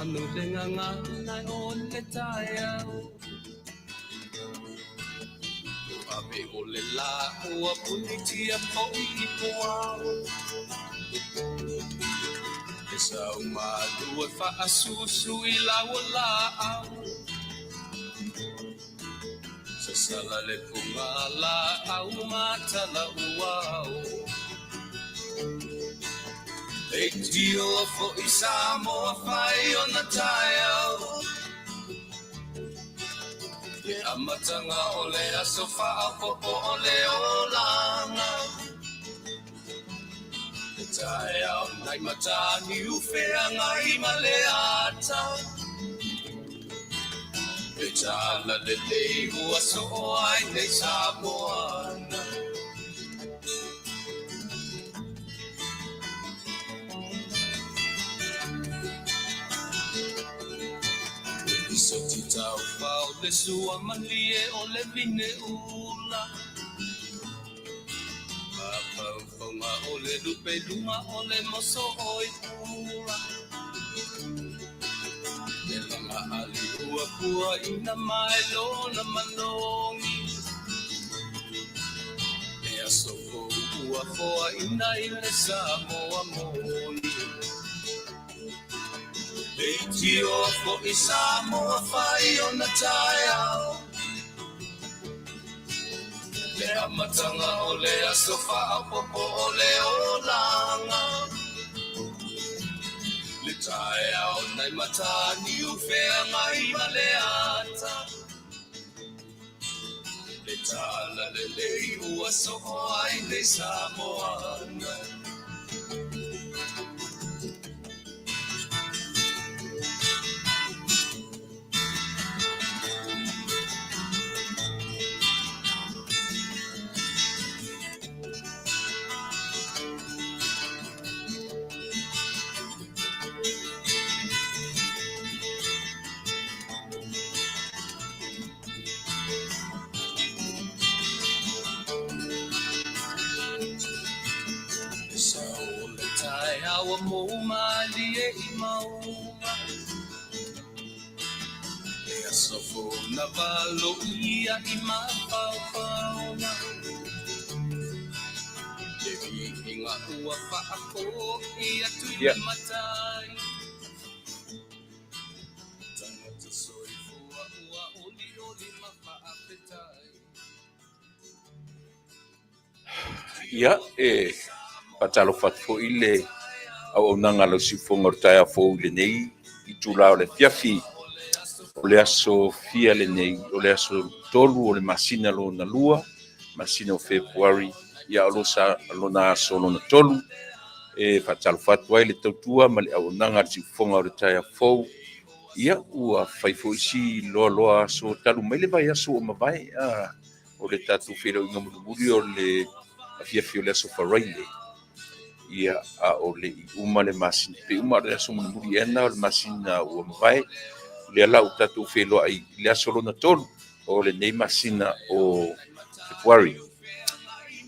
Manu le gagana o le taeao. Ave o le la ua punitia fo'i i puao. E sau malu e faasusu i lau laau. Sasala le puga laau matala uao. Leitioa fo'i Samoa fai ona taeao. Le amataga o le aso faaopoopo o le olaga. Le taeao nai Mataniu Feagai ma le ata. Le talalelei ua soo ai nei Samoana. Soti taufao le sua malie o le vine ula. Mafaufaunga o le lupe lunga o le moso oi pula. Le langa ali ua pua ina mai lona manogi. E aso fou ua foa ina i le Samoa moni. Leitioa fo'i Samoa fai ona taeao. Le amataga o le aso faaopoopo o le olaga. Le taeao nai Mataniu Feagai ma le ata. Le talalelei ua soo ai nei Samoana. Le sao o le taeao mo malie i mauga. E aso fou na valo ia i mafaufauga. Le viiga ua faafoi atu i le matai. Tagata soifua ua olioli ma faafetai. Ia, e faatalofa atu foi le auaunaga a lau siufofoga o le taeao fou i lenei itula o le afiafi. O le aso fia lenei, o le aso 3 o le masina lona 2, masina o Fepuari, ia o lona aso lona 3. E faatalofa atu ai le tautua ma le auaunaga a le siufofoga o le taeao fou. Ia, ua fai foi si loaloa aso talu mai le vaiaso ua mavae, o le tatou feiloaiga mulimuli o le afiafi o le aso Faraile. Ia, a o le i uma le masina, pe uma o le aso mulimuli ea na o le masina ua mavae, lea la ua tatou feiloai i le aso lona 3 o lenei masina o Fepuari.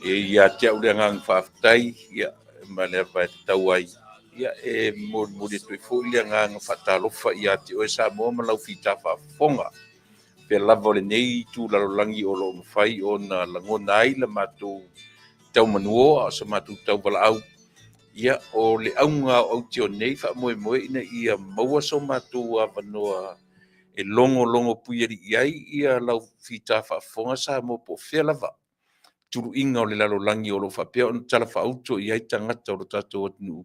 E ia te au le agaga faafetai, ia, ma le ava e tatau ai, ia, e molimoli atu ai foi le agaga faatalofa ia te oe Samoa ma lau fita faafofoga. Pea lava o lenei itu lalolagi o loo mafai ona lagona ai la matou taumanuoa o sa matou tauvalaau. Ia, o le auga o autio nei faamoemoe ina ia maua so matou avanoa e logologo puialii ai ia lau fita faafofoga Samoa po o fea lava tuluiga o le lalolagi o lo o faapea ona talafaauto i ai tagata o lo tatou atunuu.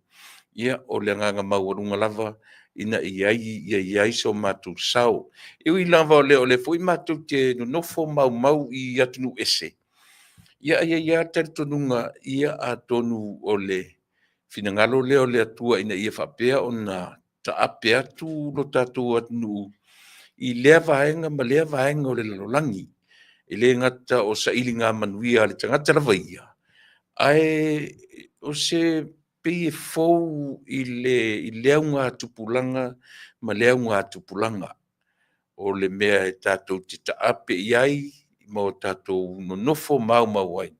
Ia, o le agaga maualuga lava ina ia i ai so matou sao. E ui lava o lea foi matou te nonofo maumau i atunuu ese, ia ia ia talitonuga, ia atonu o le finagalo lea o le Atua ina ia faapea ona taape atu lo tatou atunuu i lea vaega ma lea vaega o le lalolagi. E le gata o sailiga manuia a le tagata lava ia, ae o se pei e fou i le auga tupulaga ma le auga tupulaga. O le mea e tatou te taape i ai ma o tatou nonofo maumau ai.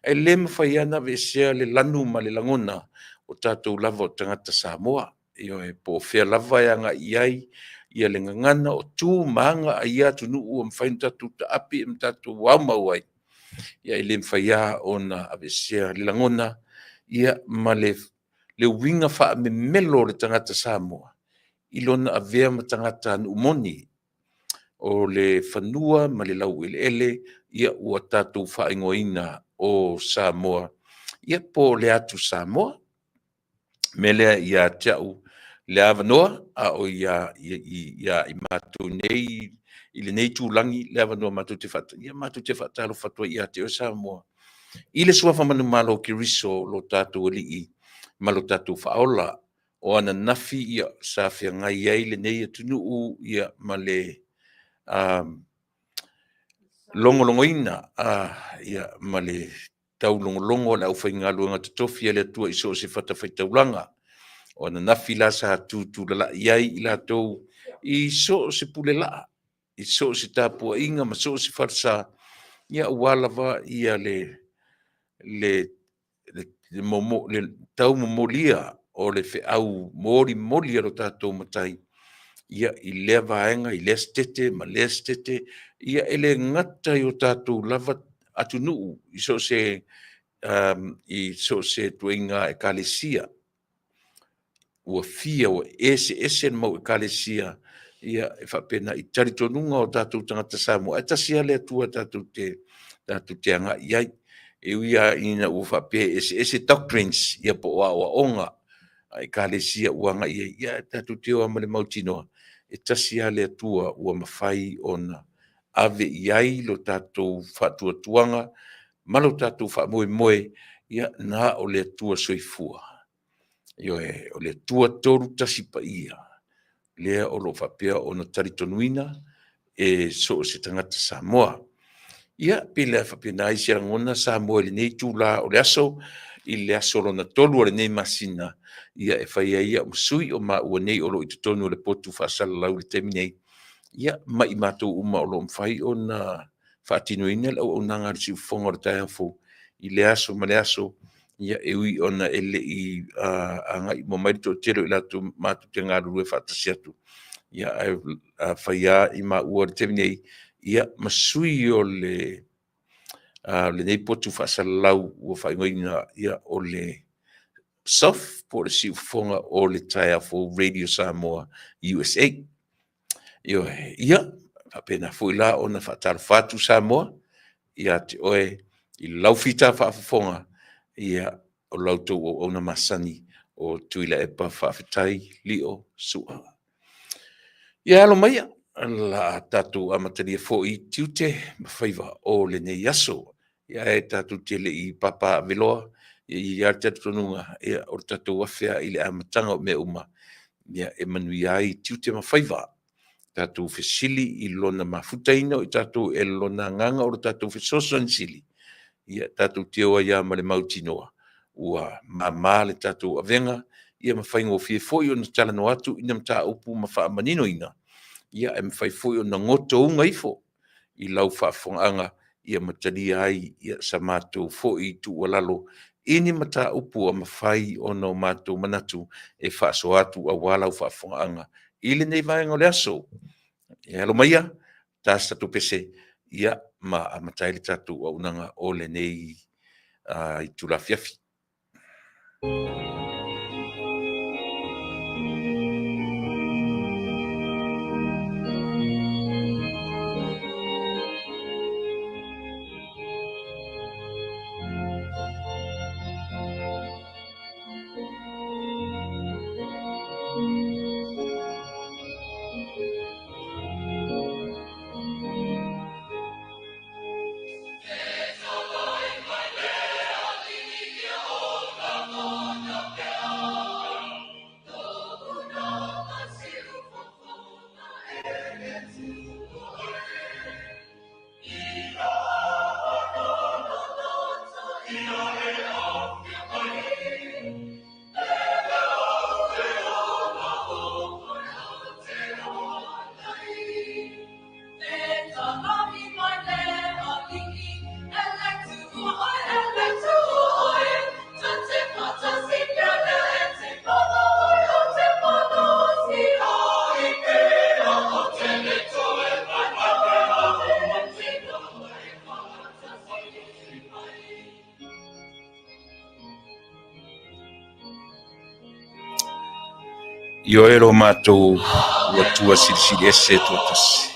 E le mafai lava ona aveesea le lanu ma le lagona o tatou lava o tagata Samoa. Ioe, po o fea lava e agai i ai ia le gagana o tu ma aga a ia atunuu ua mafai ona tatou taape ma tatou aumau ai, ia e le mafai lava ona aveesea le lagona ia ma le uiga faamemelo o le tagata Samoa i lona avea ma tagatanuu moni o le fanua ma le laueleele ia ua tatou faaigoaina o Samoa, ia po o le atu Samoa. O le mea lea ia te au le avanoa, a o ia i matou nei i lenei itulagi le avanoa matou te matou te faatalofa atu ai ia te oe Samoa i le suafa manumalo o Keriso lo tatou Alii ma lo tatou Faaola. O ananafi sa feagai ai lenei atunuu ma le logologoina ma le taulogologo a le aufaigaluega totofi a le Atua i so o se fatafaitaulaga. O ananafi la sa tutulalai ai i latou i so o se pulelaa, i so o se tapuaiga ma so o se falesa, aua lava le taumomolia o le feau molimoli a lo tatou Matai i lea vaega, i lea sitete ma lea sitete, e le gata i o tatou lava atunuu i so o se ituaiga Ekalesia ua fia, ua eseese le mau Ekalesia e faapena i talitonuga o tatou tagata Samoa, ae tasi lava le Atua tatou te agai i ai. E ui lava ina ua faapea e eseese doctrines po o aoaoga a Ekalesia ua agai i ai, ae tatou te o lava ma le mautinoa e tasi lava le Atua ua mafai ona ave i ai lo tatou faatuatuaga ma lo tatou faamoemoe, na o le Atua Soifua. Ioe, o le Atua Tolu Tasi Paia, lea o lo o faapea ona talitonuina e so o se tagata Samoa. Ia, pei o le a faapena ai se lagona Samoa i lenei itula o le aso, i le aso lona 3 o lenei masina, e fai ai au ma sui o maua nei o lo o i totonu o le potu faasalalau i le taimi nei, ma i matou uma o lo o mafai ona faatinoina le auaunaga a le siufofoga o le taeao fou i lea aso ma lea aso, e ui ona e le i agai uma mai le toatele o i latou matou te galulue faatasi atu, ae fai lava i maua i le taimi nei ma sui o lenei potu faasalalau ua faaigoaina o le SOF po o le Siufofoga o le Taeao Fou Radio Samoa USA. Ioe, ia, faapena foi la ona faatalofa atu Samoa ia te oe i lau fita faafofoga, o la outou auauna masani o Tuilaepa Faafetai Lio Sua. Ia alo maia, o le a tatou amatalia foi tiute ma faiva o lenei aso. Ae tatou te le i papaaveloa, e i ai lava le talitonuga, o le tatou afe lava i le amataga o mea uma, e manuia ai tiute ma faiva. Tatou fesili i Lona mafutaina o i tatou e Lona Agaga o le tatou fesoasoani sili, tatou te o ai lava ma le mautinoa ua mama le tatou avega, ma faigofie foi ona talanoa atu i ni mataupu ma faamaninoina, ae mafai foi ona gotouga ifo i lau faafofogaaga ma talia ai sa matou foi tuualalo i ni mataupu ua mafai ona o matou manatu e faasoa atu aua lau faafofogaaga i lenei vaega o le aso. E alo maia, ta se tatou pese ma amata ai le tatou auaunaga o lenei itula afiafi. Ioe lo matou Atua Silisili Ese Tuatasi,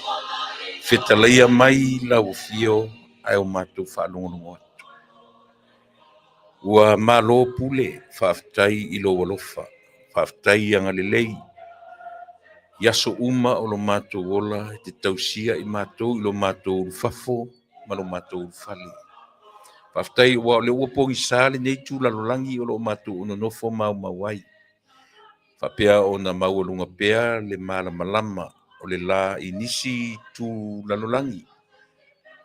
fetalaia mai lau afio ae o matou faalogologo atu. Ua malo pule, faafetai i lou alofa, faafetai agalelei. I aso uma o lo matou ola e te tausia i matou i lo matou ulufafo ma lo matou ulufale. Faafetai aua o lea ua pogisa lenei itu lalolagi o lo o matou nonofo maumau ai. Faapea ona maualuga pea le malamalama o le la i nisi itu lalolagi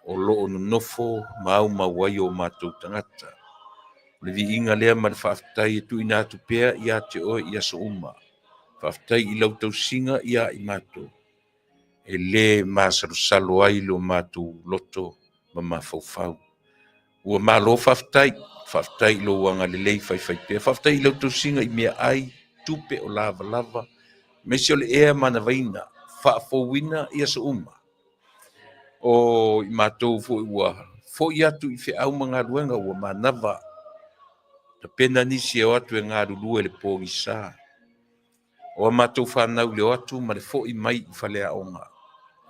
o lo o nonofo maumau ai o matou tagata. O le viiga lea ma le faafetai e tuuina atu pea ia te oe i aso uma. Faafetai i lau tausiga ia i matou, e le masalosalo ai lo matou loto ma mafaufau. Ua malo faafetai, faafetai i lou agalelei faifaipea, faafetai i lau tausiga i meaai, tupe o lavalava, aemaise o le ea manavaina, faafouina i aso uma. O i matou foi ua foi atu i feau ma galuega ua manava, tapena nisi e o atu e galulue i le pogisa. O a matou fanau i le o atu ma le foi mai i faleaoga,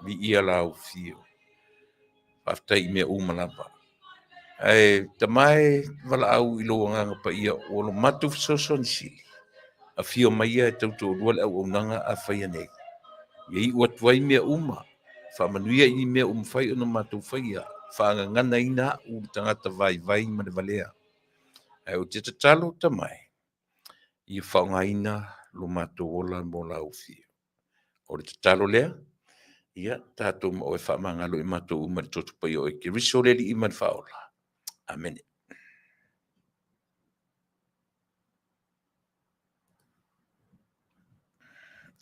viia lau afio. Faafetai i mea uma lava. Ae Tama e, valaau i lou Agaga Paia ua lo matou fesoasoani sili, afio mai ia e tautoalua le auaunaga a faia nei. Ia iu atu ai mea uma, faamanuia i ni mea ua mafai ona matou faia, faagaganaina au le tagata vaivai ma le valea. Ae ou te tatalo, Tama e, ia faaaogaina lo matou ola mo lau afio. O le tatalo lea, ia tatou ma oe faamagalo i matou uma i le toto paia o oe Keriso le Alii ma le Faaola. Amene.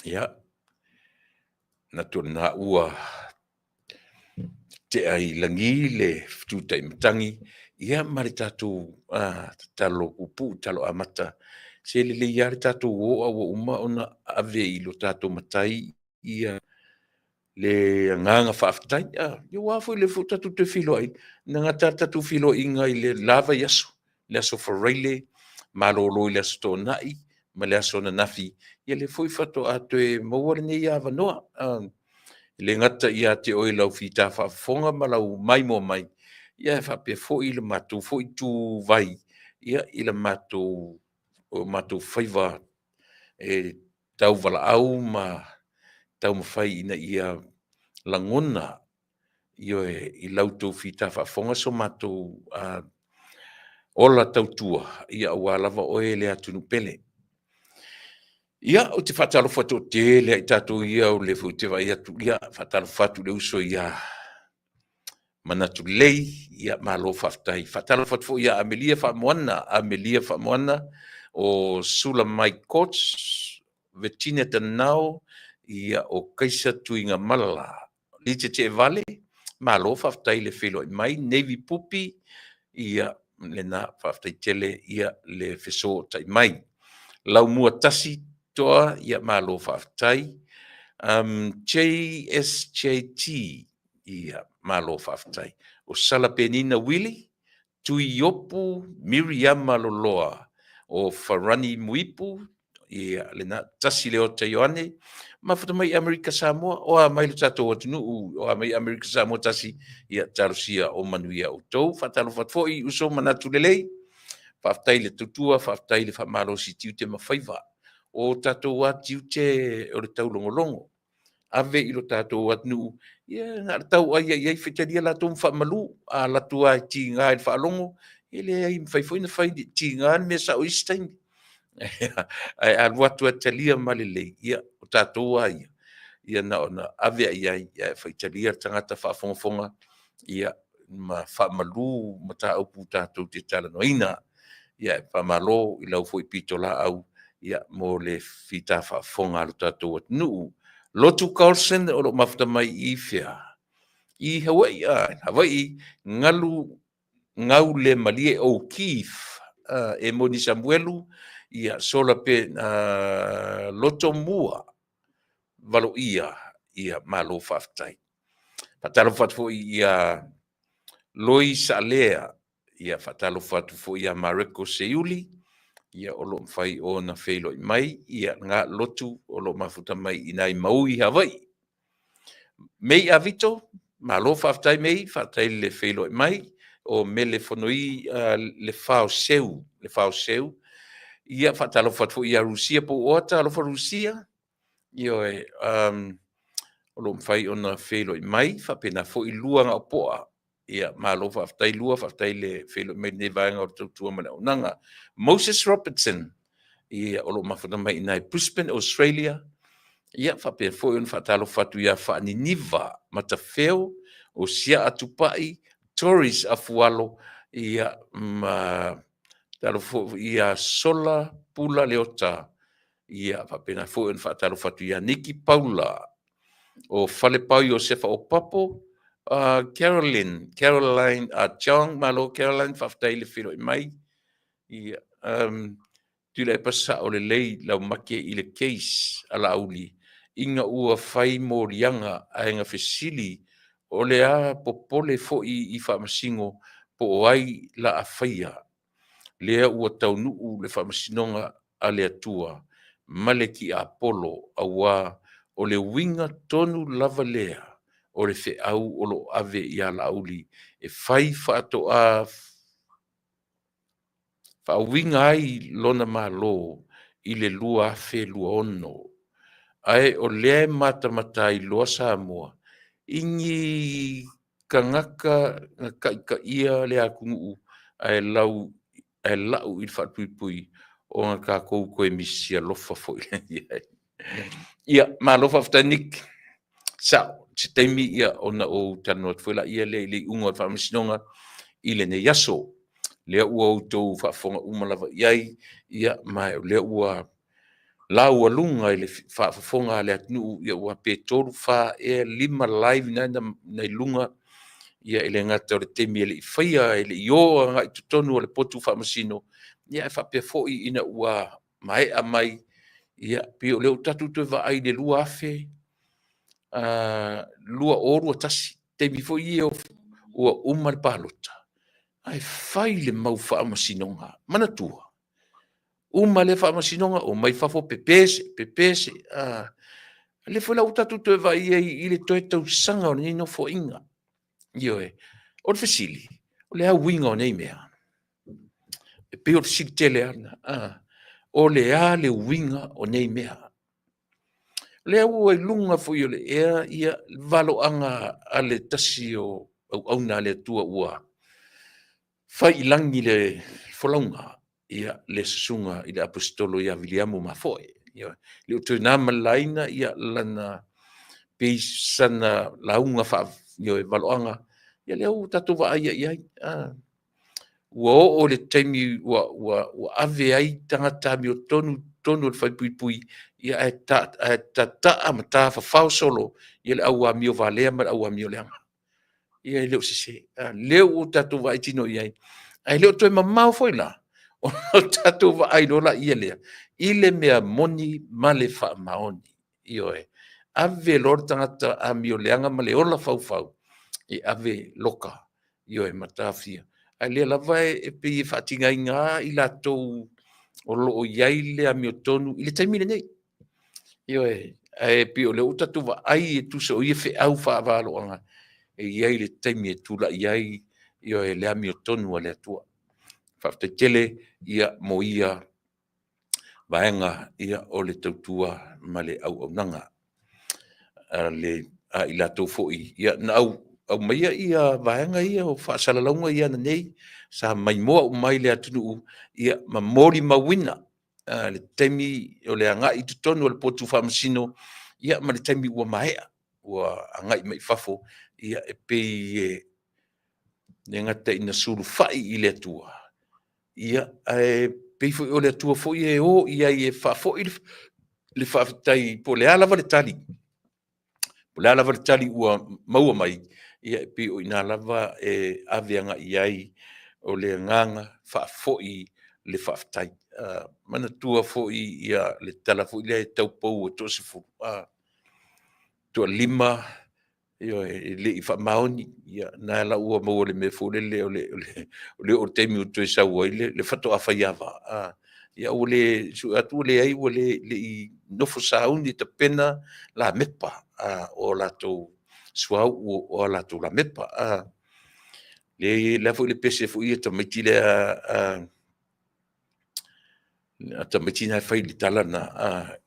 Ia, manatu o lena ua tea i lagi le fetutai matagi, ia ma le tatou tatalo puupuu, tatalo amata, se lelei lava le tatou o a ua uma ona ave i lo tatou Matai le agaga faafetai. Aua foi o lea foi ua tatou toe feiloai, na gata lava le tatou feiloaiga i le la vaiaso, le aso Faraile, malolo i le aso Toonai ma le aso ananafi, ia lea foi faatoa toe maua lenei avanoa. E le gata ia te oe i lau fita faafofoga ma lau maimoa mai, ae faapea foi le matou foi ituvai i le matou faiva e tauvalaau ma taumafai ina ia lagona, ioe, i la outou fita faafofoga so matou ola tautua aua lava oe le atunuu pele. Ia, ou te faatalofa toatele lava i tatou ia o lea foi ou te vaai atu, ia, faatalofa atu i le uso ia Manatu Lelei, ia malo faafetai. Faatalofa atu foi ia Amelia Faamoana, Amelia Faamoana, o Sula Mike Coach, Virginia Tanao, ia o Kaisa Tuigamala, Lita Teevale, malo faafetai le feiloai mai, Navy Pupi, ia lena faafetai tele ia le fesootai mai. Laumua Tasi Toa, ia malo faafetai. JSJT, ia malo faafetai. O Sala Penina Wili, Tuiopu Miriama Loloa, o Farani Muipu, ia lena, Tasi Leota Ioane, mafuta mai i Amerika Samoa, o a mai lo tatou atunuu, o a mai Amerika Samoa tasi, ia talosia o manuia outou. Faatalofa atu foi i uso manatu lelei, faafetai le tautua, faafetai le faamalosi i tiute ma faiva. O tatou lava tiute o le taulogologo, ave i lo tatou atunuu, ia na o le tau ai i ai, faitalia latou ma faamalu, a alu atu lava e tiga i le faalogo, e leai, e mafai foi ona fai tiga le mea sao i isi taimi. Ae a alu atu lava e talia ma le lelei, ia o tatou lava ia, ia na ona ave lava i ai, ae faitalia le tagata faafogafoga, ia ma faamalu mataupu tatou te talanoaina. Ia faamalo i lau foi pitolaau mo le fita faafofoga a lo tatou atunuu. Lotu Carlson o lo o mafuta mai i fea? I Hawaii, Hawaii, galu gau le malie O'Keefe, Emoni Samuelu, ia Sola pe Loto Mua Valoia, ia malo faafetai. Faatalofa atu foi ia Loi Saalea, ia faatalofa atu foi ia Mareko Seiuli, Ia, o lo o mafai ona feiloai mai, ia, lena lotu o lo o mafuta mai i nai Maui i Hawaii. Mei Avito, malo faafetai Mei, faafetai le feiloai mai, o Mele Fonoi le Faoseu, le Faoseu. Ia, faatalofa atu foi ia Rusia Pouoata, alofa Rusia. Ioe, o lo o mafai ona feiloai mai, faapena foi Lua Gaopoa. Ia, malo faafetai Lua, faafetai le feiloai mai i lenei vaega o le tautua ma le auaunaga. Moses Robertson, ia, o lo o mafuta mai i ina i Brisbane, Australia. Ia, faapea foi ona faatalofa atu ia Faaniniva Matafeo, o Siaa Tupai, Tories Afualo, ia, ma talofa foi ia Sola Pula Leota, ia faapena foi ona faatalofa atu ia Niki Paula, o Falepau Iosefa Opapo, Caroline, Caroline Chong, malo Caroline, faafetai le feiloai mai. Ia, Tuilaepa sao lelei lau make i le case a Laauli ina ua fai moliaga ae na fesili o le a popole foi i faamasino po o ai la a faia lea ua taunuu le faamasinoga a le Atua ma le tiapolo, aua o le uiga tonu lava lea o le feau o lo o ave ia Laauli e fai faatoa faauiga ai lona Malo i le 2026. Ae o lea e matamata ai loa Samoa i ni tagata na taitaia le atunuu ae lau ae lau i le faalepuipui ona tatou toe misi alofa foi lea i ai. Ia, malo faafetai Nick. Sao, se taimi ia ona ou talanoa atu foi laia lea i le iuga o le faamasinoga i lenei aso. Lea ua outou faafofoga uma lava i ai, ia ma o lea ua laualuga i le faafofoga a le atunuu, ia ua pe 3, 4 ea, 5 live na i luga, ia e le gata o le taimi e le i faia, e le i o agai i totonu o le potu faamasino, ia ae faapea foi ina ua maea mai, ia pei o lea ua tatou toe vaai i le 2021, taimi foi ia ua uma le palota, ae fai le mau faamasinoga. Manatua, uma lea faamasinoga, omai fafo pepese, pepese, a lea foi la ua tatou toe vaai i ai i le toe tausaga o lenei Nofoaiga. Ioe. O le fesili, o le a uiga o nei mea? E pei o le fesili tele lava lena. O le a le uiga o nei mea? O lea ua i luga foi o le ea ia valoaga a le tasi o auauna a le Atua ua fai i lagi le folauga, ia le susuga i le Aposetolo ia Viliamu Mafoe. Ia, le o toe na ma le laina ia lana pei sana lauga faa valoaga, ia lea ua tatou vaai i ai. Ua oo i le taimi ua ave ai tagata amiotonu i totonu o le falepuipui, ia ae tataa ma tafafao solo ia le au amio valea ma le au amio leaga. Ia e le o sese. O lea ua tatou vaai tino i ai, ae le o toe mamao foi la, ona tatou vaai loa lea i le mea moni ma le faamaoni. Ioe. Ave loa le tagata amio leaga ma le ola faufau e ave loka, ioe, ma taofia. A o lea lava e pei e faatigaina lava i latou o lo o i ai le amiotonu i le taimi lenei. Ioe, ae pei o lea ua tatou vaai e tusa o ia feau faavaloaga e i ai le taimi e tulai ai, ioe, le amiotonu a le Atua. Faafetai tele ia mo ia vaega ia o le tautua ma le auaunaga a le a i latou foi ia na aumaia ia vaega ia o faasalalauga ia ananei sa maimoa uma ai le atunuu ia ma molimauina le taimi o le agai i totonu o le potu faamasino ia ma le taimi ua maea ua agai mai i fafo ia e pei e le gata ina sulufai i le Atua, ia ae pei foi o le Atua foi e o i ai e faafoi le faafetai po o le a lava le tali, po o le a lava le tali ua maua mai, ia e pei o i ina lava e ave agai i ai o le agaga faafoi le faafetai. Manatua foi ia le tala foi lea e taupou e toasefulu, toalima, ioe, e le i faamaoni, ia na la ua maua i le mea foi lele o le oo i le taimi ua toe sau ai le faatoa faiava. Ia ua le sue atu ua leai ua le le i nofo sauni e tapena lamepa o latou suauu o a latou lamepa. Le le a foi le pese foi a tamaiti lea a tamaiti na e fai i le tala lena,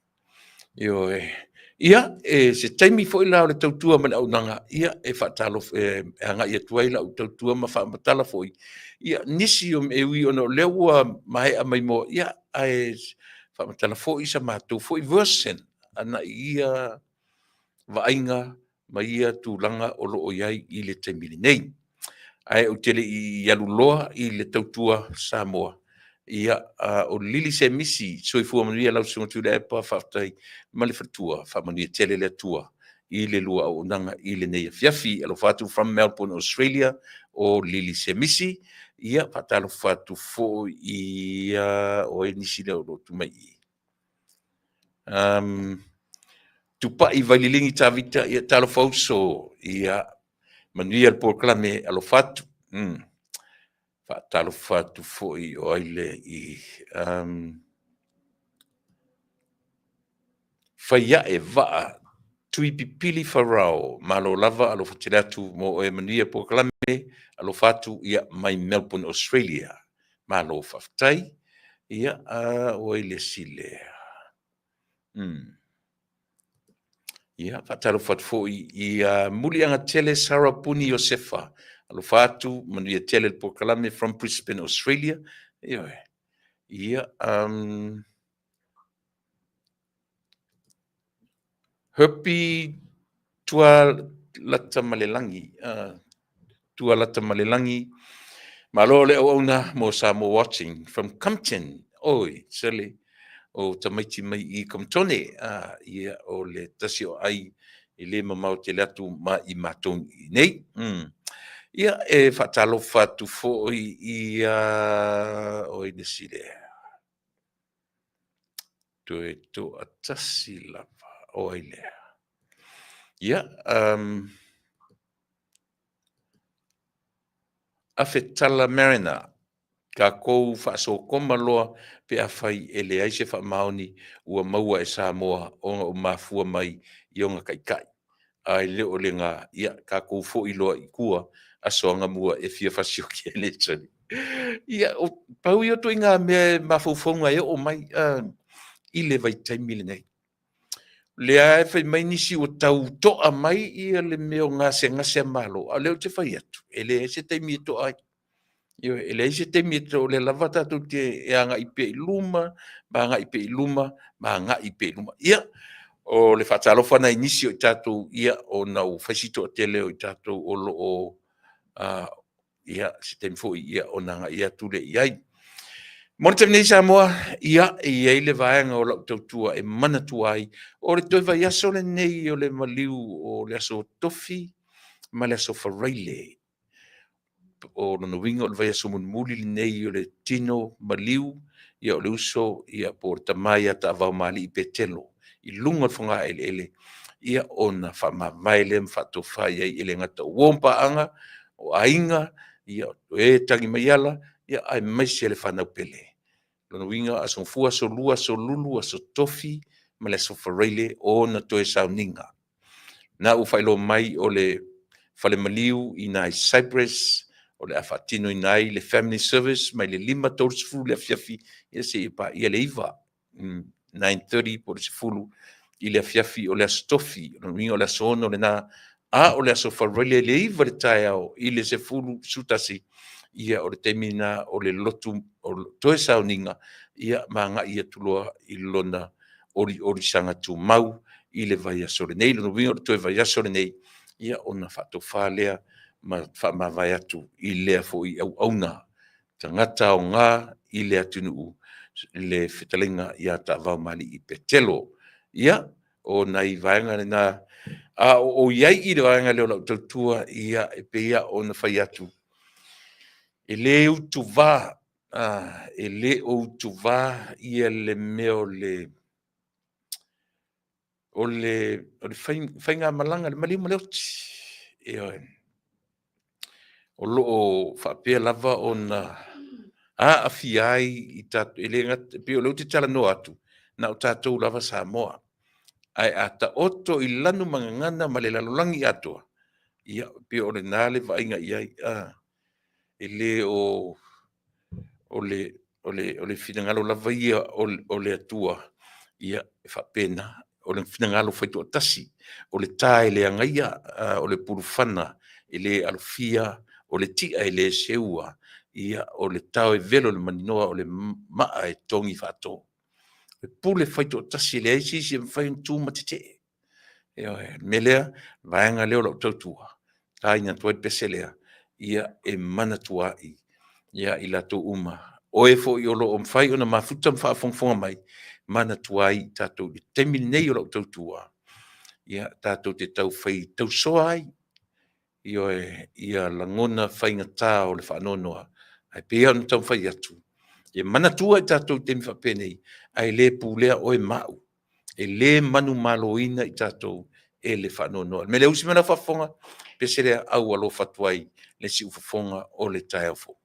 ioe. Ia, e se taimi foi la o le tautua ma le auaunaga, ia e faatalofa e agai atu ai lau tautua ma faamatala foi ia nisi o mea e ui ona o lea ua maea mai mo ia, ae faamatala foi sa matou foi version agai i ia vaaiga ma ia tulaga o lo o i ai i le taimi lenei. Ae ou te le i alu loa i le tautua Samoa, ia, o Lili Semisi, soifua manuia lau Susuga Tuilaepa, faafetai ma le faletua, faamanuia tele le Atua i le lua auaunaga i lenei afiafi. Alofa atu from Melbourne, Australia, o Lili Semisi. Ia, faatalofa atu foi i o ai nisi lea o lo o tu mai i i. Tupai Vaililigi Tavita, ia talofa uso, ia manuia le polokalame, alofa atu. Faatalofa atu foi o ai le i Faiae Vaa Tuipipili Farao, malo lava, alofa tele atu mo oe, manuia polokalame, alofa atu ia mai Melbourne, Australia. Malo faafetai. Ia, o ai le isi lea? Ia, faatalofa atu foi i Muliagatele Sarah Puni Iosefa, alofa atu, manuia tele le polokalame from Brisbane, Australia. Ioe. Ia, Herpy Tualatamalelagi, Tualatamalelagi, malo le auauna mo Samoa Watching from Compton. Oi, sele, o tamaiti mai i Comptone, ia, o le tasi o ai e le mamao tele atu ma i matou i nei. Ia, e faatalofa atu foi i oi le si lea. Toe toatasi lava, o ai lea. Ia, Afetala Mariner, tatou faasokoma loa pe afai e leai se faamaoni ua maua e Samoa ona o mafua mai i ona taitai. Ae le o lena, ia tatou foi loa i tua, Aso Agamua e fia fasioki ai le soli. Ia, pau ia o ituaiga mea e mafaufauga e oo mai i le vaitaimi lenei. O lea e fai mai nisi ua tau toa mai ia le mea o gasegase a Malo, a o lea ou te fai atu, e leai se taimi e toa ai. Ioe, e leai se taimi e toa, o lea lava tatou te e agai pea i luma, ma agai pea i luma, ma agai pea i luma. Ia, o le faatalofa lena i nisi o i tatou, ia, ona ua fai si toatele o i tatou o lo o, ia, se taimi foi, ia, ona agai atu lea i ai. Mo le taimi nei Samoa, ia, e i ai le vaega o lau tautua e manatua ai, o le toe vaiaso lenei o le maliu o le aso Tofi ma le aso Faraile. O lona uiga o le vaiaso mulimuli lenei o le tino maliu, ia o le uso, ia po o le tama ia Taavaomalii Petelo i luga o le fogaeleele, ia ona faamavae lea ma faatofa i ai e le gata o uo ma paaga, o aiga, ia o e tagi mai ala, ia aemaise le fanau pele. Lona uiga, Aso Gafua, Aso Lua, Aso Lulu, Aso Tofi ma le Aso Faraile ona toe sauniga. Na ua faailoa mai o le fale maliu i ina i Cyprus o le a faatinoina ai le family service mai le 5:30 i le afiafi ia seia paia le 9, 9:30 po o le 10 i le afiafi o le Aso Tofi. O lona uiga o le aso 6 lena, a o le Aso Faraile i le 9 i le taeao i le 10:11, ia o le taimi lena o le lotu o le toe sauniga, ia ma agai atu loa i lona oliolisaga tumau i le vaiaso lenei. Lona uiga o le toe vaiaso lenei, ia ona faatofa lea ma faamavae atu i lea foi auauna tagata aoga i le atunuu i le fetalaiga ia Taavaomalii Petelo. Ia, o nai vaega lena, a o i ai i le vaega lea o lau tautua, ia e pei lava ona fai atu, e le utuvā, e le o utuvā ia le mea o le faigamalaga, le maliu ma le oti. Ioe. O lo o faapea lava ona aafia ai i tatou, e le gata, pei o lea ou te talanoa atu, na o tatou lava Samoa. Ae a taoto i lanu ma gagana ma le lalolagi atoa, ia, pei o lena le vaaiga i ai, e le o, o le, o le, o le finagalo lava ia o le Atua, ia, e faapena, o le finagalo faitoatasi, o le ta e le agaia, o le pulufana e le alofia, o le ti'a e le seua, ia, o le tao e velo i le maninoa, o le maa e togi faato. O le pule faitoatasi e leai se isi e mafai ona tu ma tetee. Ioe. O le mea lea, o le vaega lea o lau tautua, e taina atu ai le pese lea, ia e manatua ai i latou uma, o e foi o lo o mafai ona mafuta ma faafogafoga mai, manatua ai i tatou i le taimi lenei o lau tautua, ia tatou te taufai tausoa ai, ioe, ia lagona faigata o le faanoanoa, ae pei lava ona taumafai atu, e manatua i tatou i taimi faapenei, ae le pulea oe ma au. E le manumaloina i tatou e le faanoanoa. O le mea lea, usi mai lau faafofoga, pese lea, aualofa atu ai i le siufofoga o le taeao fou.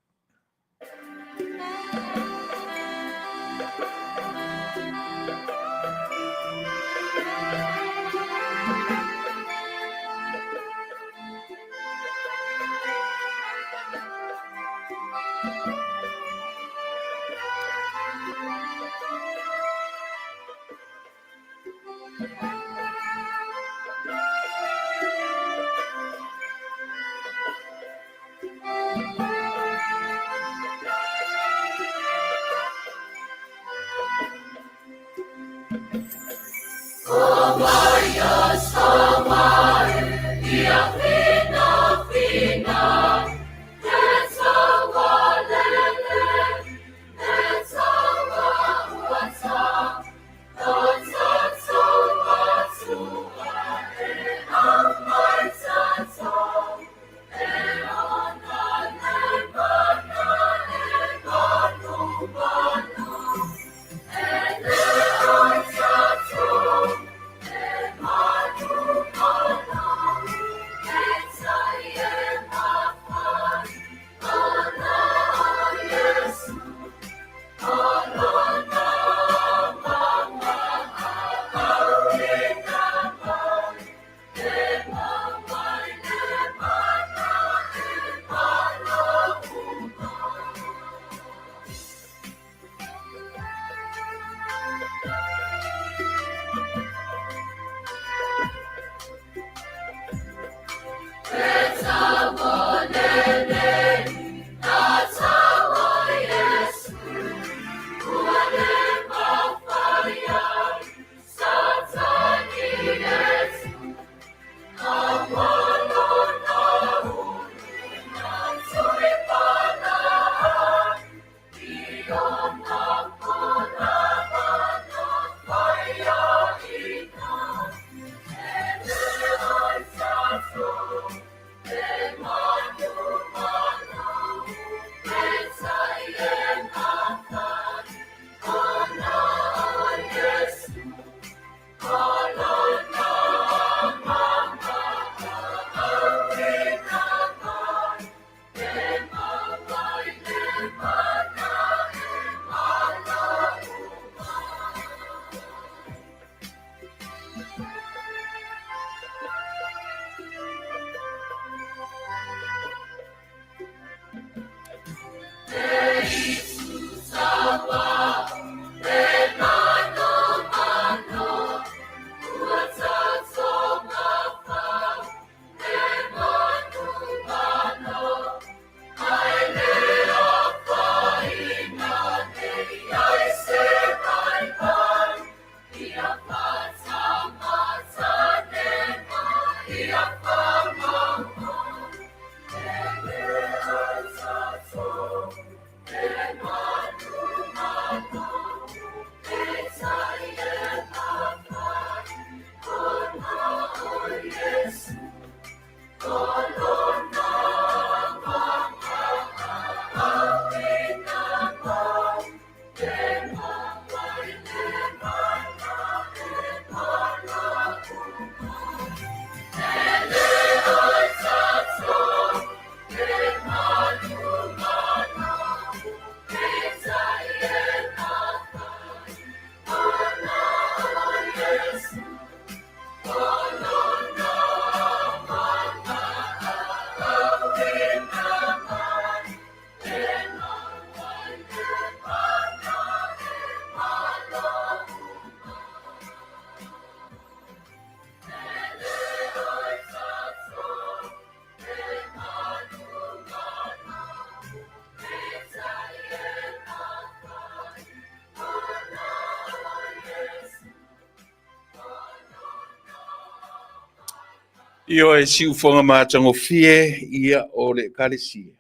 Ioe, siufoga matagofie, ia o le Ekalesia.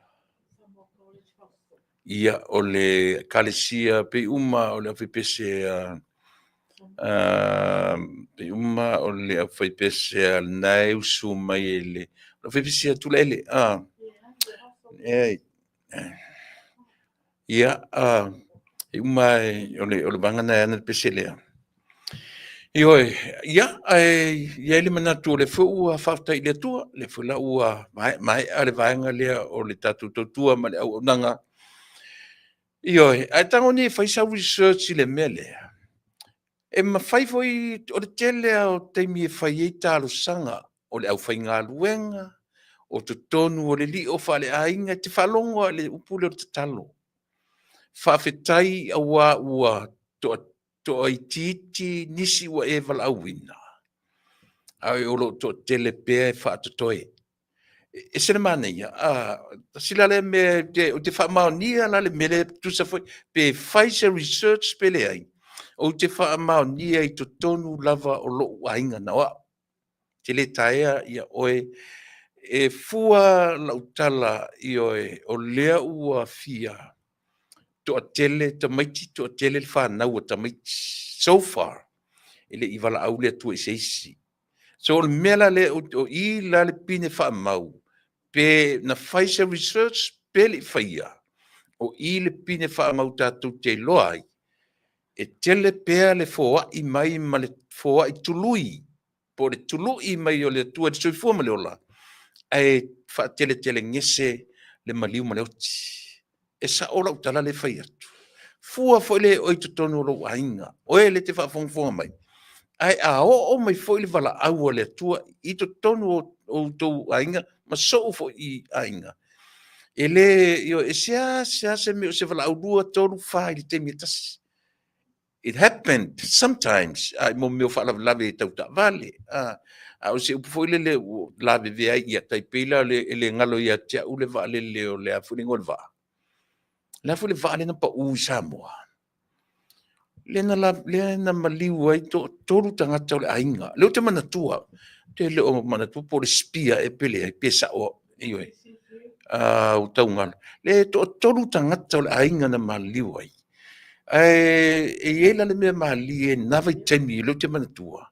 Ia o le Ekalesia pei uma o le aufaipese a pei uma o le aufaipese a lena e usu mai e le aufaipese a Tulaele. Ia, e uma o le vaega lena e ana le pese lea. Ioe, ia, ae i ai le manatu o lea foi ua faafetai i le Atua, o lea foi la ua maea le vaega lea o le tatou tautua ma le auaunaga. Ioe, ae tago nei e fai sau research i le mea lea. E mafai foi, o le tele lava o taimi e fai ai talosaga o le aufaigaluega, o totonu o le lio faaleaiga, e te faalogo lava i le upu lea o le tatalo. Faafetai aua ua toaitiiti nisi ua e valaauina, ae o lo o toatele pea e faatotoe. E ese le manaia, tasi la lea mea ou te faamaonia la le mea lea, tusa foi pe fai se research pe leai, ou te faamaonia i totonu lava o lou aiga na o au. Ou te le taea ia oe, e fua lau tala, ioe, o lea ua fia toatele tamaiti, toatele le fanau a tamaiti. So far, e le i valaau le Atua i se isi. So o le mea la lea, o i la le pine faamau, pe na fai se research pe le i faia, o i le pine faamau tatou te iloa ai, e tele pea le foai mai ma le foai tului, po o le tului mai o le Atua i le soifua ma le ola, ae faateletelegese le maliu ma le oti. E sao lau tala lea e fai atu. Fua foi lea i oe i totonu o lou aiga, oe lea e te faafogafoga mai, ae a oo mai foi le valaau a le Atua i totonu o outou aiga ma sou foi aiga, e le, e seasea se mea o se valaau 2, 3, 4 i le taimi e tasi. It happened sometimes, mo mea o faalavelave tau taavale, a o se upu foi lele ua lavevea ai, ia tai pei la e le galo ia te au le vaalele o le a foi le igoa o le vaa, le a foi le vaa lea na pau i Samoa, lea na maliu ai toatolu tagata o le aiga. Lea ou te manatua, ou te le o manatua po o le Spear ea pe leai, pe sao, ioe, ua tau galo. Le toatolu tagata o le aiga na maliliu ai. Ae e i ai la le mea malie i lena vaitaimi lea ou te manatua,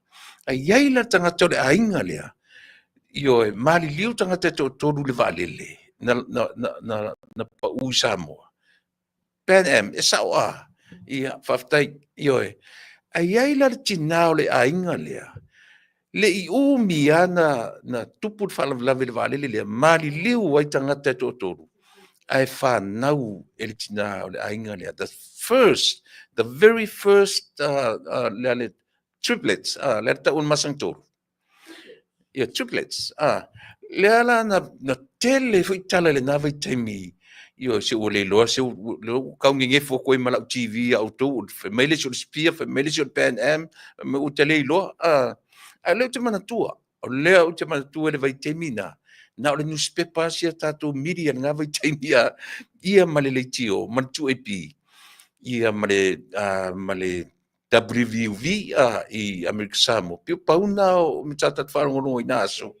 ae i ai la le tagata o le aiga lea, ioe, maliliu tagata e toatolu i le vaalele na pau i Samoa. Pan Am, e sao a? Ia, faafetai, ioe. Ae i ai la le tina o le aiga lea, le i umi lava na tupu le faalavelave i le vaalele lea, maliliu ai tagata e toatolu, ae fanau e le tina o le aiga lea. The first, the very first le triplets, le tau o le masagitolu. Ia, triplets. Lea la na tele foi tala i lena vaitaimi, ioe, se ua le iloa, se ua tau nenefu atu ai ma lau TV a outou, fai mai le isi o le Spear, fai mai le isi o le Pan Am, ua te le iloa. Ae o lea ou te manatua, o lea ou te manatua i le vaitaimi na, na o le nusipepa lava sia tatou media i lena vaitaimi ia ma le leitio, ma le 2AP, ia ma le WVUV i Amerika Samoa, pei o pau na o matata faalogologo i na aso.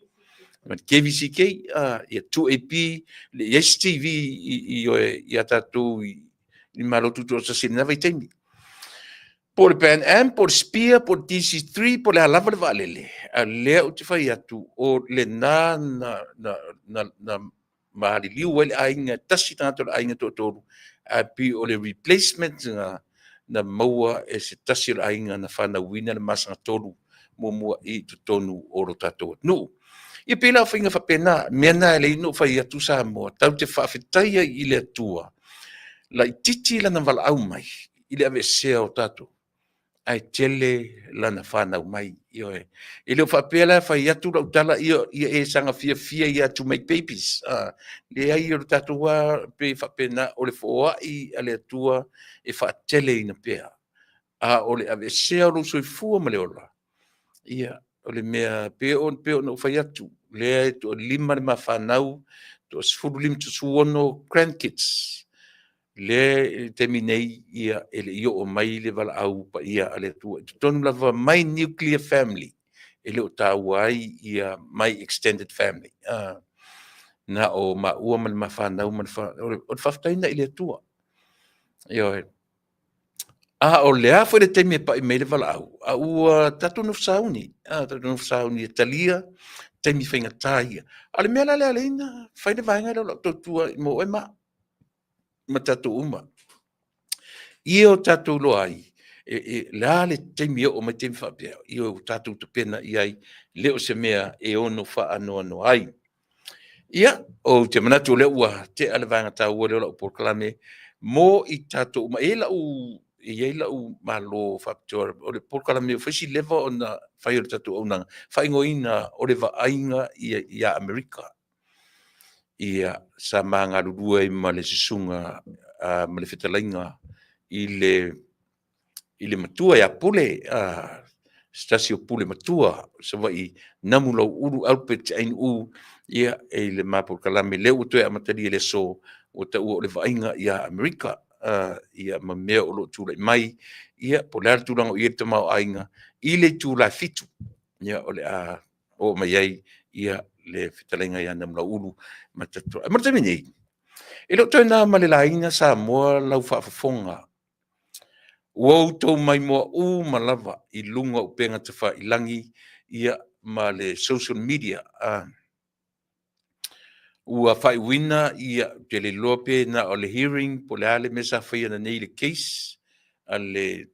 Ma le KVCK, ia 2AP, le i ai se TV i a tatou i Malo Tutoatasi i lena vaitaimi. Po o le Pan Am, po o le Spear, po o le DC-3, po o le a lava le vaalele, a o lea ou te fai atu, o lena na maliliu ai le aiga, tasi tagata o le aiga toatolu, ae pei o le replacement na maua e se tasi o le aiga na fanauina le masagatolu muamua i totonu o lo tatou atunuu. Ia pei la o faiga faapena, mea na e ala ai ona ou fai atu Samoa, tatou te faafetai ai i le Atua, laitiiti lana valaau mai i le aveesea o tatou, ae tele lana fanau mai. Ioe. E le o faapea la e fai atu lau tala, ia e saga fiafia ia to make babies. Leai, o le tatou lava pei faapena, o le foai a le Atua e faateleina pea. A o le aveesea o lou soifua ma le ola, ia, o le mea pei ona ou fai atu, lea e toalima le ma fanau, toa-15, toa-16 grandkids, lea i le taimi nei, ia, e le i oo mai le valaau paia a le Atua. I totonu lava my nuclear family. e le o taua ai ia my extended family. Na o maua ma le ma fanau ma le o le faafetai na i le Atua. Ioe. A o le a foi le taimi e pa'i mai ai le valaau, a ua tatou nofo sauni, tatou nofo sauni e talia taimi faigata ia. A o le mea la lea e ala ai ona fai le vaega lea o lau tautua mo oe ma au, ma tatou uma. Ia o tatou iloa ai, o le a le taimi e oo mai taimi faapea, ia ua tatou tapena i ai, le o se mea e ono faanoanoa ai. Ia, ou te manatu o lea ua tea le vaega taua lea o lau polokalame mo i tatou uma. E i ai lau, e i ai lau malo faapitoa, o le polokalame ua fai si leva ona fai o le tatou auaunaga, faaigoaina o le Vaaiga ia Amerika. Ia, sa ma galulue ai ma le susuga ma le fetalaiga i le matua ia Pule, se tasi o Pule matua o Savaii, Namulauulu Albert Ainuu, ia, e i le ma polokalame lea ua toe amatalia i le aso, ua taua o le Vaaiga ia Amerika, ia ma mea o lo o tulai mai, ia po o le a le tulaga o i ai le tamaoaiga i le itula e 7, ia o le a oo mai ai ia le fetalaiga ia Namulauulu ma le taimi nei, e le o toe na ma le laina Samoa lau faafofoga. Ua outou maimoa uma lava i luga o upega tafailagi ia ma le social media. Ua faaiuina, ia, ou te le iloa pe na o le hearing po o le a le mea sa faia nei i le case a le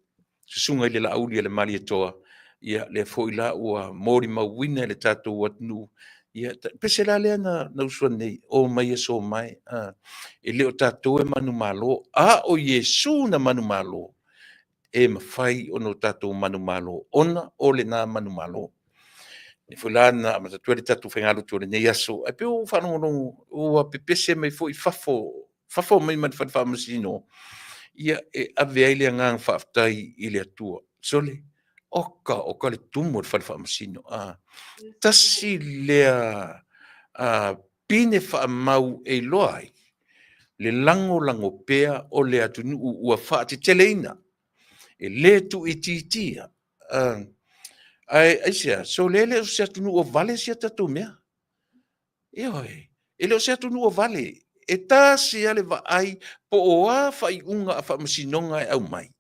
susuga i le Laauli a le Malietoa, ia lea foi la ua molimauina e le tatou atunuu. Ia, pese la lea na usu nei, o mai aso mae, e le o tatou e manumalo, a o Iesu na manumalo, e mafai ona tatou manumalo ona o lena manumalo. E foi la na amata atu ai le tatou faigalotu o lenei aso, ae pei ua ou faalogologo ua pepese mai foi fafo, fafo mai ma le fale faamasino, ia e ave ai le agaga faafetai i le Atua. Sole, oka oka le tumu o le fale faamasino. Tasi lea pine faamau e iloa ai le lagolago pea o le atunuu ua faateteleina, e le tuuitiitia. Ae aisea? Sole, e le o se atunuu o vale si a tatou mea. Ioe, e le o se atunuu o vale. E tasi lava le vaai po o a faaiuga a faamasinoga e aumai,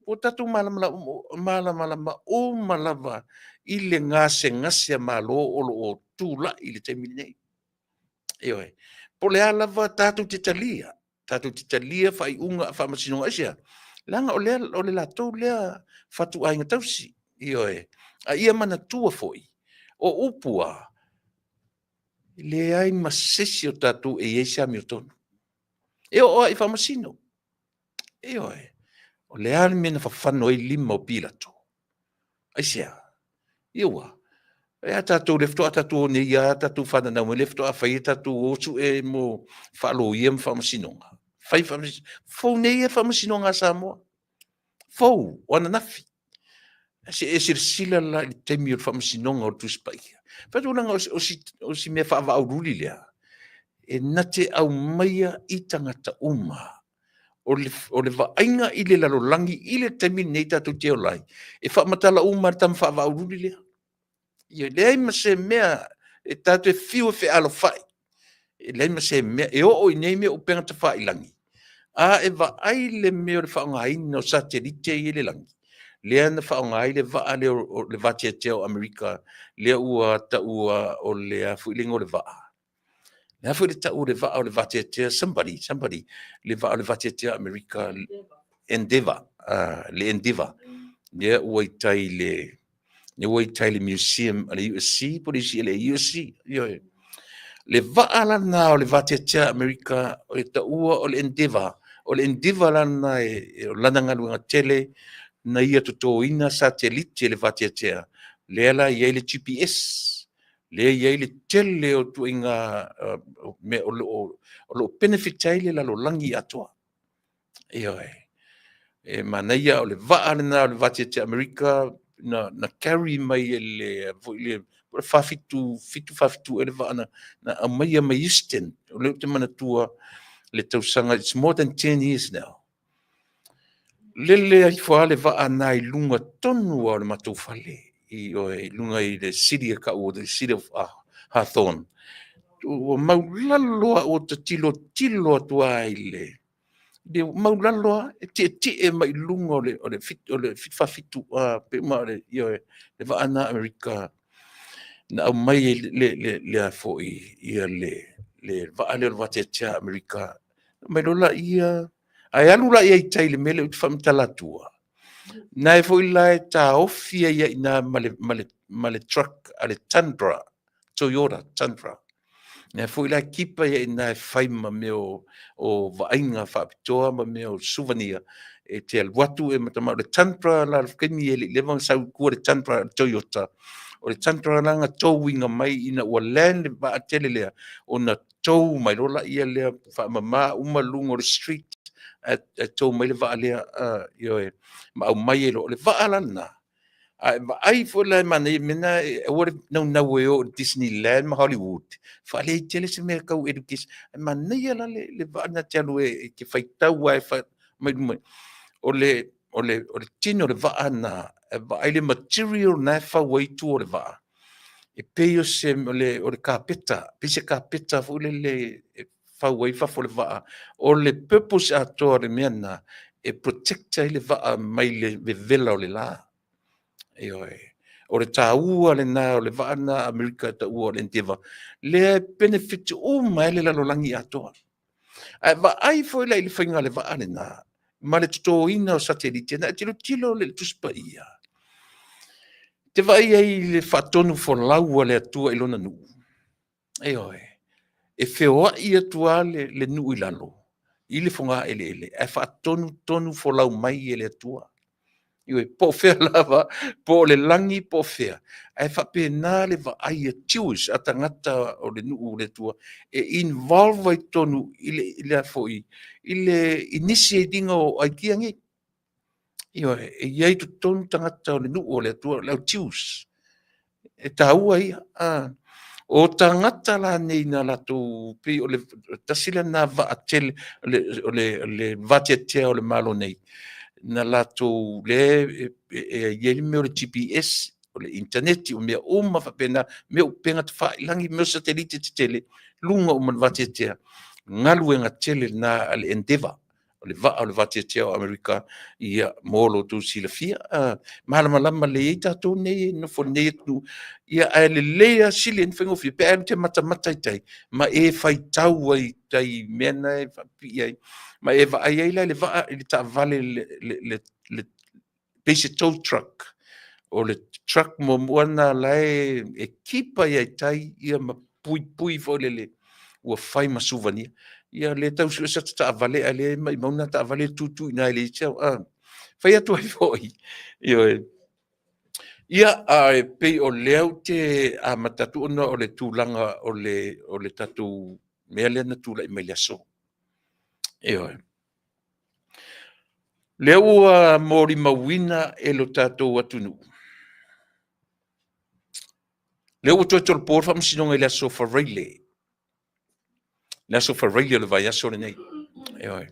ua tatou malamalama uma lava i le gasegase a Malo o lo o tulai i le taimi lenei. Ioe. Po o le a lava tatou te talia, tatou te talia faaiuga a faamasinoga. Aisea? Leaga o le latou lea fatuaiga tausi. Ioe. A ia manatua foi, o upu lava, e leai ma se isi o tatou e i ai se amiotonu. E oo lava i faamasino. Ioe. O le a le mea na fafano ai lima o Pilato? Aisea? Ia ua, e a tatou lea faatoa tatou o nei lava tatou fananau mai lea faatoa fai a tatou o sue mo faaloia ma faamasinoga. Fai faamasinoga. Fou nei lava faamasinoga a Samoa. Fou, o ananafi. Se i e silasila la i le taimi o le faamasinoga o le Tusi Paia. Fai atu leaga o si mea faavaululi lea, e na te aumaia i tagata uma. O le vaaiga i le lalolagi i le taimi lenei tatou te ola ai, e faamatala uma lava le tama faavaaululi lea. E leai ma se mea e tatou te fiu e fealofai, e leai ma se mea e oo i nei mea o upega tafailagi, a e vaai le mea o le faaaogaina o satelite i le lagi, lea na faaaoga ai le vaa lea o le vateatea o Amerika, lea ua taua o le a foi le igoa o le vaa, le a foi le tau o le vaa o le vateatea, somebody, somebody, le vaa o le vateatea Amerika, Endeavour, le Endeavour, lea ua i tai i le, lea ua i tai i le museum a le USC po o le UCLA, USC, ioe. Le vaa la lena o le vateatea Amerika e taua o le Endeavour, o le Endeavour la lena o lana galuega tele na ia totoina satelite le vateatea, lea la e i ai le GPS, lea e i ai le tele o ituaiga mea o lo o benefit ai le lalolagi atoa. Ioe. E manaia o le vaa lena o le vateatea Amerika na carry mai e le foi le 47 7 47 e le vaa na aumaia mai Houston. O lea ou te manatua le tausaga, it's more than 10 years now. Lele ifo lava le vaa na i luga tonu lava o le matou fale. i oe i luga i le city e kau o the city of Hawthorne. Ua maulalo a ua tatilo tilo atu a i le le maulalo a e tietie mai i luga o le o le o le 747 pe uma o le ioe le vaa na Amerika na aumai ai le le le a foi ia le le vaa lea o le vateatea Amerika mai loa laia ae alu la ia i tai i le mea lea ou te faamatala atua na e foi la e taofi ai i ina ma le ma le ma le truck a le Tundra, Toyota Tundra. Na foi la e kipa ai i ina e fai ma mea o vaaiga faapitoa ma mea o souvenir e te alu atu e matamau le Tundra la le taimi e le i leva ona sau i tua le Tundra Toyota. O le Tundra la na towing mai ina ua land le vaa tele lea, ona tow mai loa lea lea faamama uma luga o le street ae tow mai le vaa lea, ioe, ma aumai ai loa. O le vaa la lena, a e vaai foi la e manaia mea na, aua le naunau e o i le Disneyland ma Hollywood, faaleai tele se mea tau education. Ae manaia la le vaa lena e te alu e te faitau lava mai luma. O le o le o le tino o le vaa lena, e vaai le material na e fau ai tua o le vaa, e pei o se o le o le kapeta, pei se kapeta foi lele e fau ai fafo o le vaa. O le purpose atoa o le mea lena, e protect ai le vaa mai le vevela o le la. Ioe. O le taua lena o le vaa lena a Amerika e taua o le Endeavour, lea e benefit uma ai le lalolagi atoa. Ae vaai foi la i le faiga o le vaa lena, ma le totoina o satelite, na e tilotilo le Tusi Paia, te vaai ai i le faatonu folau a le Atua i lona nuu. Ioe. E feoai atu lava le nuu i lalo i le fogaeleele, ae faatonutonu folau mai e le Atua. Ioe, po o fea lava, po o le lagi po o fea, ae faapena le vaai a Jewish, a tagata o le nuu o le Atua, e involve ai totonu i le, i le foi, i le initiate ina o aikia nei. Ioe, e i ai totonu tagata o le nuu o le Atua, le au Jews. E taua ia. O tagata la nei na latou, pei o le tasi lena vaa tele, o le vateatea o le Malo nei, na latou le e i ai le mea o le GPS, o le internet, o mea uma faapena, mea upega tafailagi, mea o satelite tetele, luga uma o le vateatea, galuega tele lena a le Endeavour, o le vaa o le vateatea o Amerika, ia, mo lo outou silafia. Malamalama lelei ai tatou nei e nofo i lenei atunuu, ia, ae lelei lava sili ona faigofie pe a e te matamata i tai ma e faitau ai i tai i mea na e faapipii ai, ma e vaai ai la i le vaa, i le taavale, le pei se tow truck. O le truck muamua lena la e kipa ai i tai ia ma puipui foi lele ua fai ma souvenir. Ia le tau sue se taavale, ae le maumau na taavale e tutu i ina e leai se fai atu ai foi. Ioe. Ia, ae pei o lea ou te amata atu ona o le tulaga o le tatou mea lea na tulai mai le aso. Ioe. Lea ua molimauina e lo tatou atunuu, lea ua toe tolopo le Faamasinoga i le aso Faraile, le aso Faraile o le vaiaso lenei. Ioe.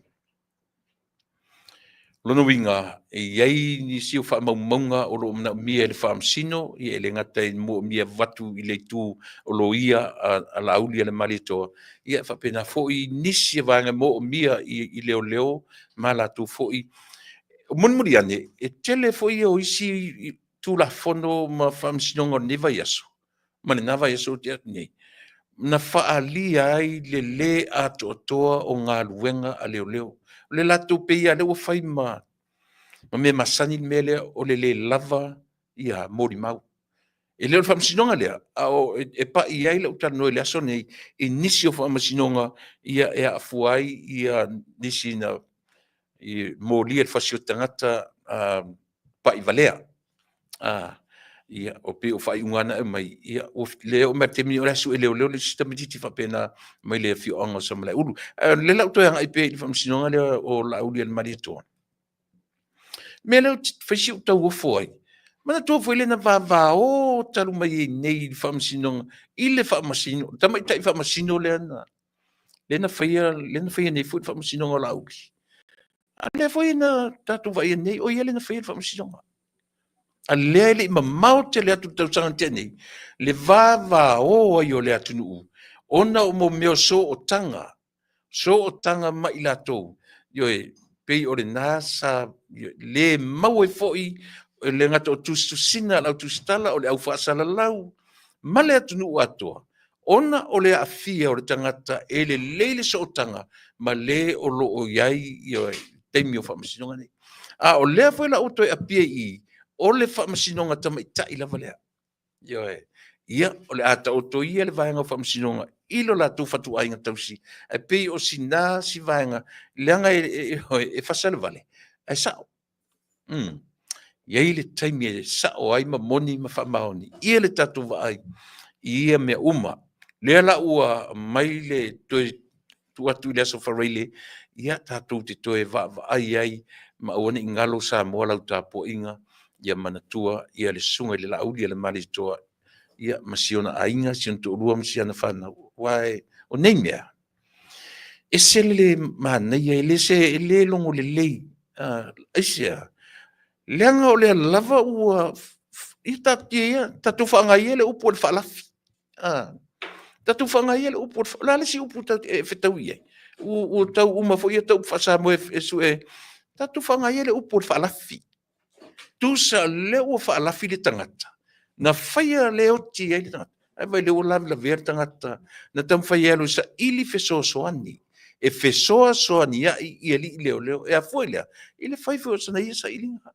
Lona uiga, e i ai nisi o faamaumauga o lo o manaomia e le Faamasino, ia e le gata e moomia avatu i le itu o loia a Laauli a le Malietoa, ia faapena foi nisi o vaega moomia i leoleo ma latou foi. Mulimuli ane, e tele foi o isi Tulafono ma Faamasinoga o lenei vaiaso ma lena vaiaso ua tea atu nei, na faaalia ai le lē atoatoa o galuega a leoleo. O le latou pei lava lea ua fai ma mea masani le mea lea o le lē lava ia molimau. E le o le faamasinoga lea, a o e pai i ai lau talanoa i le aso lenei i nisi o faamasinoga ia e aafua ai ia nisi na i molia i le fasi o tagata pai valea. Ia, o pei o faaiuga na e aumai, ia, ua le oo mai i le taimi o le a sue leoleo le isi tamaitiiti faapena mai le afioaga o Samalaeulu. Ae o lea la ua toe agai pea i le faamasinoga lea o Laauli-a-le-Malietoa. Mea lea ou te fai si ou tauofo ai, manatua foi lea na vavao talu mai ai nei i le faamasinoga, i le faamasino, tamaitai faamasino lea na lea na faia, lea na faia nei foi le faamasinoga o Laauli. A lea foi na tatou vaaia nei, o ia lea na faia le faamasinoga. A lea e le i mamao tele atu i le tausaga na tea nei, le vavao ai o le atunuu ona o mo mea o sootaga, sootaga ma i latou, ioe, pei o lena sa le maua ai foi e le gata o tusitusiga a le au tusitala, o le au faasalalau ma le atunuu atoa, ona o le aafia o le tagata e lelei le sootaga ma le o lo o i ai i taimi o faamasinoga nei. A o lea foi la ua toe apia i i, o le faamasinoga tamaitai lava lea. Ioe. Ia, o le a taoto ia le vaega o faamasinoga i lo latou fatuaiga tausi, ae pei o sina si vaega, leaga e fasa le vale, ae sa'o. E i ai le taimi e sa'o ai ma moni ma faamaoni ia le tatou vaai i ia mea uma. Lea la ua aumai le toe tuu atu i le Aso Faraile, ia tatou te toe vaavaai ai ma aua ne i galo Samoa lau tapuaiga, ia manatua ia le Susuga i le Laauli a le Malietoa, ia ma si ona aiga, si ona toalua ma si ana fanau. Aua o nei mea, ese le manaia, e le se e le logo lelei. Aisea? Leaga o lea lava ua ia taatia ia, tatou faaaoga ia le upu o le faalafi. Tatou faaaoga ia le upu o le a le isi upu e fetaui i ai? Ua tau uma foi ia upu faa-Samoa e sue, tatou faaaoga ia le upu o le faalafi. Tusa o lea ua faalafi le tagata, na faia le oti ai le tagata, ae vaai o lea ua lavelavea le tagata na taumafai e alu e saili fesoasoani, e fesoasoania'i i alii leoleo. E afua i le a? I le fai foi o sana ia sailiga.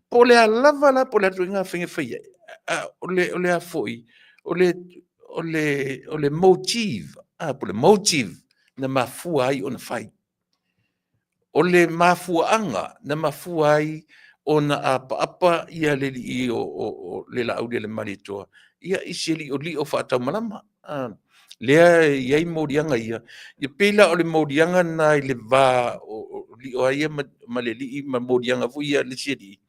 Po o le a lava la po o le a le ituaiga faiga e fai ai, a o le a foi, o le motive, po o le motive na mafua ai ona fai. O le mafuaaga na mafua ai ona apaapa ia le alii o le Laauli a le Malietoa ia i se li'oli'o faataumalama. Lea e i ai moliaga ia, e pei la o le moliaga lena i le va o lio a ia ma le alii ma moliaga foi ia a le isi alii,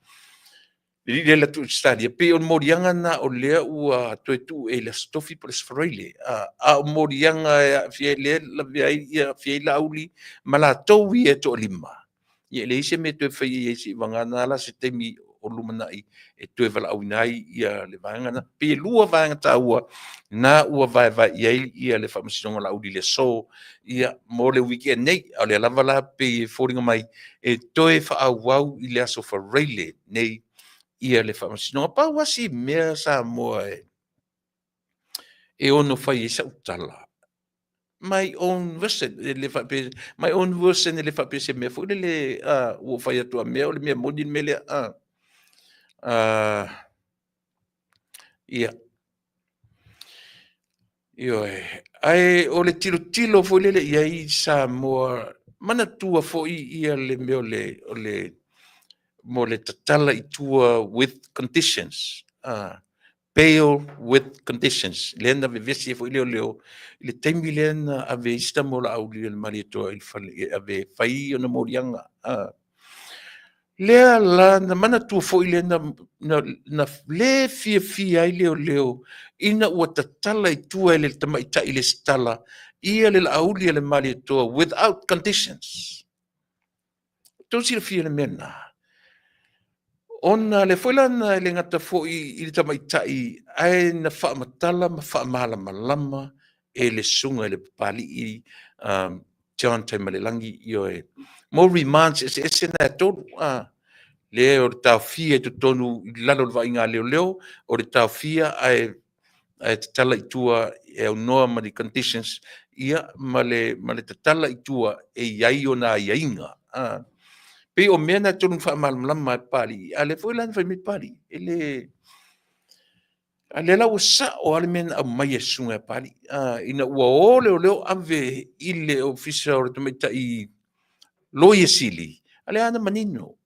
le alii lea e alu atu i Ausetalia, pei o le moliaga lena o lea ua toe tuu ea i le Aso Tofi po o le Aso Faraile, a o moliaga e aafia ai lea e lavea ai aafia ai Laauli ma latou ia e toalima, ia e leai se mea e toe faia i ai seiavagana la se taimi o lumanai e toe valaauina ai ia le vaega lena. Pei e lua vaega taua na ua vaevae i ai ia le Faamasinoga o Laauli i le aso, ia mo le weekend nei, a o lea lava la pei e foliga mai e toe faaauau i le Aso Faraile nei ia le Faamasinoga. Pau lava si mea Samoa e ono fai ai sau tala, my own version, e le faapea, my own version e le faapea se mea foi lele ua ou fai atu a mea o le mea moni le mea lea. Ia, ioe, ae o le tilotilo foi lele i ai Samoa, manatua foi ia le mea o le, o le mo le tatala i tua with conditions, bail with conditions, lea na vevesi ai foi leoleo i le taimi lea na ave ai si tama o Laauli o le Malietoa i le fale e ave e fai ona moliaga. Lea la na manatua foi lea na, na, na le fiafia ai leoleo ina ua tatala i tua e le tamaitai lesitala ia le Laauli a le Malietoa without conditions. Tou silafia le mea lena? Ona lea foi la na e le gata foi i le tamaitai ae na faamatala ma faamalamalama e le susuga i le Papalii John Taimalelagi, ioe, mo remands eseese na e tolu, lea o le taofia i totonu i lalo o le vaaiga a leoleo, o le taofia ae tatala i tua e aunoa ma ni conditions, ia ma le tatala i tua e i ai ona aiaiga. Pei o mea na e tolu na faamalamalama e Papalii, a o lea foi la na fai mai Papalii, e le... A o lea la ua sao lava le mea na aumai e le susuga ia Papalii, ina ua o leoleo ave i le ofisa o le tamaitai Loia Sili, a o lea lava na manino,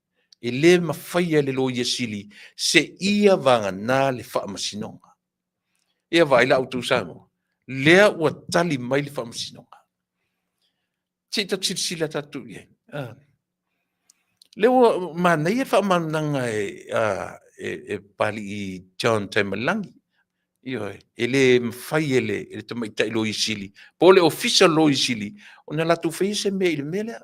e le mafaia e le Loia Sili seia vagana le Faamasinoga. Ia vaai la outou Samoa, lea ua tali mai le Faamasinoga. Se i tatou silasila tatou i ai. Lea ua manaia le faamalamalamaga e Papalii John Taimalelagi. Ioe, e le mafai e le tamaitai Loia Sili po o le Ofisa o le Loia Sili ona latou faia se mea i le mea lea.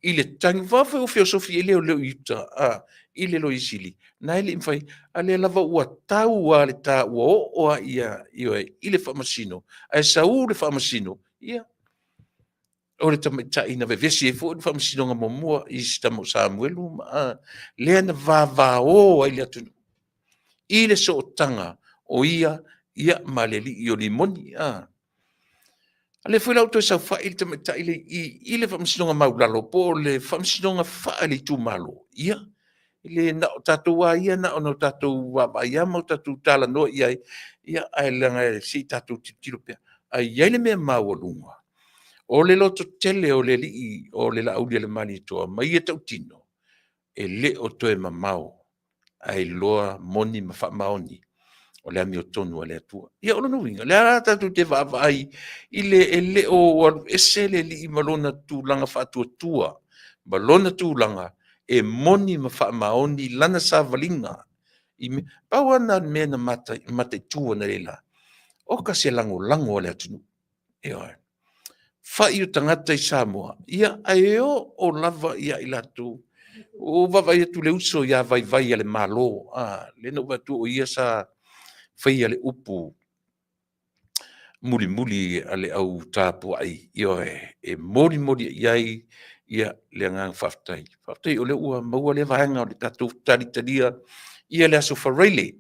i le tagi va foi o feosofi e leoleo i uta a i le Loia Sili na e le i mafai, a lea lava ua tau a le ta ua oo a ia, ioe, i le Faamasino, ae sau le Faamasino, ia, o le tamaitai na vevesi ai foi le Faamasinoga muamua i si tama o Samuelu ma a, lea na vavao ai le atunuu i le sootaga o ia, ia ma le alii o Rimoni. A lea foi la ua toe saofai le tamaitai le i i le Faamasinoga Maualalo po o le Faamasinoga Faale-Itumalo, ia, e le na o tatou lava ia na ona tatou vaavaai lava ma tatou talanoa i ai, ia, ae leaga se i tatou tilotilo pea. Ae i ai le mea maualuga, o le lototele o le alii o le Laaulialemalietoa ma ia tautino, e le o toe mamao ae iloa moni ma faamaoni o le amiotonu a le Atua. Ia o lona uiga, o lea la tatou te vaavaai i le e le o alu ese le Alii ma lona tulaga faatuatua ma lona tulaga e moni ma faamaoni lana savaliga. I me, pau lava lena o le mea na mataitu analeila, oka se lagolago a le atunuu. Ioe. Fai o tagata i Samoa, ia ae oo lava ia i latou. Ua ou vaavaai atu i le uso ia Vaivai a le Malo, a, lea na ou vaai atu o ia sa faia le upu mulimuli a le au tapuai, ioe, e molimoli i ai ia le agaga faafetai. Faafetai o lea ua maua lea vaega o le tatou talitalia ia le Aso Faraile.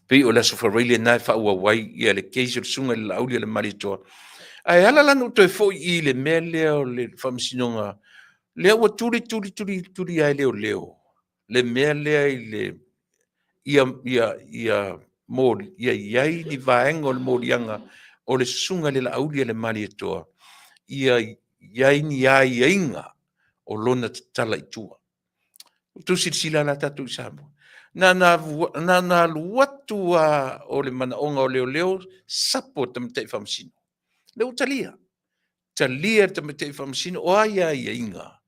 Pei o le Aso Faraile lena e faaauau ai ia le case o le Susuga i le Laaulialemalietoa. Ae ala la ona ou toe foi i le mea lea o le Faamasinoga, lea ua tuli tuli tuli tuli lava e leoleo le mea lea i le ia ia ia moli, ia i ai ni vaega o le moliaga o le Susuga i le Laaulialemalietoa, ia i ai ni aiaiga o lona tatala i tua. Ua outou silasila la tatou i Samoa, na ona alu atu lava o le manaoga o leoleo sapo le tamaitai faamasino. Lea ua talia, talia e le tamaitai faamasino, o a ia aiaiga?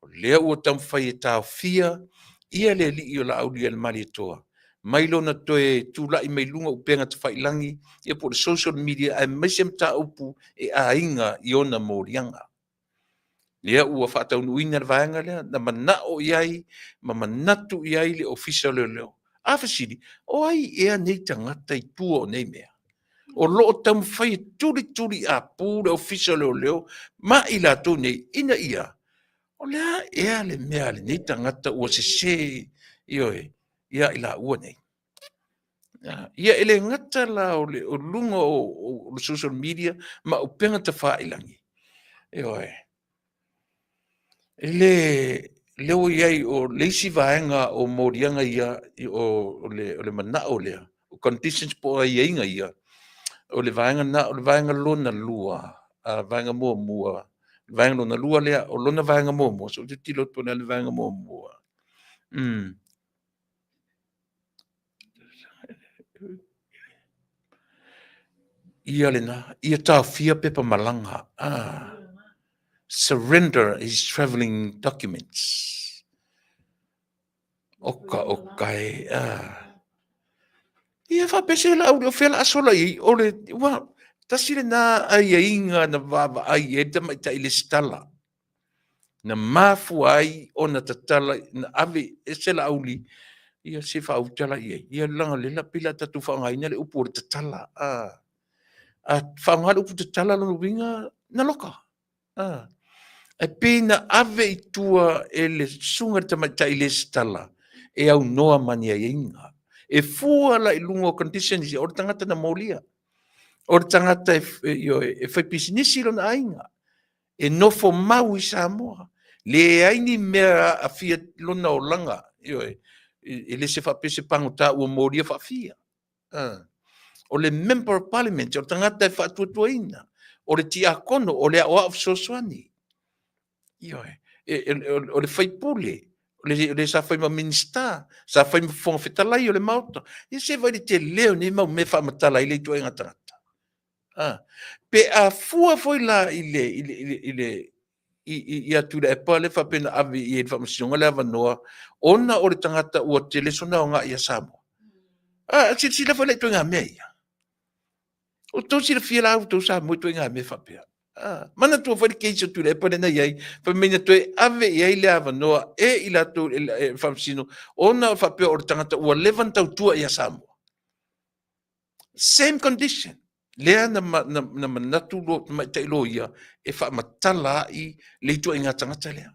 O lea ua taumafai e taofia ia le alii o Laaulialemalietoa mai lona toe tulai mai luga o upega tafailagi ia po o le social media aemaise mataupu e aiga i ona moliaga. Lea ua faataunuuina le vaega lea na manao i ai ma manatu i ai le Ofisa o Leoleo. A fesili, o ai ea nei tagata i tua o nei mea? O lo o taumafai e tulituliapu le Ofisa o Leoleo ma i latou nei ina ia, o le a ea le mea a lenei tagata ua sese, ioe, ia i laua nei? Ia e le gata la o le o luga o le social media ma upega tafailagi, ioe, e le lea ua i ai o le isi vaega o moliaga ia o le manao lea, o conditions po o aiaiga ia, o le vaega lena. O le vaega lona lua, vaega muamua, vaega lona lua lea, o lona vaega muamua, se i ou tilotilo atu po o le a le vaega muamua. Ia lena, ia taofia pepa malaga. Ah. Surrender his travelling documents. Oka oka e. Ah. Ia faapese la o fea la asola i o le ua tasi lena aiaiga na vaavaai i ai le tamaitai lesitala. Na mafua ai ona tatala na ave ese Laauli ia se faauta la i ai. Ia leaga o lea la pei o le a tatou faaaogaina le upu o le tatala. A, a faaaoga le upu tatala lona uiga na loka. A, ae pei na ave i tua e le susuga i le tamaitai lesitala e aunoa ma ni aiaiga. E fua la i luga o conditions ia, o le tagata na molia. O le tagata e, e fai pisinisi lona aiga. E nofo mau i Samoa. Leai ni mea aafia lona olaga, ioe, e le se faapea se pagota ua molia faafia. O le Member of Parliament, o le tagata e faatuatuaina, o le tiakono, o le aoao fesoasoani. Ioe, o le faipule, o le sa fai ma Minisita, sa fai ma Fofoga Fetalai o le Maota. Ia se vaai i le tele o nei mau mea e faamatala ai le ituaiga tagata. A, pe a fua foi la i le, i le, i le, i le i, ia Tuilaepa lea faapea na ave i ai i le faamasinoga le avanoa ona o le tagata ua tele sona aoga ia Samoa. A, silasila foi la i ituaiga mea ia. O tou silafia la outou Samoa i ituaiga mea faapea. Ah, manatua foi le case o Tuilaepa lea na i ai, fai mai na toe ave i ai le avanoa e i latou e faamasino, ona faapea o le tagata ua leva ona tautua ia Samoa. Same condition. Lea na, na, na manatu lo tamaitai loia e faamatala ai le ituaiga tagata lea.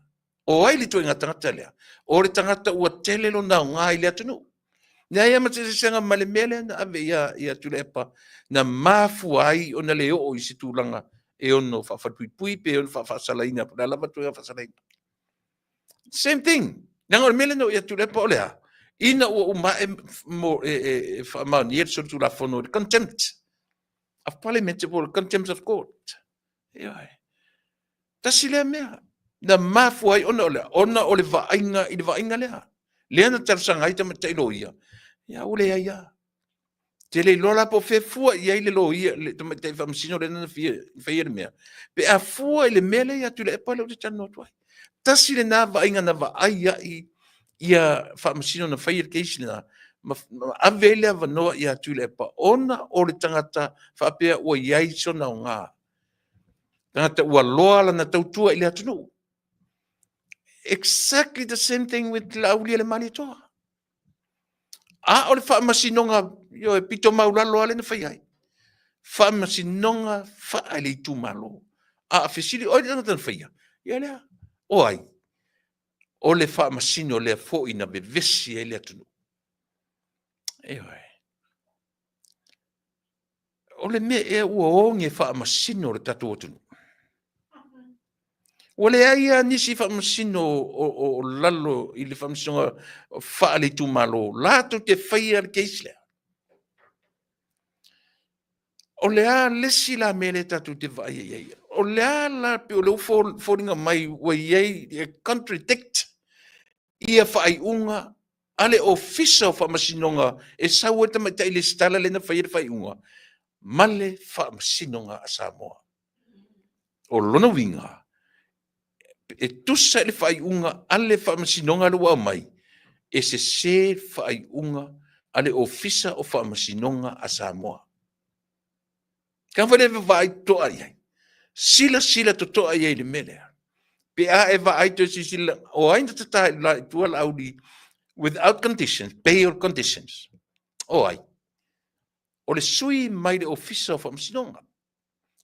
O ai le ituaiga tagata lea? O le tagata ua tele lona aoga i le atunuu. Leai lava ma se eseesega ma le mea lea na ave ia, ia Tuilaepa, na mafua ai ona le oo i se tulaga e ono faafalepuipui pe ono faafaasalaina, po o le a lava le tulaga faasalaina. Same thing. Leaga o le mea lea na oo ia Tuilaepa o le a? Ina ua uma ae mo, e, e, e faamaonia le solitulafono i le contempt of parliament po o le contempt of court. Ioe. Tasi lea mea na mafua ai ona o le ona o le vaaiga i le vaaiga lea. Lea na talosaga ai tamaitai loia, ia ua leai lava. Te le iloa la po o fea fua i ai le loia, le tamaitai faamasino lea na fia faia le mea. Pe a fua i le mea lea ia Tuilaepa lea ou te talanoa atu ai. Tasi lena vaaiga na vaai ai ia faamasino na faia le case lena, ma ave ai le avanoa ia Tuilaepa ona o le tagata faapea ua i ai sona aoga. Tagata ua loa lana tautua i le atunuu. Exactly the same thing with Laaulialemalietoa. A o le faamasinoga, ioe, pito maulalo lava lea na fai ai. Faamasinoga faa le itumalo. A fesili, o ai le tagata na faia? Ia lea, o ai? O le faamasino lea foi na vevesi ai le atunuu. Ioe. O le mea ea ua oge faamasino le tatou atunuu? Ua leai lava nisi faamasino o lalo i le faamasinoga faale-itumalo latou te faia le case lea. O le a le isi la mea lea tatou te vaai i ai? O le a la pei o lea ua foliga mai ua i ai e contradict ia faaiuga a le Ofisa o Faamasinoga e sau ai le tamaitai lesitala lea na faia le faaiuga ma le Faamasinoga a Samoa. O lona uiga, e tusa i le faaiuga a le Faamasinoga lea ua aumai, e sese faaiuga a le Ofisa o Faamasinoga a Samoa. Ka foi le vaai totoa i ai. Silasila totoa i ai i le mea lea. Pe a e vaai toe silasila, o ai na tata i la i tua Laauli without conditions, bail conditions? O ai? O le sui mai le Ofisa o Faamasinoga.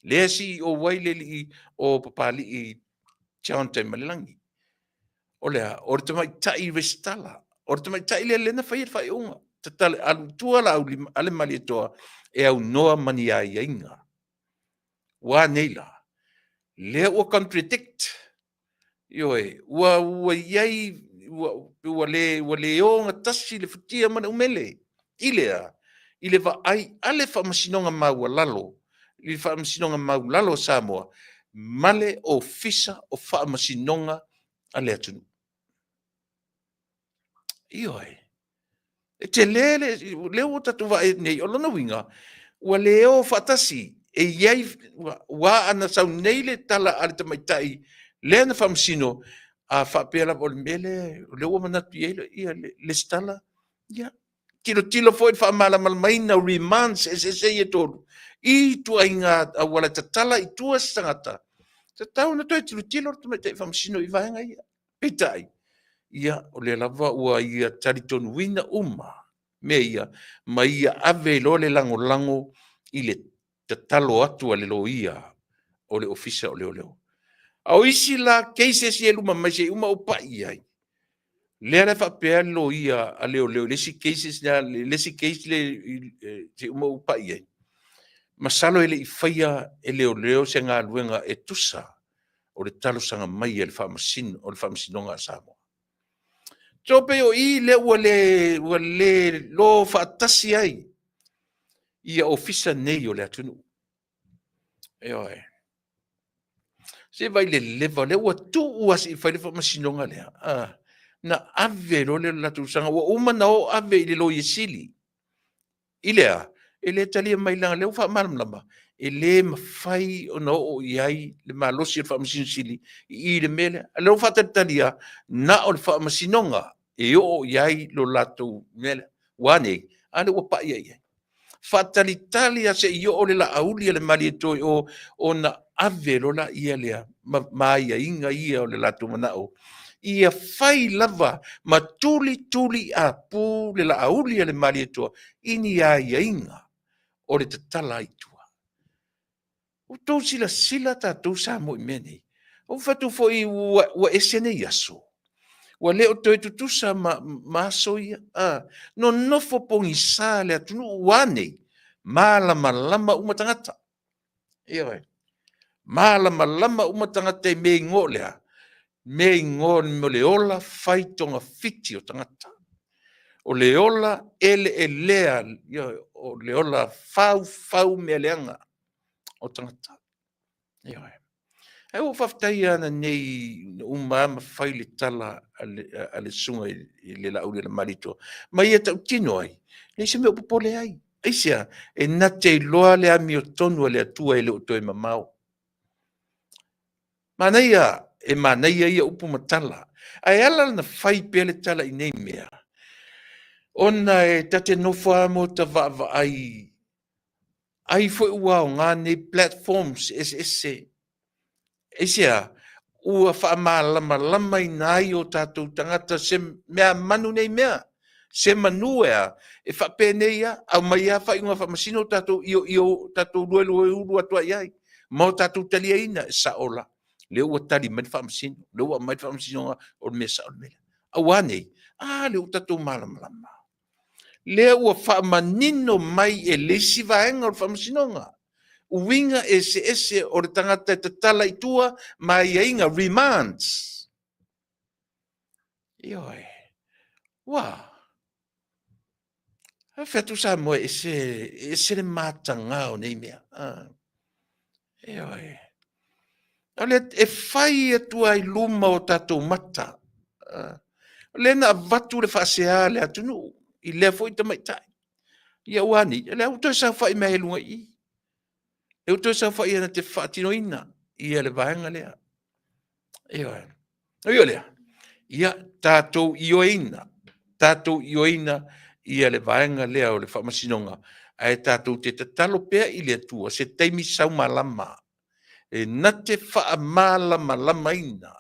Lea CEO ai le alii o Papalii John Taimalelagi. O le a? O le tamaitai resitala. O le tamaitai lea lea na faia le faaiuga. Tatale alu i tua Laauli a le Malietoa e aunoa ma ni aiaiga. Ua a nei la? Lea ua contradict. Ioe, ua, ua i ai, ua, ua le, ua le ogatasi le futia ma le umele. I le a? I le vaai a le Faamasinoga Maualalo, i le Faamasinoga Maulalo a Samoa, ma le Ofisa o Faamasinoga a le atunuu. Ioe. E tele le, lea ua tatou vaai atu nei, o lona uiga, ua le o faatasi, e i ai, ua ana sau nei le tala a le tamaitai lea na faamasino, a faapea lava o le mea lea, o lea ua manatu i ai ia le lesitala, ia, tilotilo foi i le faamalamalamaina o remands eseese ia e tolu, i ituaiga auala e tatala i tua se tagata, tatau ona toe tilotilo le tamaitai faamasino i vaega ia. Peitai, ia, o lea lava ua ia talitonuina uma mea ia, ma ia ave loa le lagolago i le tatalo atu a le loia o le Ofisa o Leoleo. A o isi la cases ia e luma mai se i uma ou pai i ai, lea la e faapea le loia a leoleo i le isi cases lea, le isi case lea se i uma ou pai i ai, masalo e le i faia e leoleo se galuega e tusa o le talosaga mai a le faamasino, o le Faamasinoga a Samoa. So pei o i lea ua le, ua le lo faatasi ai ia ofisa nei o le atunuu. Ioe. Se vai le leva, lea ua tuu lava se i fai le faamasinoga lea. Ah, na ave loa le latou saga, ua uma na o ave i le Loia Sili. I le a? E le talia mai leaga lea ua faamalamalama, e le mafai ona oo i ai le malosi o le Faamasino Sili i i le mea lea. A lea ua faatalitali lava, na o le Faamasinoga e oo i ai lo latou mea lea. Ua a nei? A lea ua pai i ai. Faatalitali lava se i oo le Laauli a le Malietoa i o ona ave loa laia lea ma, ma aiaiga ia o le latou manao ia fai lava ma tulituli apu le laauli a le Malietoa i ni aiaiga o le tatala ai i tua. Ua outou silasila tatou Samoa i mea nei? Ua ou fai atu foi ua, ua ese nei aso. Ua le o toe tutusa ma, ma aso ia. A, nonofo pogisa le atunuu ua a nei? Malamalama uma tagata. Ioe. Malamalama uma tagata i mea igoa o le a? Mea igoa o le ola fai togafiti o tagata. O le ola eleelea, ioe, o le ola faufau mea leaga o tagata. Ioe. Ae ua ou faafetai lava ananei na uma lava ma fai le tala a le susuga i le Laauli a le Malietoa, ma ia tautino ai, leai se mea o popole ai. Aisea? E na te iloa le amiotonu a le Atua e le o toe mamao. Manaia, e manaia ia upu ma tala, ae ala ona fai pea le tala i nei mea, ona e ta te nofo lava ma ota vaavaai ai foi ua aoga nei platforms eseese. Aisea? Ua faamalamalamaina ai o tatou tagata se meamanu nei mea, se manu e a, e faapenei lava, aumai lava faaiuga faamasino tatou ioio, tatou luelueulu atu ai i ai, ma o tatou taliaina, e sao la, lea ua tali mai le faamasino, lea ua aumai le faamasinoga o le mea sao le mea lea. Aua nei, a lea ua tatou malamalama. Lea ua faamanino mai e le isi vaega o le faamasinoga uiga eseese o le tagata e tatala i tua ma aiaiga, remands. Ioe. Ua. A fai atu Samoa e ese, e ese le mataga o nei mea. Ah. Ioe. O le e fai atu ai luma o tatou mata. Ah. O lea na avatu le faasea a le atunuu i lea foi tamaitai. Ia ua nei, lea ua toe saofai mai i luga i i. Lea ua toe saofai na te faatinoina ia le vaega lea. Ioe. Oi o lea, ia tatou ioeina, tatou ioeina ia le vaega lea o le faamasinoga, ae tatou te tatalo pea i le Atua se taimi saumalama e na te faamalamalamaina,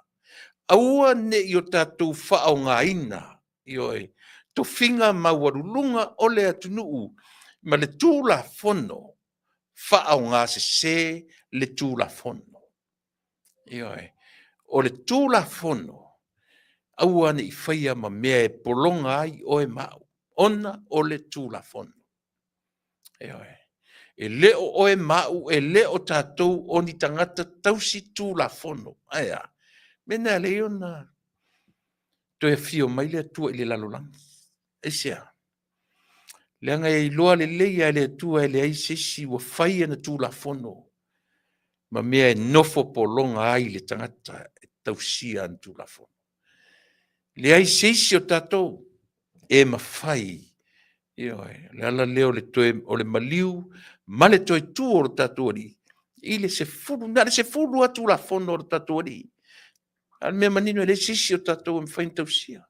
aua ne i o tatou faaaogaina, ioe, tofiga maualuluga o le atunuu ma le Tulafono, faaaogasese le Tulafono. Ioe. O le Tulafono, aua ne i faia ma mea e pologa ai oe ma au, ona o le Tulafono. Ioe. E le o oe ma au, e le o tatou o ni tagata tausi Tulafono. Ae a? Mea na e ala ai ona toe afio mai le Atua i le lalolagi. Aisea? Leaga e iloa lelei lava e le Atua e leai se isi ua fai ana Tulafono ma mea e nofo pologa ai le tagata e tausia ana Tulafono. Leai se isi o tatou e mafai, ioe, o le ala lea o le toe, o le maliu ma le toe tu o lo tatou Alii i le 10, na o le 10 lava Tulafono a lo tatou Alii. A o le mea manino e leai se isi o tatou e mafai ona tausia.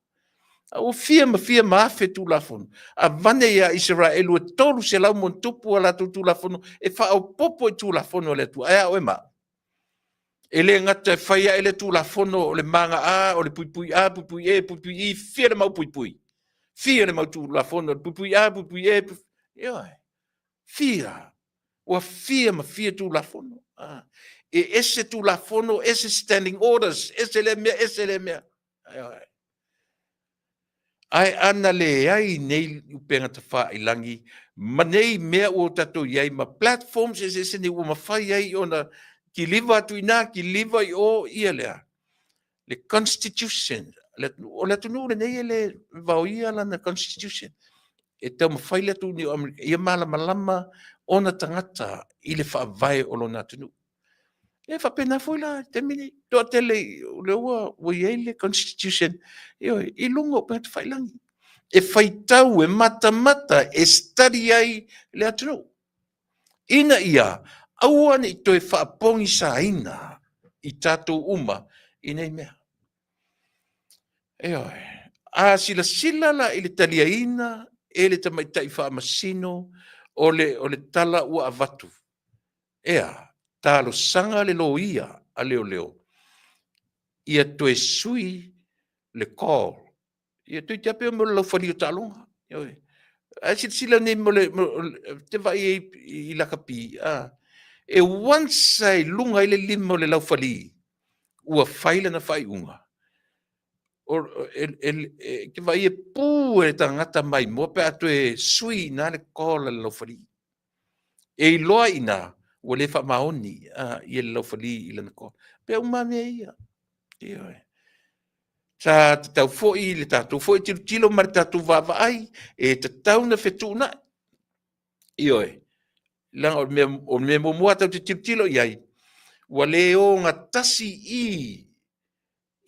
A ua fia ma fia ma afe Tulafono, avane ia Isaraelu e 300 ma ono tupu a latou Tulafono e faaopoopo i Tulafono a le Atua. Ae a oe ma au? E le gata e fai ae le Tulafono o le maga A, o le puipui A, puipui E, puipui I, fia le mau puipui, fia le mau Tulafono, puipui A, puipui E, puipui... Ioe, fia, ua fia ma fia Tulafono. Ah. E ese Tulafono, ese standing orders, ese lea mea, ese lea mea. Ioe. Ae ana leai nei upega tafailangi ma nei mea ua tatou i ai ma platforms eseese nei ua mafai ai ona kiliva atu i ina, kiliva i o, ia lea. Le constitution, o le atunuu lenei e le vaoia lana constitution. E taumafai le atunuu o Amerika ia malamalama ona tagata i le faavae o lona atunuu. E faapena foi la i le taimi nei, toatele o lea ua i ai le constitution, ioe, i luga o upega tafailangi. E faitau, e matamata, e study ai le atunuu, ina ia aua ne i toe faapogisaina i tatou uma i nei mea. Ioe. A silasila la i le taliaina e le tamaitai faamasino o le tala ua avatu, e a? talosaga le loia a leoleo ia toe sui le call. Ia toe te ape mo le laufali o taaloga. Ioe. Ae silasila nei mo le, te vaai ai i lakapi, a, e once a i luga ai le lima o le laufali, ua fai lana faaiuga, e te vaai e pu e le tagata maimoa pe a toe sui i ina le call a le laufali. E iloa i ina ua le faamaoni ia le laufali i lana call. Pe uma mea ia. Ioe. Sa tatau foi le tatou foi tilotilo ma le tatou vaavaai, e tatau na fetuunai. Ioe. Leaga o le mea muamua tatou te tilotilo i ai, ua le ogatasi i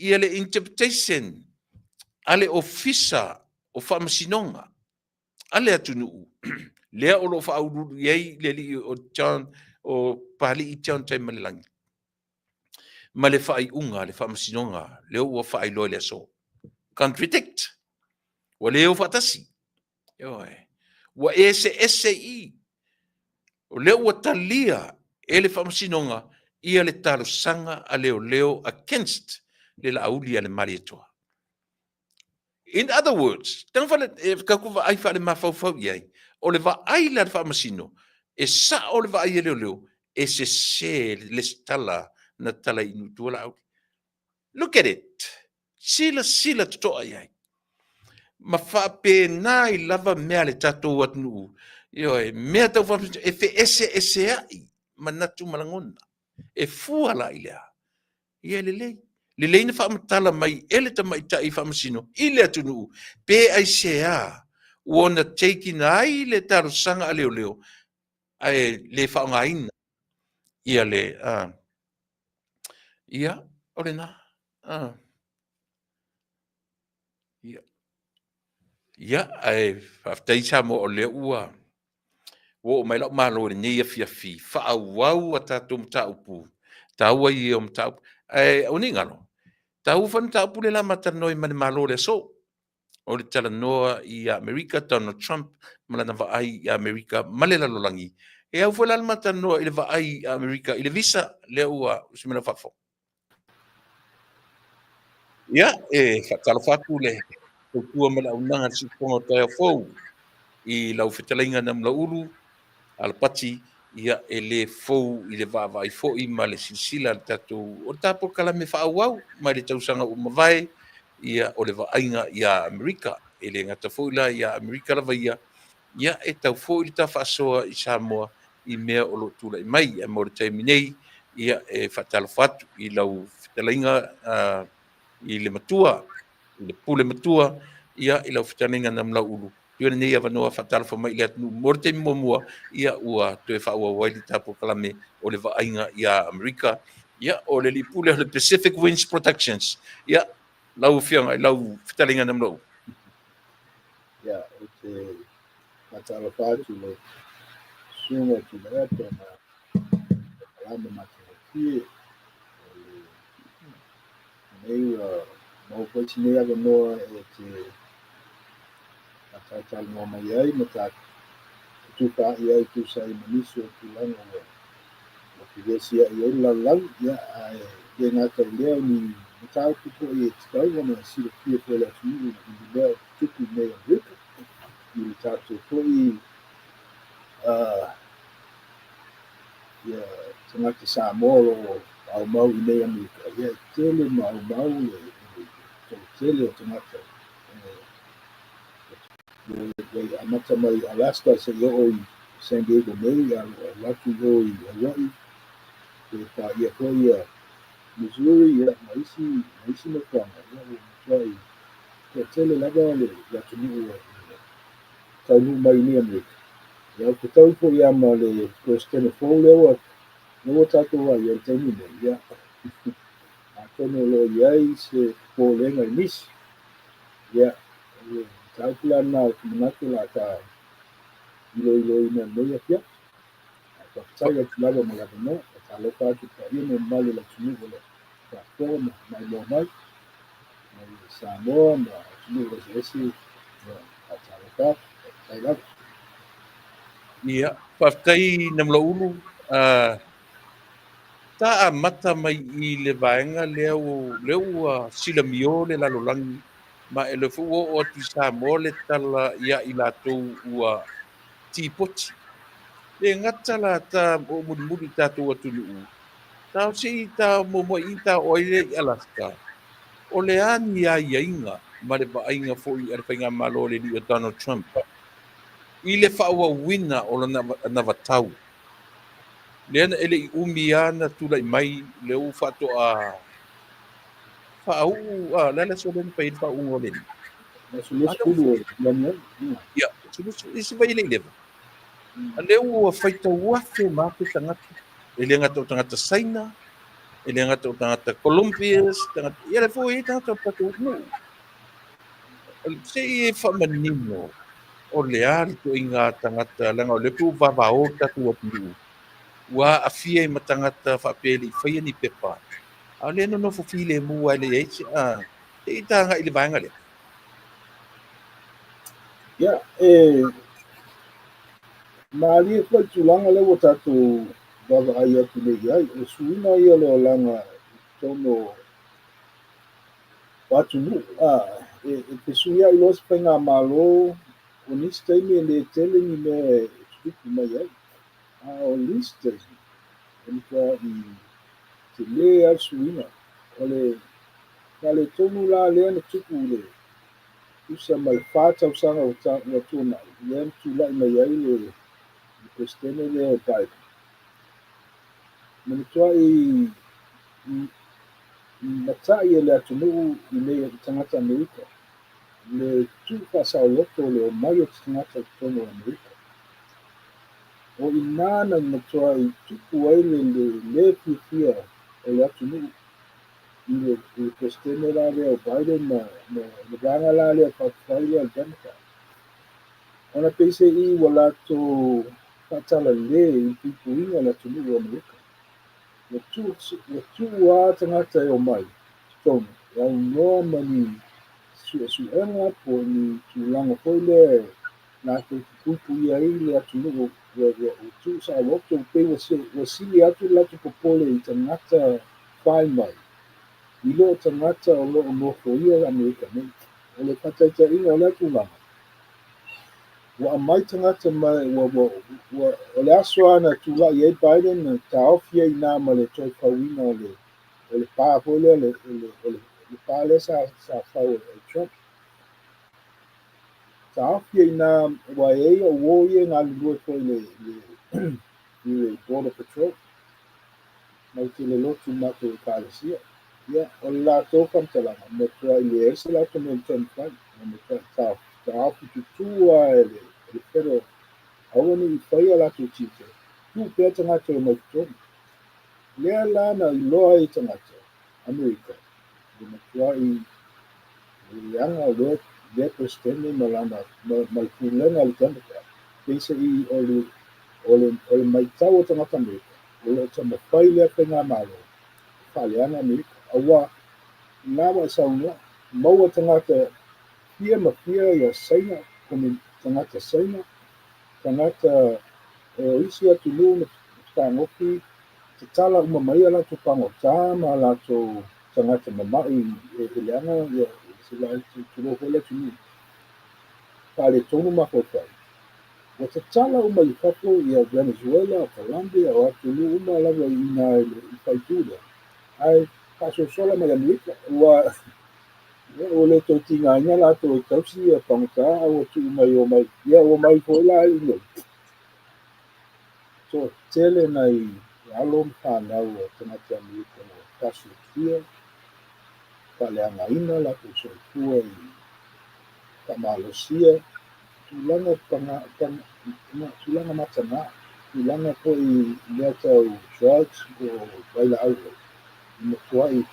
ia le interpretation a le Ofisa o Faamasinoga a le atunuu lea o lo o faauluulu i ai le alii o John o Papalii John Taimalelagi ma le faaiuga a le Faamasinoga lea ua faailoa i le aso. Contradict. Ua le o faatasi. Ioe. Ua eseese i. O lea ua talia e le Faamasinoga ia le talosaga a leoleo against le Laauli a le Malietoa. In other words, tanga fale, e tatou vaai faale-mafaufau i ai, o le vaai la a le Faamasino, e sao le vaai a leoleo, e sese le lesitala na tala i Inuitua Laauli. Look at it. Silasila totoa i ai. Ma faapena ai lava mea a le tatou atunuu, ioe, mea tau faamasinoga, e feeseeseai manatu ma lagona. E fua la i le a? Ia e lelei. Lelei na faamatala mai e le tamaitai faamasino i le atunuu pe aisea ua ona take ina ai le talosaga a leoleo ae le faaaogaina ia le ia o lena ia ia ae faafetai Samoa o lea ua ua oo mai lau malo i lenei afiafi faaauau a tatou mataupu taua ia o mataupu ae aua ne i galo taua foi le mataupu lea la ma talanoa ai ma le Malo i le aso o le talanoa i Amerika, Donald Trump ma lana vaai i Amerika ma le lalolagi. E au foi la le ma talanoa i le vaai i Amerika i le visa lea ua usi mai lau faafofoga. Ia, e faatalofa atu le tautua ma le auaunaga a le Siufofoga o Taeao Fou i lau fetalaiga Namulauulu Alapati, ia e le fou i le vaavaai foi ma le silasila a le tatou, o le ta polokalame faaauau mai le tausaga ua mavae, ia o le vaaiga ia Amerika. E le gata foi la ia Amerika lava ia, ia e tau foi le ta faasoa i Samoa i mea o lo o tulai mai. Ae mo le taimi nei, ia e faatalofa atu i lau fetalaiga i le matua, i le pule matua, ia i lau fetalaiga Namulauulu, Ia lenei avanoa faatalofa mai i le atunuu mo le taimi muamua, ia ua toe faaauau ai le ta polokalame o le vaaiga ia Amerika. Ia o le alii pule o le Pacific Winds Productions. Ia lau afioga i lau fetalaiga Namulauulu. Ia, ou te faatalofa atu i le susuga i Tuilaepa ma polokalame matagofie o lenei ua maua foi si nei avanoa e te faatalatalanoa mai ai ma ta fetufaai ai e tusa ai ma nisi o tulaga ua fevesiai ai le lalolagi. Ia, ae le gata i lea o ni mataupu foi e tatau ona silafia foi e le atunuu i le mea o tutupu i nei Amerika i le tatou foi ia tagata Samoa o lo o aumau i nei Amerika. Ia, e tele ma aumau le toatele o tagata ua amata mai i Alaska seia oo i San Diego nei, a alu atu i o i Hawaii, e paia foi ia Missouri ia, ma isi, ma isi nofoaga, ia, ua matuai toatele lava le atunuu ua taunuu mai i nei Amerika. Ia, ua fetau foi lava ma le Peresetene fou lea ua, lea ua tatou vaai i ai i le taimi nei, ia, atonu o lo o i ai se popolega i nisi. Ia, o le mataupu la lena ou te manatu o le a ta iloiloina i lenei afiafi. Ae faafetai atu lava mo le avanoa. Faatalofa atu i le paia ma le mamalu o le atunuu o lo o faafofoga ma maimoa mai, mai Samoa ma atunuu eseese. Ia, faatalofa atu. Faafetai lava. Ia, faafetai Namulauulu. Ta amata mai i le vaega lea lea ua silamio le lalolagi ma e le foi ua oo atu i Samoa le tala ia i latou ua tipoti. Le gata la ta oo mulimuli i tatou atunuu, ta o se i ta muamua i ta oo ai lea i Alaska, o le a ni aiaiga ma le vaaiga foi a le faigamalo a le alii o Donald Trump i le faaauauina o lana anavatau lea na e le i umi lava na tulai mai lea ua faatoa faauu a le a le aso lea na fai ai le faauuga o le Aso 20 o Ianuari. Ia, isi vai le i leva. A lea ua faitau afe ma afe tagata. E le gata o tagata Saina, e le gata o tagata Colombias, tagata, ia le foi e tagata o tatou atunuu. Se i e faamanino o le a le ituaiga tagata, leaga o lea pei ua vavao le tatou atunuu, ua aafia ai ma tagata faapea e le i faia ni pepa, a o lea e nonofo filemu lava e leai se, se i ta agai i le vaega lea. Ia, e malie foi tulaga lea ua tatou vaavaai atu nei i ai. O le suiga ia o le olaga i totonu o atunuu, e fesuiai loa se faigamalo, o nisi taimi e le tele ni mea e tutupu mai ai. A o nisi taimi, e matuai tele lava le suiga. O le faaletonu la lea na tupu i le tusa ma le 4 tausaga ua tuanai, lea na tulai mai ai le Peresetene lea o Biden. Na matuai matai e le atunuu i nei i tagata Amerika le tuufaasaoloto o le omai o tagata i totonu o Amerika. O i ina na matuai tupu ai le le fiafia o le atunuu i le Peresetene la lea o Biden ma le vaega la lea faaupufai lea o le Democrat. Ona peiseai ua latou faatalale i le puipuiga o le atunuu o Amerika. Ua tuu lava tagata e omai i totonu e aunoa ma ni suesuega po o ni tulaga foi lea latou te puipuia ai le atunuu ua tuusaoloto, pei ua sili atu le latou popole i tagata fai mai i lo tagata o lo o nofoia Amerika nei. O le faataitaiga o lea tulaga, ua aumai tagata mai, o le aso lava na tulai ai Biden na taofi ai i ina ma le toe fauina o le pa foi lea, o le pa lea sa fau e Trump. Taofi ai i ina, ua e ai au uo ia e galulue foi i le Border Patrol, mau te le lotu matou ekalesia. Ia, o le latou faamatalaga, matuai leai se latou mea e taumafai, matuai taofi tutū lava e le federal, aua ne i faia latou tiute, tuu pea tagata e omai i totonu. Lea la na iloa ai tagata Amerika, le matuai leaga o lea Peresetene ma lana ma le pulega a le Democrat. Peiseai o le matau o tagata Amerika, o lo o taumafai lea faigamalo e faaleaga Amerika. Aua la ua e saunoa, maua tagata fia ma fia ia Saina, tagata Saina, tagata o isi atunuu na fetagofi, tatala uma mai a latou pagota ma latou tagata mama'i e leaga ia se tulou foi le atunuu faaletonu mafaufau. Ua tatala uma i fafo ia Venezuela, Colombia, o atunuu uma lava i ina i le faaitu lea, ae faasoasola mai Amerika. Ua le toe tigaina latou e tausi ia pagota, a ua tuu mai o mai, ia ua mai foi la i inei. Toatele nai alo ma fanau o tagata Amerika ua fasiofia, faaleagaina latou soifua i faamalosia, tulaga tulaga mataga, tulaga foi mea tau drugs po o vailaau foi, i matuai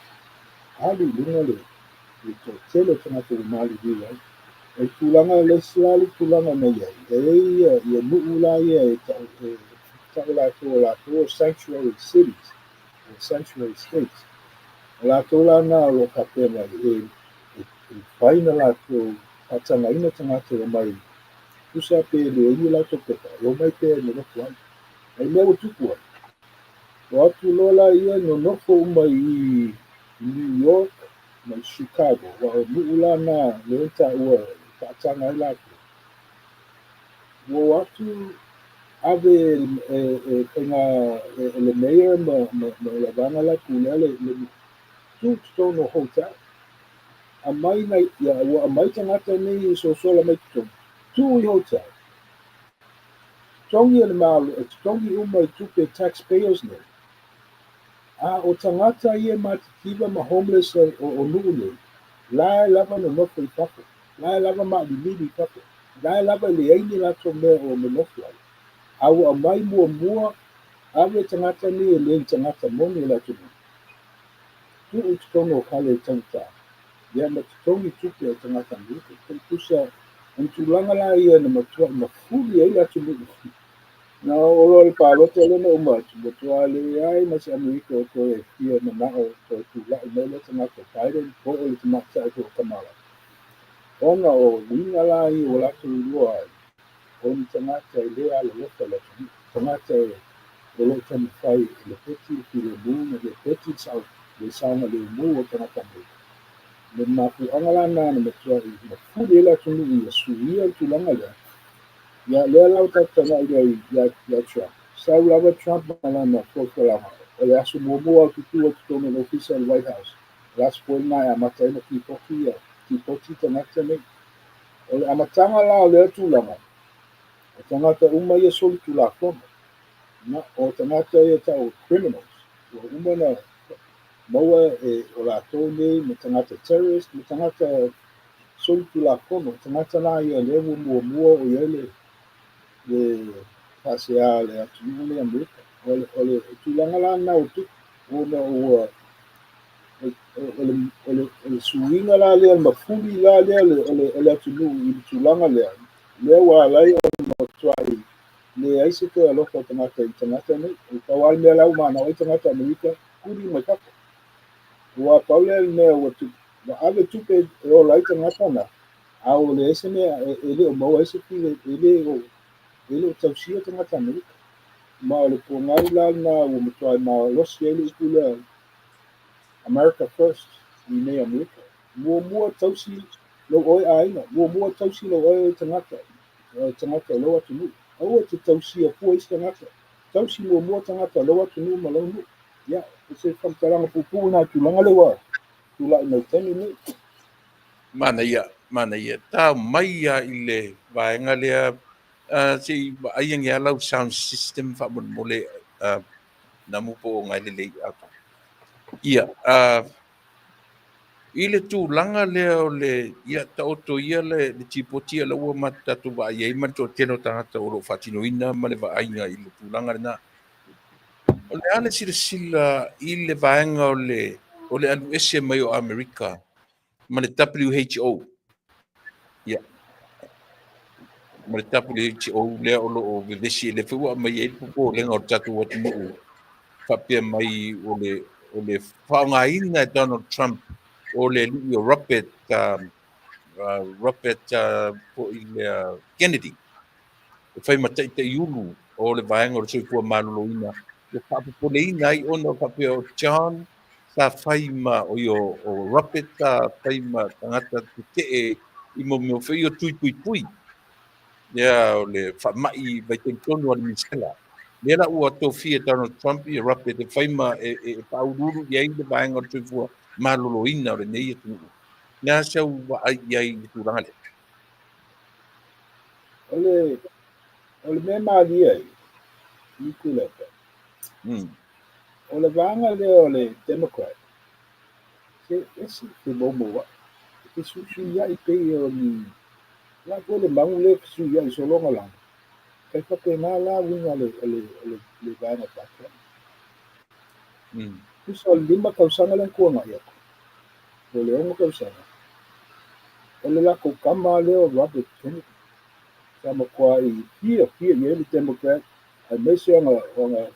alu i luga le toatele o tagata ua maliliu ai. O le tulaga le isi la le tulaga na i ai, e i ai ia nuu la ia e tau latou o latou o sanctuary cities, o sanctuary states. O latou la na o lo o faapea mai e mafai na latou faatagaina tagata e omai tusa pe leai ni latou pepa, e omai pea e nonofo ai. Ai mea ua tupu ai, O atu loa la ia nonofo uma i New York ma i Chicago, aua o nuu la na lea na taua e faataga ai latou. Ua o atu ave e faiga e le mayor ma le vaega la e pulea le nuu, tuu i totonu o hotel. Aumai nai, ia, ua aumai tagata nei e sosola mai totonu, tuu i hotel. Totogi e le Malo, e totogi uma i tupe taxpayers nei. A o tagata ia e matitiva ma homeless o nuu nei, la e lava nonofo i fafo, la e lava maalimili i fafo, la e lava e leai ni latou mea o nonofo ai. A ua aumai muamua ave tagata nei e le ni tagata moni o le atunuu, tuu i totonu o fale taugata, ia ma totogi tupe a tagata Amerika. Tusa, o ni tulaga la ia na matuai mafuli ai le atunuu. Na oo loa le palota lea na uma atu, matua leai ma se Amerika o toe fia manao toe tulai mai le tagata Biden po o le tamaitai foi o Kamala. Ona o uiga la ia ua latou iloa ai, o ni tagata e le alolofa i le atunuu, tagata o lo o taumafai e lepeti le filemu ma lepeti le saogalemu o tagata Amerika. Le mafuaaga la lena na matuai mafuli ai le atunuu ia suia le tulaga lea. Ia lea la ua tatou tagai loa ia Trump. Sau lava Trump ma lana folafolaga, o le aso muamua ou te tu ai totonu o le ofisa o le White House. O le aso foi lena e amata ai ona tipoti ia tipoti tagata nei. O le amataga la o lea tulaga, o tagata uma ia solitulafono, na, o tagata ia tau criminals, ua uma na maua e o latou nei ma tagata terrorist, ma tagata solitulafono, tagata la ia lea ua muamua o i ai le faasea a le atunuu nei Amerika. O le tulaga la lena ua tupu, ona ua o le suiga la lea, le mafuli la lea o le atunuu i le tulaga lea, lea ua ala ai ona matuai leai se toe alofa o tagata i tagata nei. E pau lava le mea la ua manao ai tagata Amerika, kuli mai fafo. Ua pau lea le mea ua tupu, ua ave tupe e ola ai tagata na, a ua leai se mea e le o maua ai se file, e le o tausia tagata Amerika. Ma o le pogau la lena ua matuai malosi ai le upu lea America First i nei Amerika. Muamua tausi lou oe aiga, muamua tausi lou oe tagata, tagata o lou atunuu. Aua te tausia fua isi tagata. Tausi muamua tagata o lou atunuu ma lou nuu. Ia, o se faamatalaga puupuu na tulaga lea ua tulai mai taimi nei. Manaia, manaia. Ta mai ia i le vaega lea, se i vaai ane lava lau sound system faamolemole, namu po o ngai lelei atu. Ia, i le tulaga lea o le, ia, taoto ia le tipoti ia la ua ma tatou vaai ai ma le toatele o tagata o lo o faatinoina ma le vaaiga i le tulaga lena. O le a le silasila i le vaega o le alu ese mai o Amerika ma le WHO? Ia, ma le WHO lea o lo o vevesi e le foi ua aumai ai le popolega o le tatou atunuu faapea mai o le faaaogaina e Donald Trump o le alii o Robert foi lea Kennedy e fai ma taitaiulu o le vaega o le soifua maloloina ua faapopoleina ai ona faapea o John sa fai ma o ia o Robert sa fai ma tagata tetee i mo mea foi o tui puipui ia o le faamai vaitaimi tonu a le misela lea la ua tofia Donald Trump ia Robert e fai ma e faauluulu i ai le vaega o le soifua maloloina o lenei atunuu. Le a sau vaai i ai i le tulaga lea? O le mea malie ai, i Tuilaepa, o le vaega lea o le Democrat, se ese femoumouai, e fesuisuiai pei o ni la foi le magu lea e fesuiai sologa lana. Kai faapena la uiga o le vaega Patriot. Tusa o le 5 tausaga lea na tuanai atu, po o le 6 tausaga, o le latou tama lea o Robert Kennedy, sa matuai fiafia i ai le Democrat, aemaise ona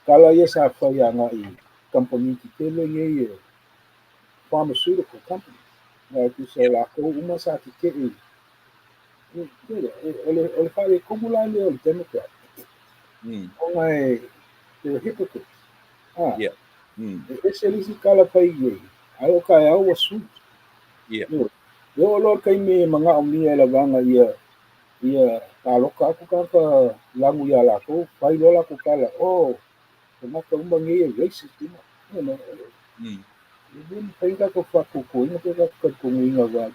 tala ia sa fai agai i kamupani tetele nei e pharmaceutical companies. Na tusa o latou uma sa tetee o le faaletonu la lea o le Democrat. Ona e, they're hypocrites. A, Ia. Mm. e ese le isi tala fai i ai, ae o taeao ua sui. Ia. Ioe. E oo loa le taimi e manaomia e le vaega ia ia palota atu tagata lanu ia latou, fai loa latou tala, oh, tagata uma nei e racist uma. You know, e le mafai ona tatou faatuatuaina pe tatou talitonuina aua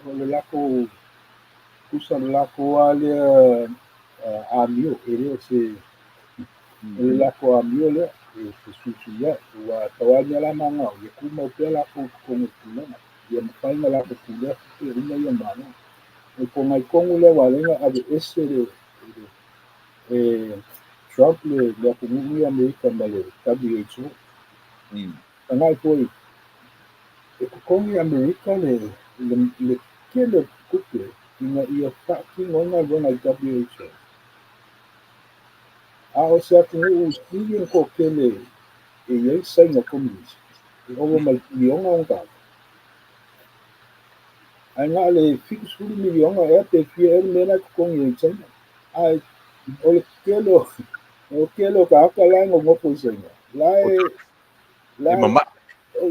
o le latou tusa o le latou lava lea amio, e le o se o le latou amio lea e fesuisuiai. Ua pau lava le mea la manao, ia tumau pea latou i totonu o le pulega, ia mafai ona latou pulea tupe uma ia malo. O le pogai tonu lea ua ala ai ona aveese le e Trump le atunuu ia Amerika ma le WHO. Tagai foi, e totogi Amerika le tele o tupe ina ia faatino ai galuega a le WHO. A o se atunuu sili ona toatele e i ai Saina Komunisi, e ova ma le piliona ona tagata. Ae na o le 70 miliona ea pe fia ea le mea la e totogi ai i Saina. Ae o le tele o tagata la e nonofo i Saina, la e la E mama'i.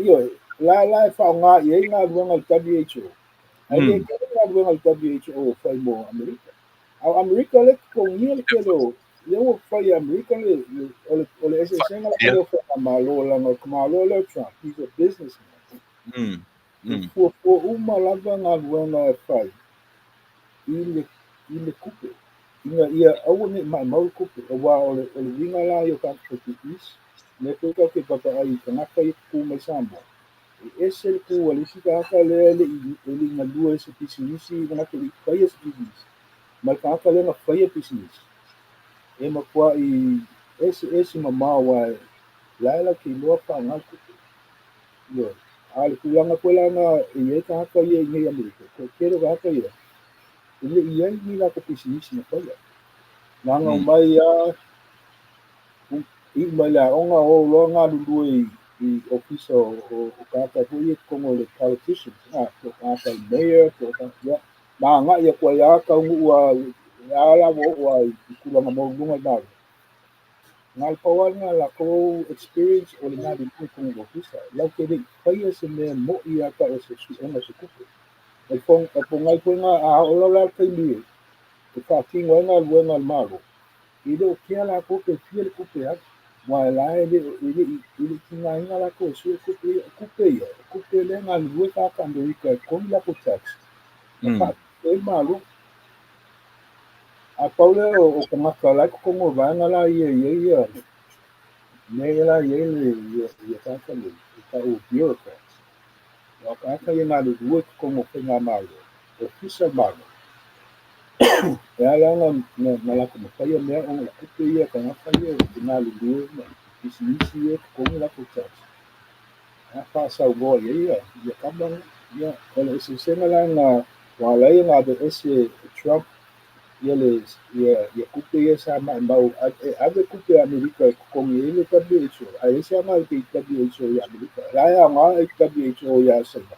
Ioe, la e faaaoga i ai galuega a le WHO. Ae le tele galuega a le WHO e fai mo Amerika. A o Amerika lea e totogia le tele o lea ua fai e Amerika o le eseesega la lea o faigamalo leaga o le tamaloa lea o Trump, he's a businessman. E fuafua uma lava galuega e fai i le tupe ina ia aua ne i maumau le tupe, aua o le uiga la ia o tagata faipisinisi. Lea foi tatou te vaavaai i tagata ia tutu mai Samoa, e ese le tu a le isi tagata lea e le i galue se pisinisi, tagata e le i faia se pisinisi, ma le tagata lea na faia pisinisi. E matuai ese ese mamao, aua la e latou te iloa faaaoga le tupe. Ioe. A o le tulaga foi la na e i ai tagata ia i nei Amerika, toatele o tagata ia e le i ai ni latou pisinisi na faia. Na omai lava iu mai le aoga o loa galulue i ofisa o tagata foi ia i totonu o le politicians, po o tagata mayor, po o tagata, ia, ma agai atu ai lava taunuu lava la ua oo lava i tulaga maualuluga o le Malo. Na o le pau lava lena latou experience o le galulue i totonu o ofisa. Latou te le i faia se mea moi lava tau o se suega o se tupe. O le pogai foi lena, a oo loa la le taimi e faatino ai galuega a le Malo, e le o kea latou pe fia le tupe alu, aua la e le i tigaina latou e sue tupe ia. O tupe ia, o tupe lea e galulue tagata Amerika e totogi latou tax, ma faatupe ai le Malo. A pau lea o tagata la e totonu o vaega la ia e i ai ia mea ia la e i ai le ia tagata nei, e tau bureaucrats. O tagata ia galulue i totonu o faigamalo, ofisa o le Malo. E ala ona na latou mafaia mea ona o tupe ia tagata ia e galulue ma pisinisi ia e totogi latou tax. A faasaunoa i ai ia kama na. Ia, o le eseesega la na ua ala ai ona aveese e Trump ia le ia ia tupe ia sa maumau e ave tupe a Amerika e totogi ai le WHO, ae leai se aoga i le WHO i Amerika. La e aoga i WHO ia Saina.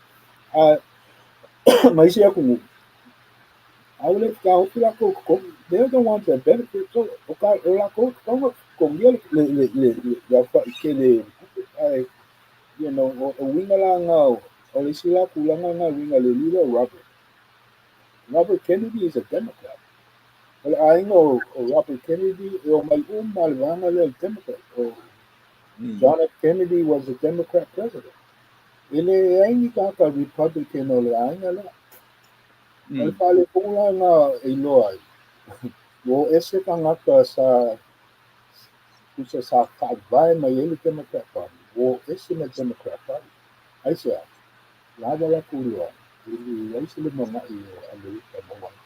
A ma isi atunuu, aua le taofi latou totogi. They don't want their benefit. So, o latou tatau ona totogia le aofai tele tupe. Ae, o uiga la na o le isi la tulaga na uiga le alii lea o Robert. Robert Kennedy is a Democrat. O le aiga o Robert Kennedy e omai uma le vaega lea o le Democrat. O John F. Kennedy was a Democrat president. E leai ni tagata Republican o le aiga lea. O le faaletonu la na e iloa ai, ua o ese tagata sa tusa sa faavae mai ai le Democrat Party, ua o ese ma le Democrat Party. Aisea? Lava latou iloa, e leai se lumanai o Amerika maua ai.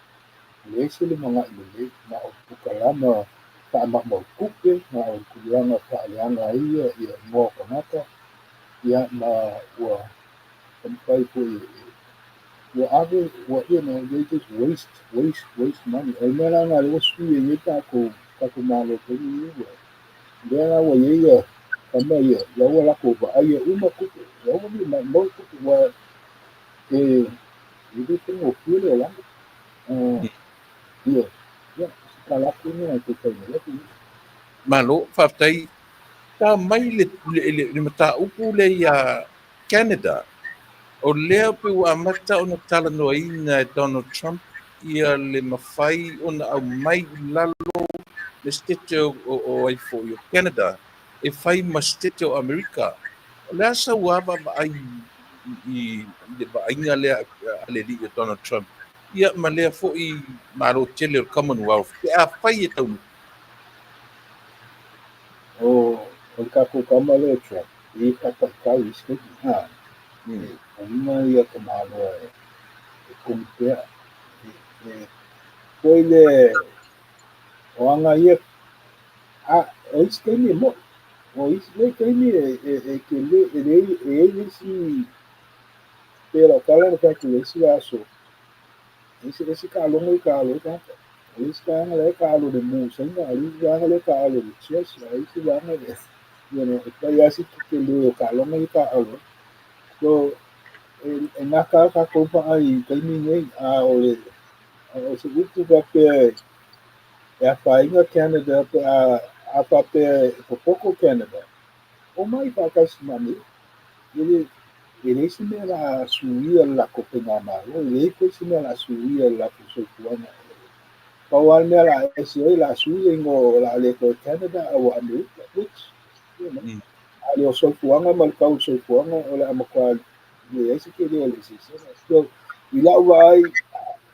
E leai se lumanai lelei, na o polokalama faamaumau tupe, na o tulaga faaleaga ai ia igoa o tagata, ia ma ua taumafai foi ua ave ua they just waste, waste, waste money. O le mea la lena lea ua sui ai tatou Malo i taimi nei ua lea la ua i ai ia kama ia la ua latou vaaia uma tupe, la ua le maumau tupe ua e le faigofie le olaga. Ia, ia, se tala atu lena e tau fai mai atu. Malo, faafetai. ta mai le mataupu lea iā Canada, o lea pei ua amata ona talanoaina e Donald Trump ia le mafai ona aumai i lalo le Setete o ai foi o Canada e fai ma Setete o Amerika. O le a sau vaavaai i le vaaiga lea a le alii o Donald Trump ia ma lea foi Malo tele o le Commonwealth pe afai e taunuu? O le tatou tama lea o Trump, e i faataitai i isi taimi. Ha, e uiga ia tamaloa e kogi pea. E foi le o aga ia, a, o isi taimi e mo'i. O isi nei taimi e ke le, e le, e ei le isi, pe lau tala na fai atu le isi aso, ese taalogo i taalo ai tagata. O le isi vaega la e taalo i le mu Saina, a o le isi vaega lea e taalo i le chess, a o le isi vaega le, e fai lava si tetele o taaloga ia e taaalo ai. So, e gata lava tatou vaai i taimi nei, a o le o se upu faapea e afaina Canada pe a faapea e popoto Canada, o mai faatasi ma Amerika. E leai se mea o le a suia le latou faigamalo, e leai foi se mea o le a suia le latou soifuaga. Pau lava le mea o le a ese ai, o le a sui le igoa o le a le toe Canada a ua Amerika, which, a le o soifuaga ma le tau o le soifuaga o le a matua leai se tele o le eseesega. So, i lau vaai,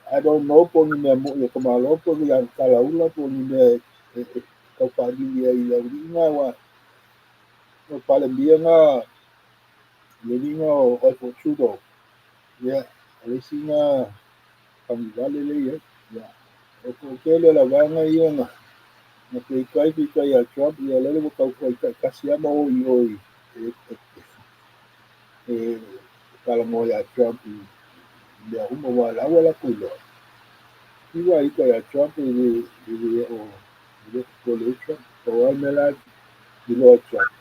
I don't know po o ni mea mo'i o ka Malo, po o ni talaula, po o ni mea e tau faalili ai i le aualii na, aua o Palemia na, le alii na o Oifo Trudeau, ia, o le isi na tagivale lea e i ai. Ia, o toatele o le vaega ia na peitai peitai ia Trump, ia lele ua tau fai taitasi lava ma o i o i e talanoa ia Trump i mea uma, aua o la ua latou iloa. Iwa ita ia Trump e le o e le popole ai Trump. Pau lava le mea la iloa e Trump,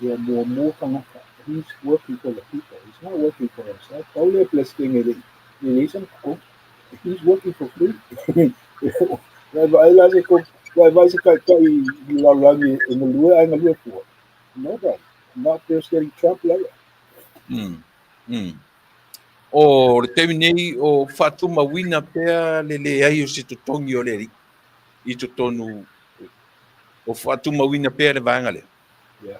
ia muamua tagata. He's working for the people. He's not working for himself. Pau lea President e leai sana totogi. He's working for free. Vaai la se vaai se taitai i le lalolagi e galue ae galue fua. Nobody. Not President Trump lava. O le taimi nei o faatumauina pea le leai o se totogi o le alii i totonu, o faatumauina pea le vaega lea. Yeah.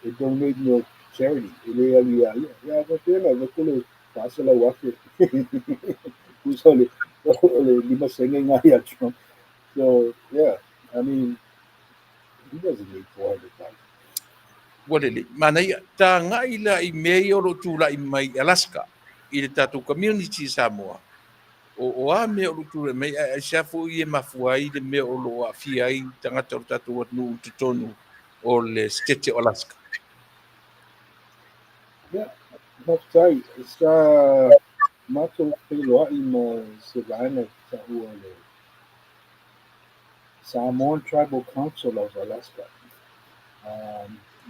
It donate no charity. E le alu ia ia. Ia, faapea la, vaku le 400,000. Tusa o le 5 sene ngā ia Trump. So, yeah, I mean, he doesn't need 400,000. Ua lelei. Manaia, tagai la i mea ia o lo o tulai mai Alaska i le tatou community i Samoa. O a mea o lo o tulai mai, ae aisea foi e mafua ai le mea o lo o aafia ai tagata o le tatou atunuu i totonu o le Setete o Alaska? Yeah, faafetai. Sa matou feiloai ma se vaega taua le Samoan Tribal Council of Alaska.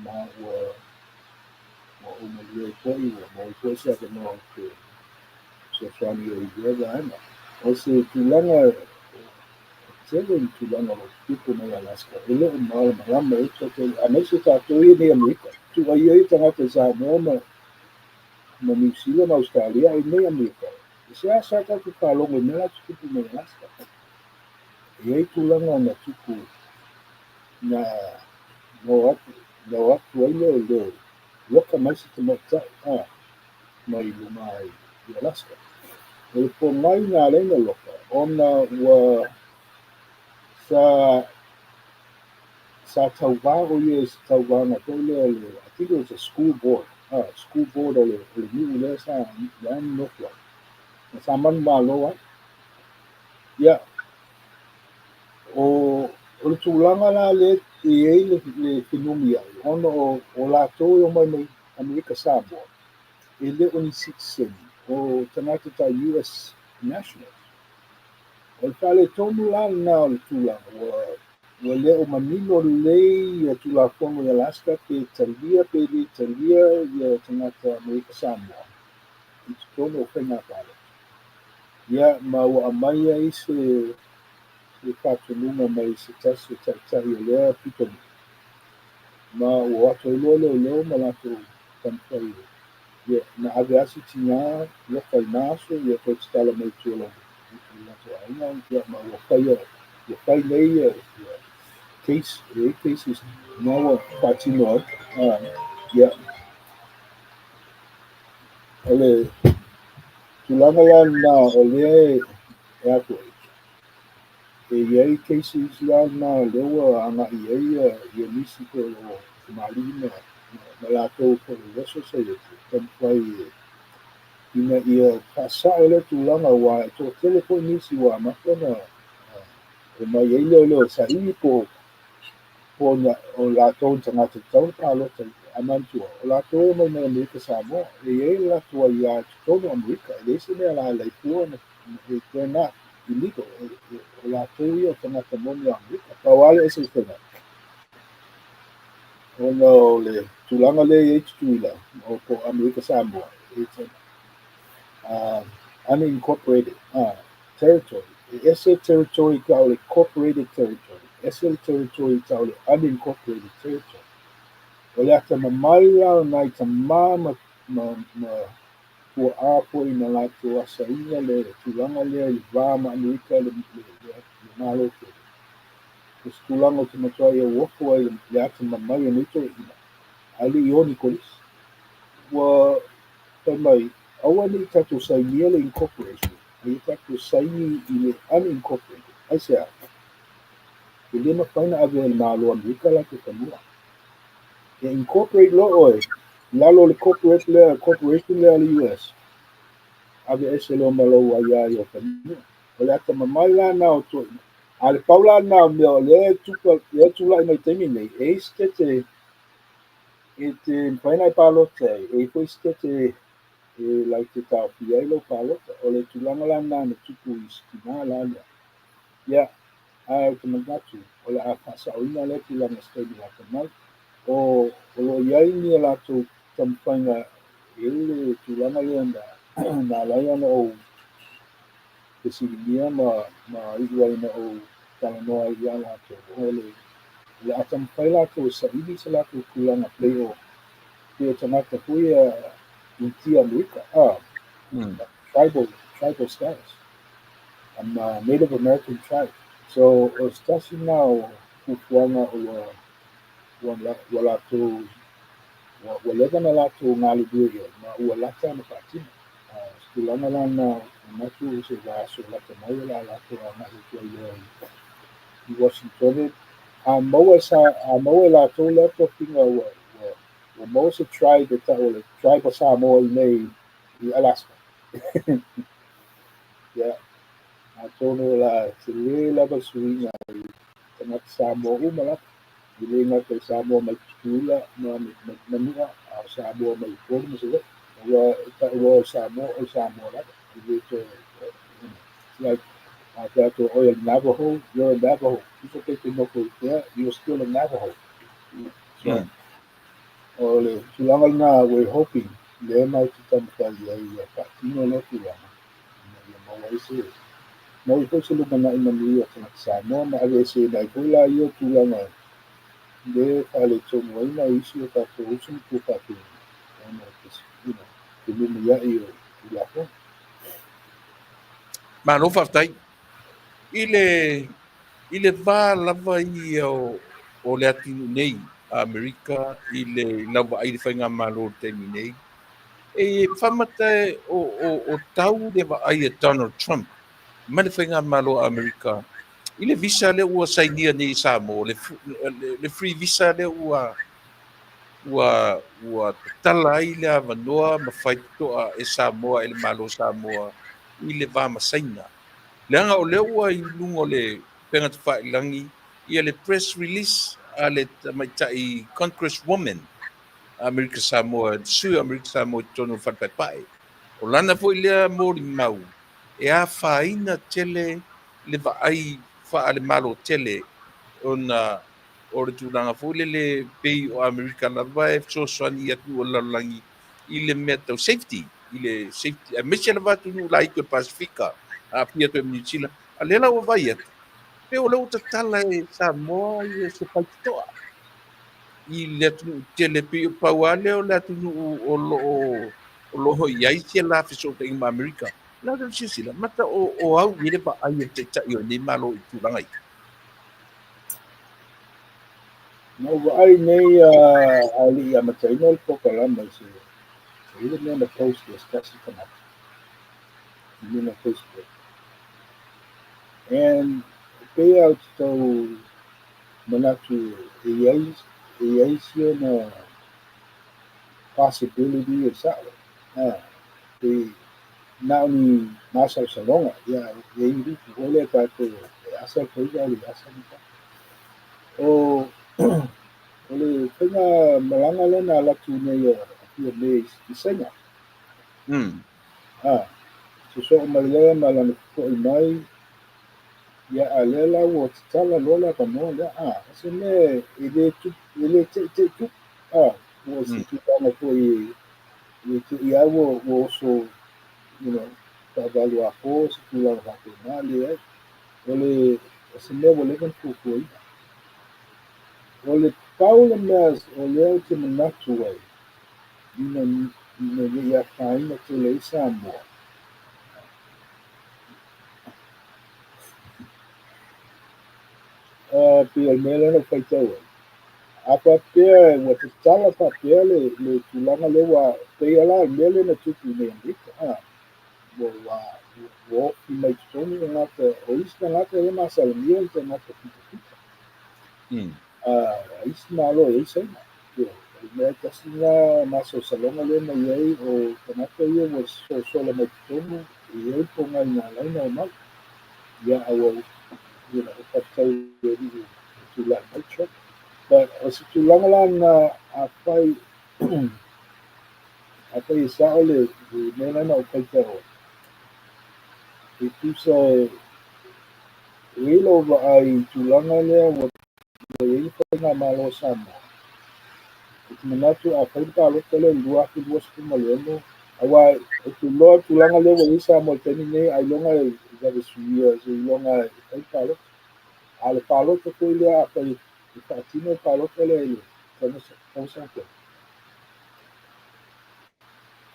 Ma ua ou malie ai foi, ua maua foi se avanoa te fesoasoani ai i lea vaega. O se tulaga tele ni tulaga o lo o tutupu mai Alaska, e le o malamalama ai tatou, aemaise tatou ia nei Amerika. Tuai ai tagata i Samoa ma Niu Sila ma Australia ai nei Amerika. E se asa tatou faalogo i mea la tutupu mai Alaska. E i ai tulaga na tupu na na o atu ai le loka mai se tamaitai a mai luma i Alaska. O le pogai na ala ai na loka, ona ua sa tauvā o ia i se tauvaga foi lea le, I think it was a school board, school board o le nuu lea sa la nofo ai. Na sa manumalo ai. Ia, o le tulaga la lea e i ai le fenumiai, ona o latou e omai mai Amerika Samoa, e le o ni citizen o tagata tai US nationals. O le faaletonu la lena o le tulaga, ua le o manino lelei ia Tulafono i Alaska pe talia pe le talia ia tagata Amerika Samoa i totonu o faiga palota. Ia, ma ua aumai ai se le faatonuga mai se tasi o taitai o lea pitonuu, ma ua o atu ai loa leoleo ma latou taumafai e, ia, na ave lava si tinā, loka i na aso, ia toe tatala mai i tua i lo latou aiga, ia, ma ua faia, ua fai nei ia, ia case, e i ai cases na ua faatino ai. Ia, o le tulaga la lena o lea e a foi, e i ai cases la na o lea ua agai i ai ia nisi foi o tamalii ma latou foi o le Society taumafai ina ia faasao lea tulaga, aua e toatele foi nisi ua amata ona omai ai leoleo e saili po o latou ni tagata tatau ona palota. Ae manatua, o latou e omai mai Amerika Samoa, e i ai le latou aiā i totonu o Amerika, e leai se mea la laifua ona they're not illegal. O latou ia o tagata moni o Amerika. Pau lava le eseesega, ona o le tulaga lea e i ai Tutuila, o po o Amerika Samoa, it's an unincorporated territory. E ese territory tau o le corporated territory, ese le territory tau o le unincorporated territory. O le atamamai la o nai tamā ma tua'a foi na latou asaina le tulaga lea i le va ma Amerika le Malo tele. O se tulaga ou te matuai auofo ai le atamamai o nei toeaiina, ae le i o ni kolisi. Ua fai mai, aua ne i tatou sainia le incorporation, a ia tatou saini i le unincorporated. Aisea? E le mafai ona ave e le Malo o Amerika latou fanua. E incorporate loa oe i lalo o le corporate lea, corporation lea a le US, ave ese loa ma lou aiā i o fanua. O le atamamai la na o toeaiina. A le pau la lena o mea o lea e tupa, lea e tulai mai taimi nei, e i ai se tete e te mafai ona e palota ai, e i ai foi se tete e latou te taofia ai lau palota. O le tulaga la lena na tupu i si tinā la lea. Ia, ae ou te manatu, o le a faasaoina lea tulaga i se taimi lata mai. O lo o i ai ni a latou taumafaiga e i ai le tulaga lea na ala ai ona ou fesiligia ma iu ai na ou talanoa ai ia latou. O le a taumafai latou e saili se latou tulaga pei o tagata foi ia Initia Amerika, tribal status. I'm a Native American tribe. So, o se tasi lena o fuafuaga ua latou, ua leva ona latou galulue i ai, ma ua lata ona faatino. Se tulaga la lena ou te manatu o se vaiaso lata mai o le a latou agai atu ai loa i Washington. A maua e latou lea tofiga ua maua se tribe e tau o le Tribe of Samoa i nei i Alaska. Ia, atonu o le a tele lava le suiga i tagata Samoa uma lava. E le gata i Samoa mai Tutuila ma Manua, a o Samoa mai Upolu ma Savaii. Aua e tau loa o le Samoa lava. E le toe, it's like, a fai atu oe o le Navajo, you're a Navajo. It's okay te nofo i fea, you're still a Navajo. So, o le tulaga lena, we're hoping, lea matou te taumafai i ai ia faatino lea tulaga, ina ia maua ai se, maua foi se lumanai manuia o tagata Samoa ma aveeseina ai foi la ia tulaga le faaletonu ai nai isi o tatou uso ma tuafafine ona o fenumiai o Tulafono. Malo faafetai. I le va lava ia o le atunuu nei a Amerika i le lau vaai le faigamalo o le taimi nei. E faamata o tau le vaai a Donald Trump ma le faigamalo a Amerika i le visa lea ua sainia nei i Samoa, le free visa lea ua tatala ai le avanoa ma faitotoa e Samoa e le Malo o Samoa i le va ma Saina. Leaga o lea ua i luga o le upega tafailagi ia le press release a le tamaitai Congresswoman Amerika Samoa, sui o Amerika Samoa i totonu o le Falepaepae. O lana foi lea molimau e afaina tele le vaai faale-Malo tele ona o le tulaga foi lele pei o Amerika lava e fesoasoani i atunuu o le lalolagi i le mea tau safety, i le safety, aemaise lava atunuu laiti o le Pasifika, aafia atu ai ma Niu Sila. A lea la ua vaai atu, Pei o lea ua tatala e Samoa ia se faitotoa i le atunuu tele, pei o pau lava lea o le atunuu o lo o i ai se la fesootaiga ma Amerika. La le silasila, mata o au i le vaai a le taitai o lenei Malo i tulaga ia. Na ou vaai nei a le i amataina le polokalame se i le mea na post e se tasi tagata i luga o Facebook. And pei lava ou te tau manatu e i ai si ona possibility e sa'o, pe na o ni masalosaloga ia e i upu foi lea tatou e asa le faiva le asa le o le faiga malaga lea na alu atu nei a Fiame i Saina. Sosoo mai lea ma lana fo'i mai ia, a lea la ua tatala loa le avanoa lea, o se mea e le te'ite'i tupu, ua se tulaga foi e te'i lava ua oso faavalu-a-po se tulaga faapena. Leai, o se mea ua leva ona fuafuaina. O le pau le mea o lea ou te manatu ai ina ne i afaina tele ai Samoa, pei o le mea lea na ou faitau ai, a faapea ua tatala faapea le tulaga lea, ua pei la o le mea lea na tupu i nei Amerika, ua ofi mai totonu tagata, o isi tagata e masalomia le tagata pitopito a isi malo e ai Saina. O le mea tasi na masalosaloga lea na i ai, o tagata ia ua sosola mai totonu e i ai pogai na ala ai ona omai ia, a ua faafetai i le Alii ua tulai mai Trump. But o se tulaga la na afai e sa'o le mea la na ou faitau ai, e tusa e i ai lou vaai i tulaga lea ua i ai le faigamalo o Samoa. Ou te manatu a fai le palota lea i le 2026, auā ou te iloa le tulaga lea ua i ai Samoa i le taimi nei, ailoga e vave suia seiloga e fai le palota. A o le palota foi lea, afai e faatino le palota lea i le tausaga fou,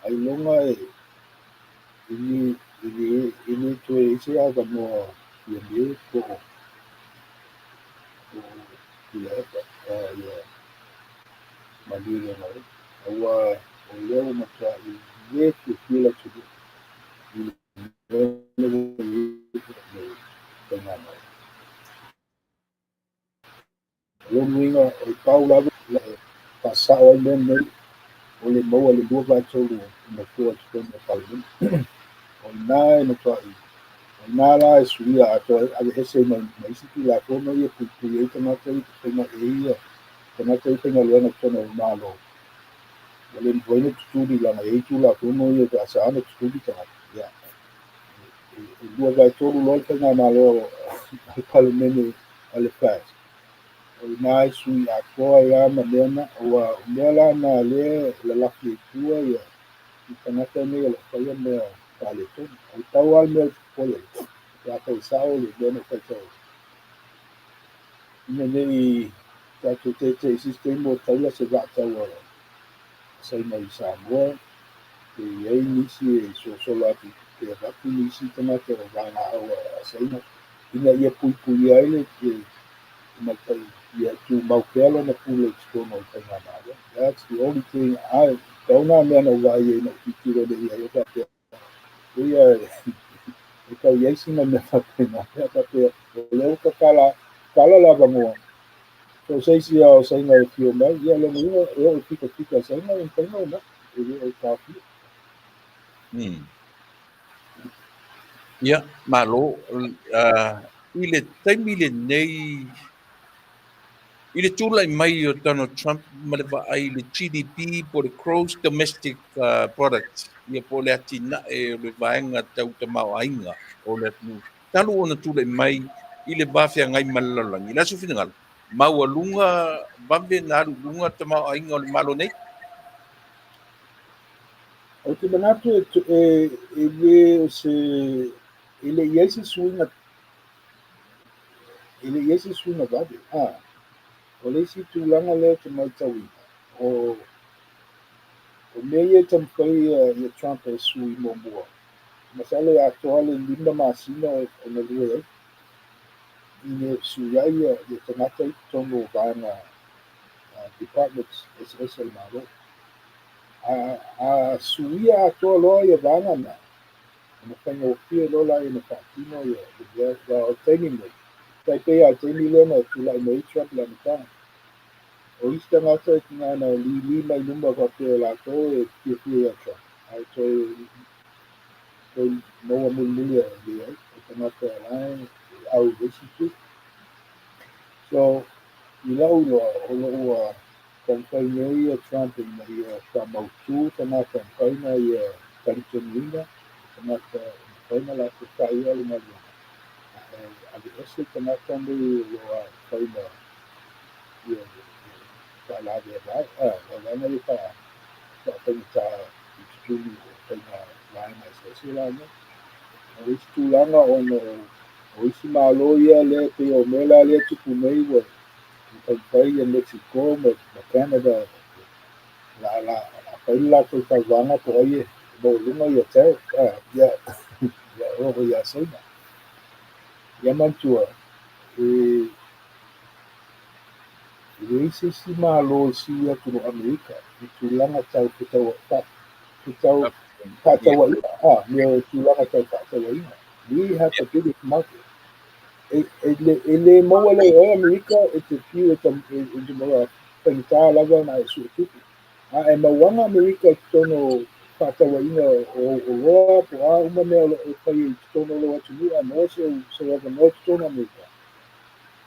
ailoga e le toe i ai se avanoa Fiame po o Tuilaepa ia Malielegaoi, auā o lea ua matua'i le fiafia le atunuu i le mea lea ua i ai le faigamalo. O lona uiga, o le pau lava e faasao ai mea nei, o le maua i le 2/3 o nofoa i totonu o le Palemene. O lena e matuai, o lena la e suia atoa, aveese ma isi Tulafono ia puipui ai tagata ia faiga e ia tagata ia faigaluega i totonu o le Malo. Ua le mafai ona tutuli leaga e i ai Tulafono ia e faasa ona tutuli tagata. Ia, e 2/3 loa le faigamalo a le Palemene a le FAST, o lena e sui atoa ai lava ma mea na, aua o mea la na lea e lalafi ai tua ia i tagata nei o lo o faia mea faaletonu. O le pau lava le mea o le popole ai, pe a fai sao le mea na ou faitau ai, ina ne i tatou teitei i se isi taimi ua taula se vaa taua Saina i Samoa, pe i ai nisi e sosola atu pe avatu nisi tagata o vagaau a Saina ina ia puipuia ai le tamaitai ia tumau pea lona pule i totonu o le faigamalo. That's the only thing I pau na mea na ou vaai ai na ou tilotilo nei i ai o faapea ia e tau i ai sina mea faapena pe a faapea o lea ua tatala tala le avanoa. So se isi o Saina e fio mai ia, lona uiga e oo i fika a Saina e mafai ona omai, e le o taofia. Ia, malo. I le taimi lenei, i le tulai mai o Donald Trump ma le vaai i le GDP po o le Gross Domestic Product, ia po o le atinae o le vaega tau tamaoaiga o le atunuu, talu ona tulai mai i le va feagai ma le lalolagi, i le aso finagalo, maualuga vave na alu i luga tamaoaiga o le Malo nei? Ou te manatu e le o se e le i ai se suiga. E le i ai se suiga vave. O le isi tulaga lea ou te matauina, o mea ia e taumafai ia Trump e sui muamua, masalo e atoa le 5 masina o galue ai, ina ia sui ai ia tagata i totonu o vaega departments eseese o le Malo. A suia atoa loa ia vaega na, ona faigofie loa lea ona faatino ia le mea. O le taimi nei, tai pei lava o le taimi lea na tulai mai ai Trump i le amataga. O isi tagata e tiga na lili mai luma faapea o latou e fiafia ia Trump, ae toe maua mulimuli e leai, o tagata o la e au i le isi itu. So, i lau iloa, o lo o ua taumafai nei ia Trump ina ia faamautu tagata e mafai ona ia talitonuina, tagata e mafai ona latou faia le galuega. Ae aveese tagata nei o lo o fai ma ia faalaveavae, vaega ia faafaigata i totonu o faiga vaega eseese la nei. O le isi tulaga ona o isi malo ia lea pei o mea la lea tupu nei ua taumafai ia Mexico ma Canada la fai le latou tauvaga po o ai e maualuga ia tariff ia oo ia Saina. Ia manatua, e leai se isi malo e sili atu i lo Amerika i tulaga tau fefaatauaiga, mea o tulaga tau fefaatauaiga. We have the biggest market. E le maua lea e oe Amerika e te fiu e faigata lava ona e suetupe. A e mauaga Amerika i totonu o fefaatauaiga o oloa po o a uma mea o lo o fai i totonu o lou atunuu a maua se avanoa i totonu o Amerika,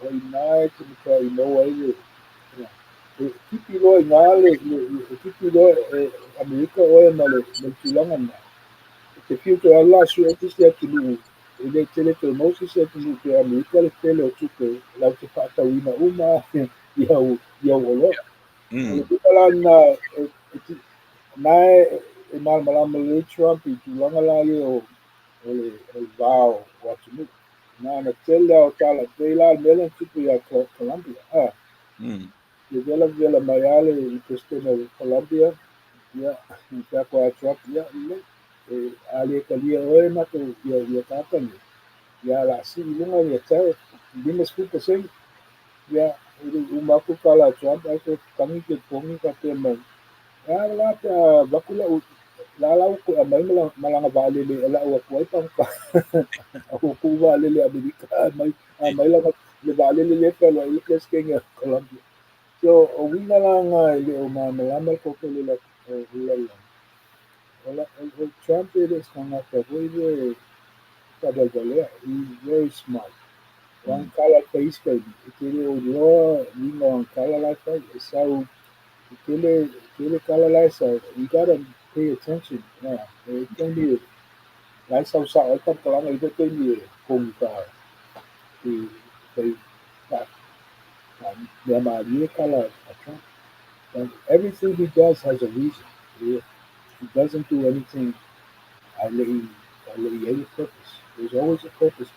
o i ina e te matuai maua ai le e tipi loa i ina le e tipi loa e Amerika oe ma le tulaga lena. E te fiu toe alu la sue se atunuu e le tele toe maua se isi atunuu pei o Amerika le tele o tupe latou te faatauina uma i au oloa. O le uiga la lena na e malamalama lelei Trump i tulaga la ia o le va o atunuu. Na ona tele lava o tala pei la le mea lea na tupu ia Colombia. Le vela mai lava le President o Colombia, ia, fai atu ia Trump, ia, lelei, a le talia oe matou ia tagata nei, ia o le a sii i luga ia tariff 50%. Ia, e le i uma atu tala a Trump ae toe tagi telefoni faapea mai, e a la pe a avatu lau la la ua toe aumai ma lana vaalele e lau atu ai tagata ua tuu vaalele Amerika aumai lana le vaalele lea e fealuai le Peresetene o Colombia. So, o uiga la na e le o malamalama le toatele o le lalolagi. O Trump e le o se tagata foi lea e faavalevalea. He's very smart. O ana tala e fai isi taimi, e te le o iloa uiga o ana tala la e fai. E sau, e tele tala la e sau. You gotta pay attention. E taimi e la e sau sao ai faamatalaga i le taimi e kogita e fai mea malie tala a Trump. But everything he does has a reason. He doesn't do anything a le i ai le purpose. There's always a purpose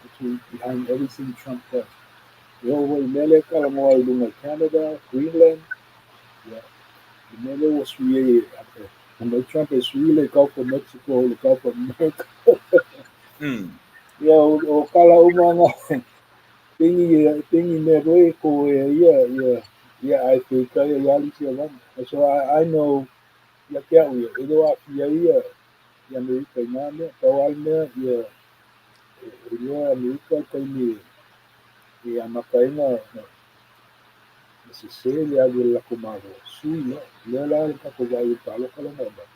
behind everything Trump does. E oo i mea lea e talanoa ai i luga i Canada, Greenland, ia, i mea lea ua sui ai e mai Trump e sui le Gulf of Mexico le Gulf of America. Ia, o tala uma na pengi mea foi e ko e ia ia ai feitai ia ali sia lama. So I know ia te au ia, e le o aafia ia i Amerika i nā mea, pau lava le mea ia e iloa e Amerika le taimi e amata ai na sese le alu o le latou Malo, sui loa. Lea la le tatou vaai i le palota lea na aumai.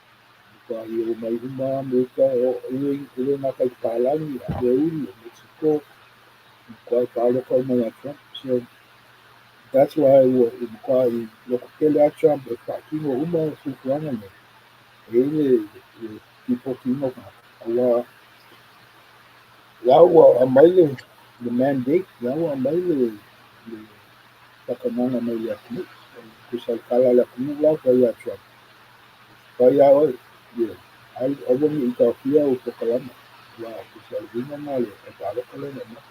Matua ia omai uma Amerika, e le gata i papalagi, a Ameuli, o Mexico, matua palota uma ia Trump. So, that's why ua matua i lototele lava Trump e faatino uma fuafuaga nei. E i ai le lipotiina o tagata. Aua la ua aumai le mandate, la ua aumai le faatagaga mai le atunuu. Tusa o le tala a le atunuu la ua fai ia Trump. Fai lava oe, ia, aua ne i taofia au polokalame. Aua tusa o le uiga lena o le palota lea na aumai.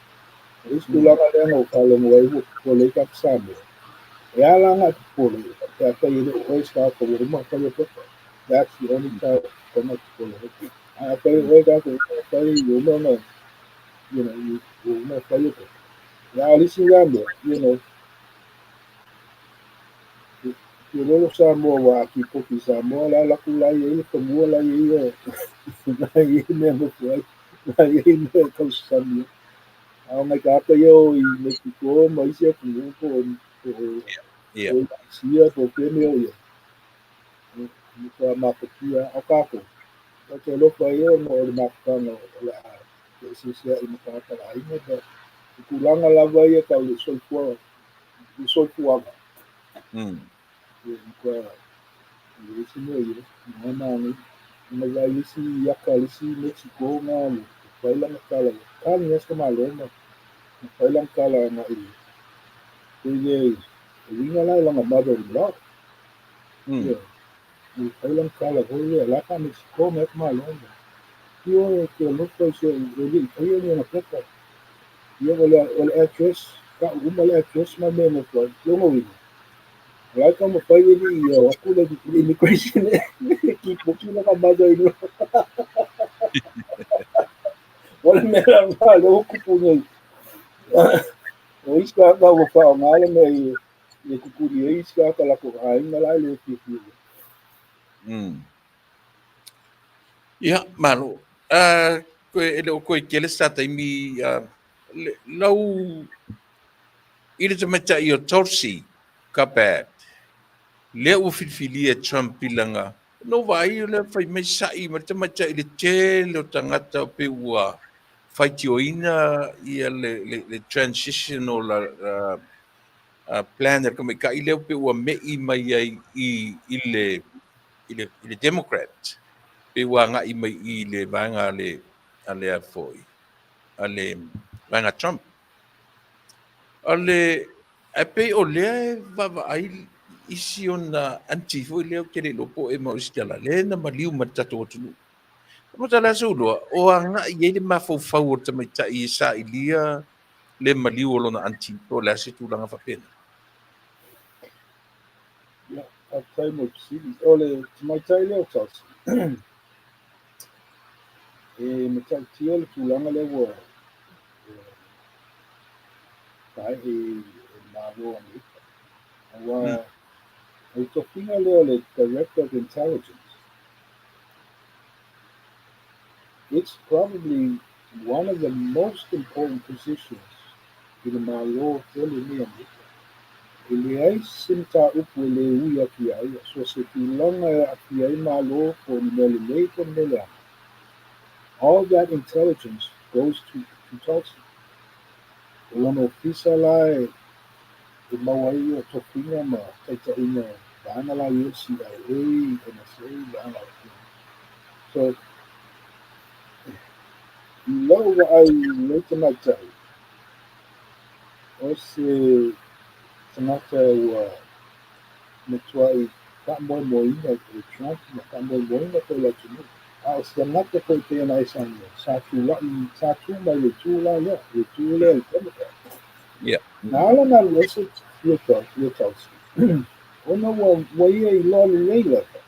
O le isi tulaga lea na ou faalogo ai ua popole ai tagata Samoa, e ala ona e popole pe afai e le o oe se tagata ua uma ona faia pepa. That's the only time e tatau ona popole ai. Ae afai o oe tagata ua uma ona fai, ua uma ona, ua uma ona faia pepa. Ia, a o le isi la mea, Filolo Samoa ua a kipoti i Samoa la laku la i ai le fanua la i ai la i ai mea nofo ai la i ai mea e tausasami ai. A o nai tagata ia o i Mekiko ma isi atunuu po o po o Asia po o fea mea o i ai. E matua mafatia. A o kākou, tatou te alofa ia ona o le mafutaga o le a feeseesea'i ma tagata o le aiga, but i tulaga lava ia tau le soifua, le soifuaga. E matua e leai se mea o i ai. Na manaia. Na vaai le isi ata le isi Mexico na ua fai lana tala, ua tali lava se tamaloa ma fai lana tala agai i le e uiga la i lana mother-in-law. Ia, ua fai lana tala foi lea, la ka Mexico me tamaloa. Ia e te alofa i se e le i faia ni ona pepa. Ia o le address, tau uma le address ma mea nofo ai. Lona uiga, o la e taumafai le alii e o atu le immigration e kipoti lana mother-in-law. O le mea la lena lea ua tupu nei. O isi tagata ua faaaoga le mea i tutuli ai isi tagata latou aiga la e le fiafia i ai. Ia, malo. E le o toe tele se ta taimi lau i le tamaitai o Tulsi Gabbard, lea ua filifilia e Trump i lana no vaai o lea fai mai sa'i ma le tamaitai i le tele o tagata o pe ua faitioina ia le transition o la plan a le tamaitai lea pe ua me'i mai ai i le Democrat pe ua agai mai i le vaega a le a foi a le vaega Trump. O le ae pei o lea e vaavaai isi ona anti foi lea ou te le iloa po o e ma o isi tala lea na maliu ma le tatou atunuu. Mata le aso uloa, o agai ai le mafaufau o le tamaitai e sailia le maliu o lona anti po o le a se tulaga faapena. Ia, faafetai mo le fesili. O le tamaitai lea o Tulsi, e matautia le tulaga lea ua tae'e i le Malo o Amerika. Aua o le tofiga lea o le Director of Intelligence, it's probably one of the most important positions i le Malo tele nei Amerika. E leai se mataupu e le ui atu ia ia. So se tulaga e aafia ai Malo po o ni mea lelei po o ni mea leaga. All that intelligence goes to Tulsi. O lona ofisa la e maua ai ia tofiga ma taitaiga vaega la ia CIA, NSA, vaega. So, i lau vaai i lenei tamaitai, o se tagata ua matuai faamoemoeina e Trump ma faamoemoeina foi le atunuu. A o se tagata foi pei ona e saunoa, sa tula'i, sa tu mai le itu la lea, le itu lea o le Democrat. Na ala ona alu ese ia Tulsi, ona ua ia iloa lelei lava,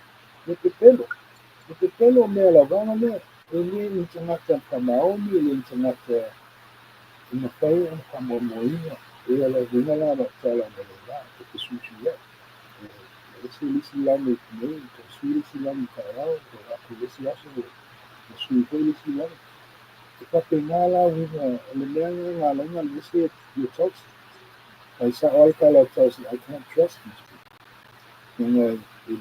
le pepelo. Le pepelo o mea lavaga lea, e le ni tagata faamaoni, e le ni tagata e mafai ona faamoemoeina. E o le uiga la o lau tala analeila, e fesuisuiai. E ese le isi lagi nei, toe sui le isi lagi taeao, toe atu i le isi aso ua sui foi le isi lagi. E faapena la uiga o le mea lea na ala ai ona alu ese ia Tulsi. Fai sa'o lava le tala a Tulsi, "I can't trust these people." Ona e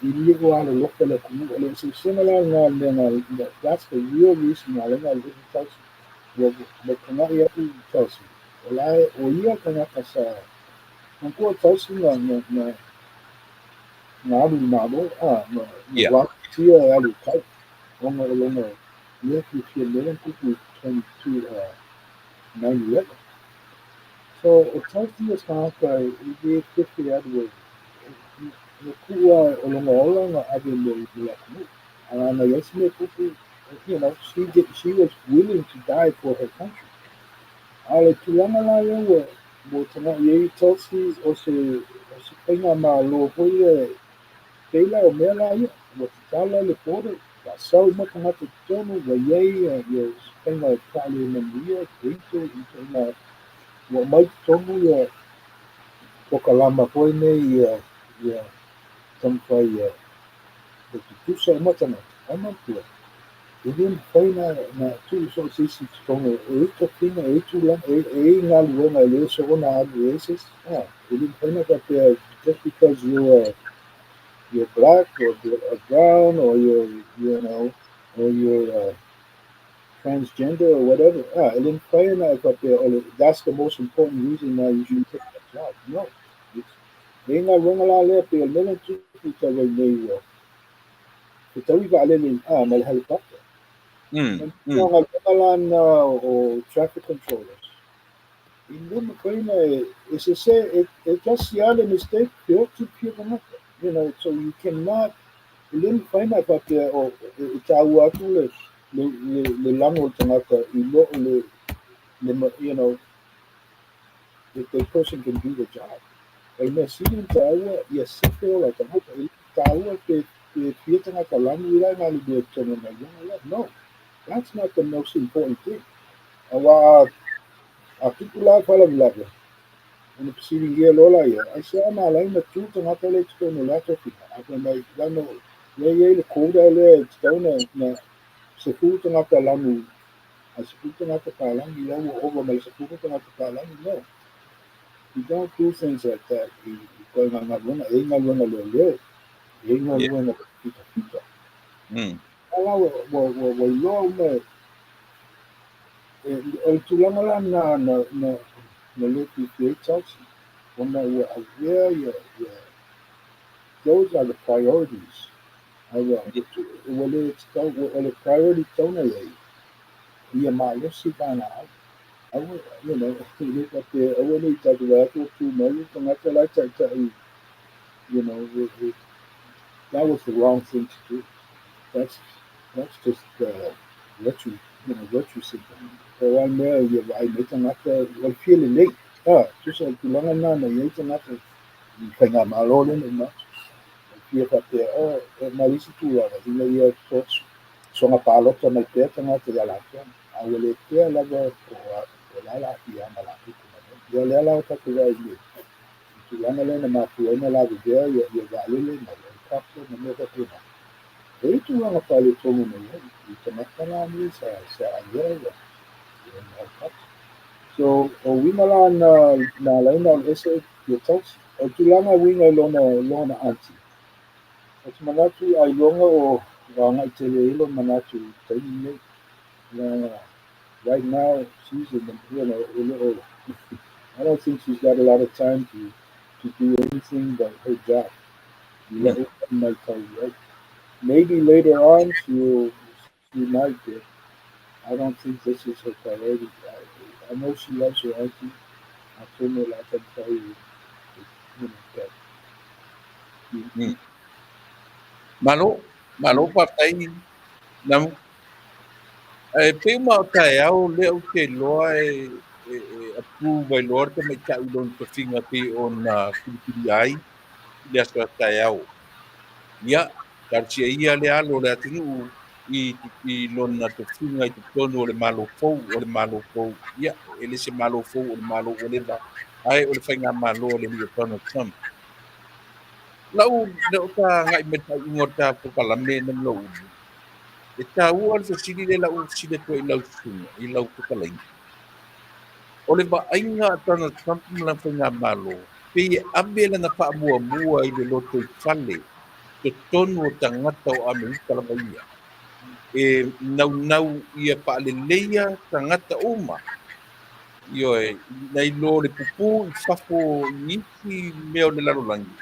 le o alolofa le atunuu. O le eseesega la lena o le mea na, that's the real reason na ala ai ona alu ese Tulsi. Ua taga'i atu Tulsi. O la e, o ia tagata sa, manatua Tulsi na alu i le Malo, na volunteer e alu i tai, ona o lona mea fiafia mea lea na tupu i 22, 9/11. So, o Tulsi o se tagata e le fefe alu e, na tuu lava o lona ola na ave mo le atunuu. A na i ai se mea tupu, You know, she was willing to die for her country. A o le tulaga la lea ua taga'i ai Tulsi, o se faigamālō foi lea, pei la o mea la ia, ua tatala le border, faasau uma tagata i totonu, ua i ai ia faiga faalemanuia grito i ituaiga, ua aumai totonu ia pokalama foi nei ia taumafai ia e tutusa uma tagata. Ae manatua, e le mafai na tuu so o se isi i totonu, e i ai tofiga, e i ai tulaga, e i ai galuega e le soona alu i ai se isi. E le mafai na faapea just because you're black or brown or you're you know or you're transgender or whatever. E le mafai na e faapea that's the most important reason why you should take that job. No. It's e galuega la lea pei o le mea lea na tupu talu ai nei, ua fetaui vaalele ma le helicopter. Galuega la na o traffic controllers. I le mafai na e sese e tasi lava le mistake pe oti fia tagata. So you cannot, e le mafai na e faapea o e taua atu le lago o le tagata i lo le if the person can do the job. O le mea sili ona taua ia sefe ola o tagata. E le taua pe fia tagata lanu i la e galulue i totonu o le galuega lea. No, that's not the most important thing. Auā a tupu la le faalavelave, ona fesiligia loa laia, aisea na ala ai ona tu tagata lea i totonu o le atofiga? A fai mai, lano, lea e i ai le quota lea e tatau na 10 tagata lanu, a 10 tagata palagi, lea ua ova ma le 10 tagata palagi. No. You don't do things like that i koe ngā galuega, e i galuega leoleo, e i galuega fitafita. Ala ua iloa uma e, o le tulaga la na le fiafia ai Tulsi, ona ua avea ia, those are the priorities. Ae ua le tatau, o le priority tatau na i ai, ia malosi valaau. Aua, e le faapea, aua ne i tatou vaai atu ua tu mai le tagata la e taitai, that was the wrong thing to do. That's just virtue signaling. O a mea ia vaai mai tagata, o le fia lelei. Tusa o le tulaga lena na i ai tagata i faigamālō lea na uma atu. O le fia faapea, oh, e ma le isi tulaga, ina ia soga palota mai pea tagata ia latou. A ua le pea lava po o le a le aafiaga o le a tupu mai ai. Ia lea la o tatou vaai nei, i tulaga lea na mafua ai ona lavevea ia vaalele ma le helicopter ma mea faapena. E i ai tulaga faaletonu mai ai i tagata la nei sa avea ia helicopter. So, o uiga la na ala ai ona alu ese ia Tulsi. O le tulaga uiga i lona aunty. O te manatu ailoga o agai tele ai lona manatu i taimi nei. Na, right now, she's in the, you know, a little, I don't think she's got a lot of time to do anything but her job. Right? Maybe later on she might get. I don't think this is her priority. I know she loves her auntie. I told her like I'm sorry, but Malo, malo faafetai Namu. E pei uma o taeao lea ou te iloa e approve ai loa le tamaitai i lona tofiga pei ona filifili ai i le aso a taeao. Ia, talosia ia le alo o le atunuu i lona tofiga i totonu o le Malo fou, o le Malo fou. Ia, e le se Malo fou, o le Malo ua leva, ae o le faigamālo a le alii o Donald Trump. Lau le o ta agai mai le faaiuga o le ta polokalame na ma lou ulu. E taua le fesili lea lau fesili atu ai i lau susuga, i lau fetalaiga. O le vaaiga a Donald Trump ma lana faigamālo, pei e ave lana faamuamua i le lotoifale totonu o tagata o Amerika lava ia. E naunau ia faaleleia tagata uma. Ioe, nai lo le pupū i fafo i isi mea o le lalolagi.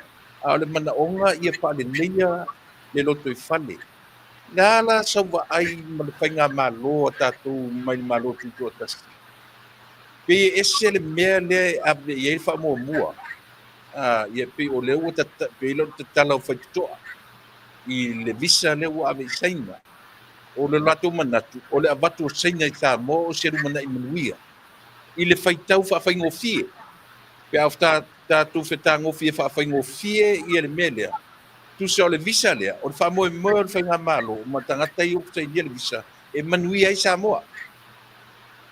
A o le manaoga ia faaleleia le lotoifale. Le a la sau vaai ma le faigamālō a tatou mai le Malo Tutoatasi? Pei e ese le mea lea e ave i ai le faamuamua. Ia pei o lea ua pei lea o le tatala o faitotoa i le visa lea ua ave i Saina. O le latou manatu, o le avatu o Saina i Samoa o se lumanai manuia i le faitau faafaigofie. Pe a tatou fetagofie faafaigofie ia le mea lea, tusa o le visa lea, o le faamoemoe o le faigamalo ma tagata ia ua sainia le visa, e manuia ai Samoa.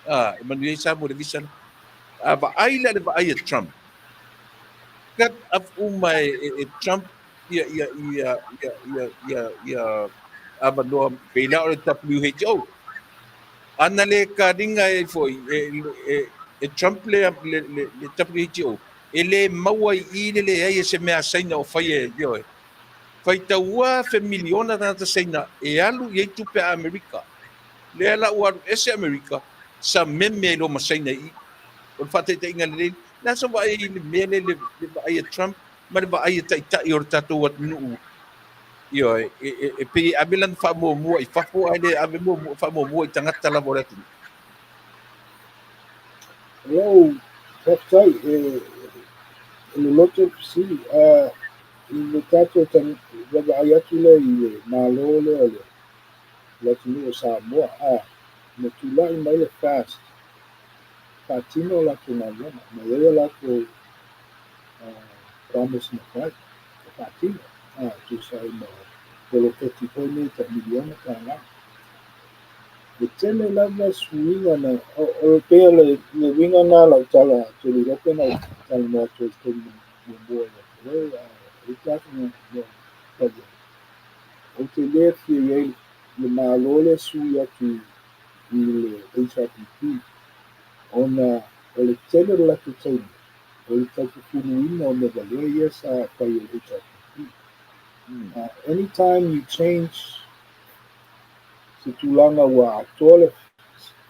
E manuia ai Samoa i le visa lea. A vaai la i le vaai a Trump, cut up uma e Trump ia avanoa pei la o le WHO. Ana le kaliga ai foi e Trump le WHO, e le maua i i le leai e se mea a Saina o fai e ioe. Faitaua fe miliona tagata Saina e alu i ai tupe a Amerika. Lea la ua alu ese Amerika, sa meme ai loa ma Saina i i. O le faataitaiga lelei, le a sa vaai i le mea lea le vaai a Trump ma le vaai a taitai o le tatou atunuu. Ioe, e pei e ave lana faamuamua i fafo ae le ave faamuamua i tagata lava o le atunuu. Hello, faafetai e loloto le fesili. I le tatou vaavaai atu lea i le Malo lea o le atunuu o Samoa, na tulai mai le FAST, faatino latou galuega, ma i ai o latou promise na fai, e faatino, tusa ai ma poloketi foi nei tai miliona tala. E tele lava suiga na, o pei o le uiga na lau tala, te le iloa pe na ou talanoa atu ai i le taimi muamua ia te oe, a e tatou na tali. Ou te le fia i ai le Malo lea sui atu i le HRPP, ona o le tele o le latou taimi, o le taufufuluina o mea valea ia sa fai e le HRPP. Anytime you change se tulaga ua atoa le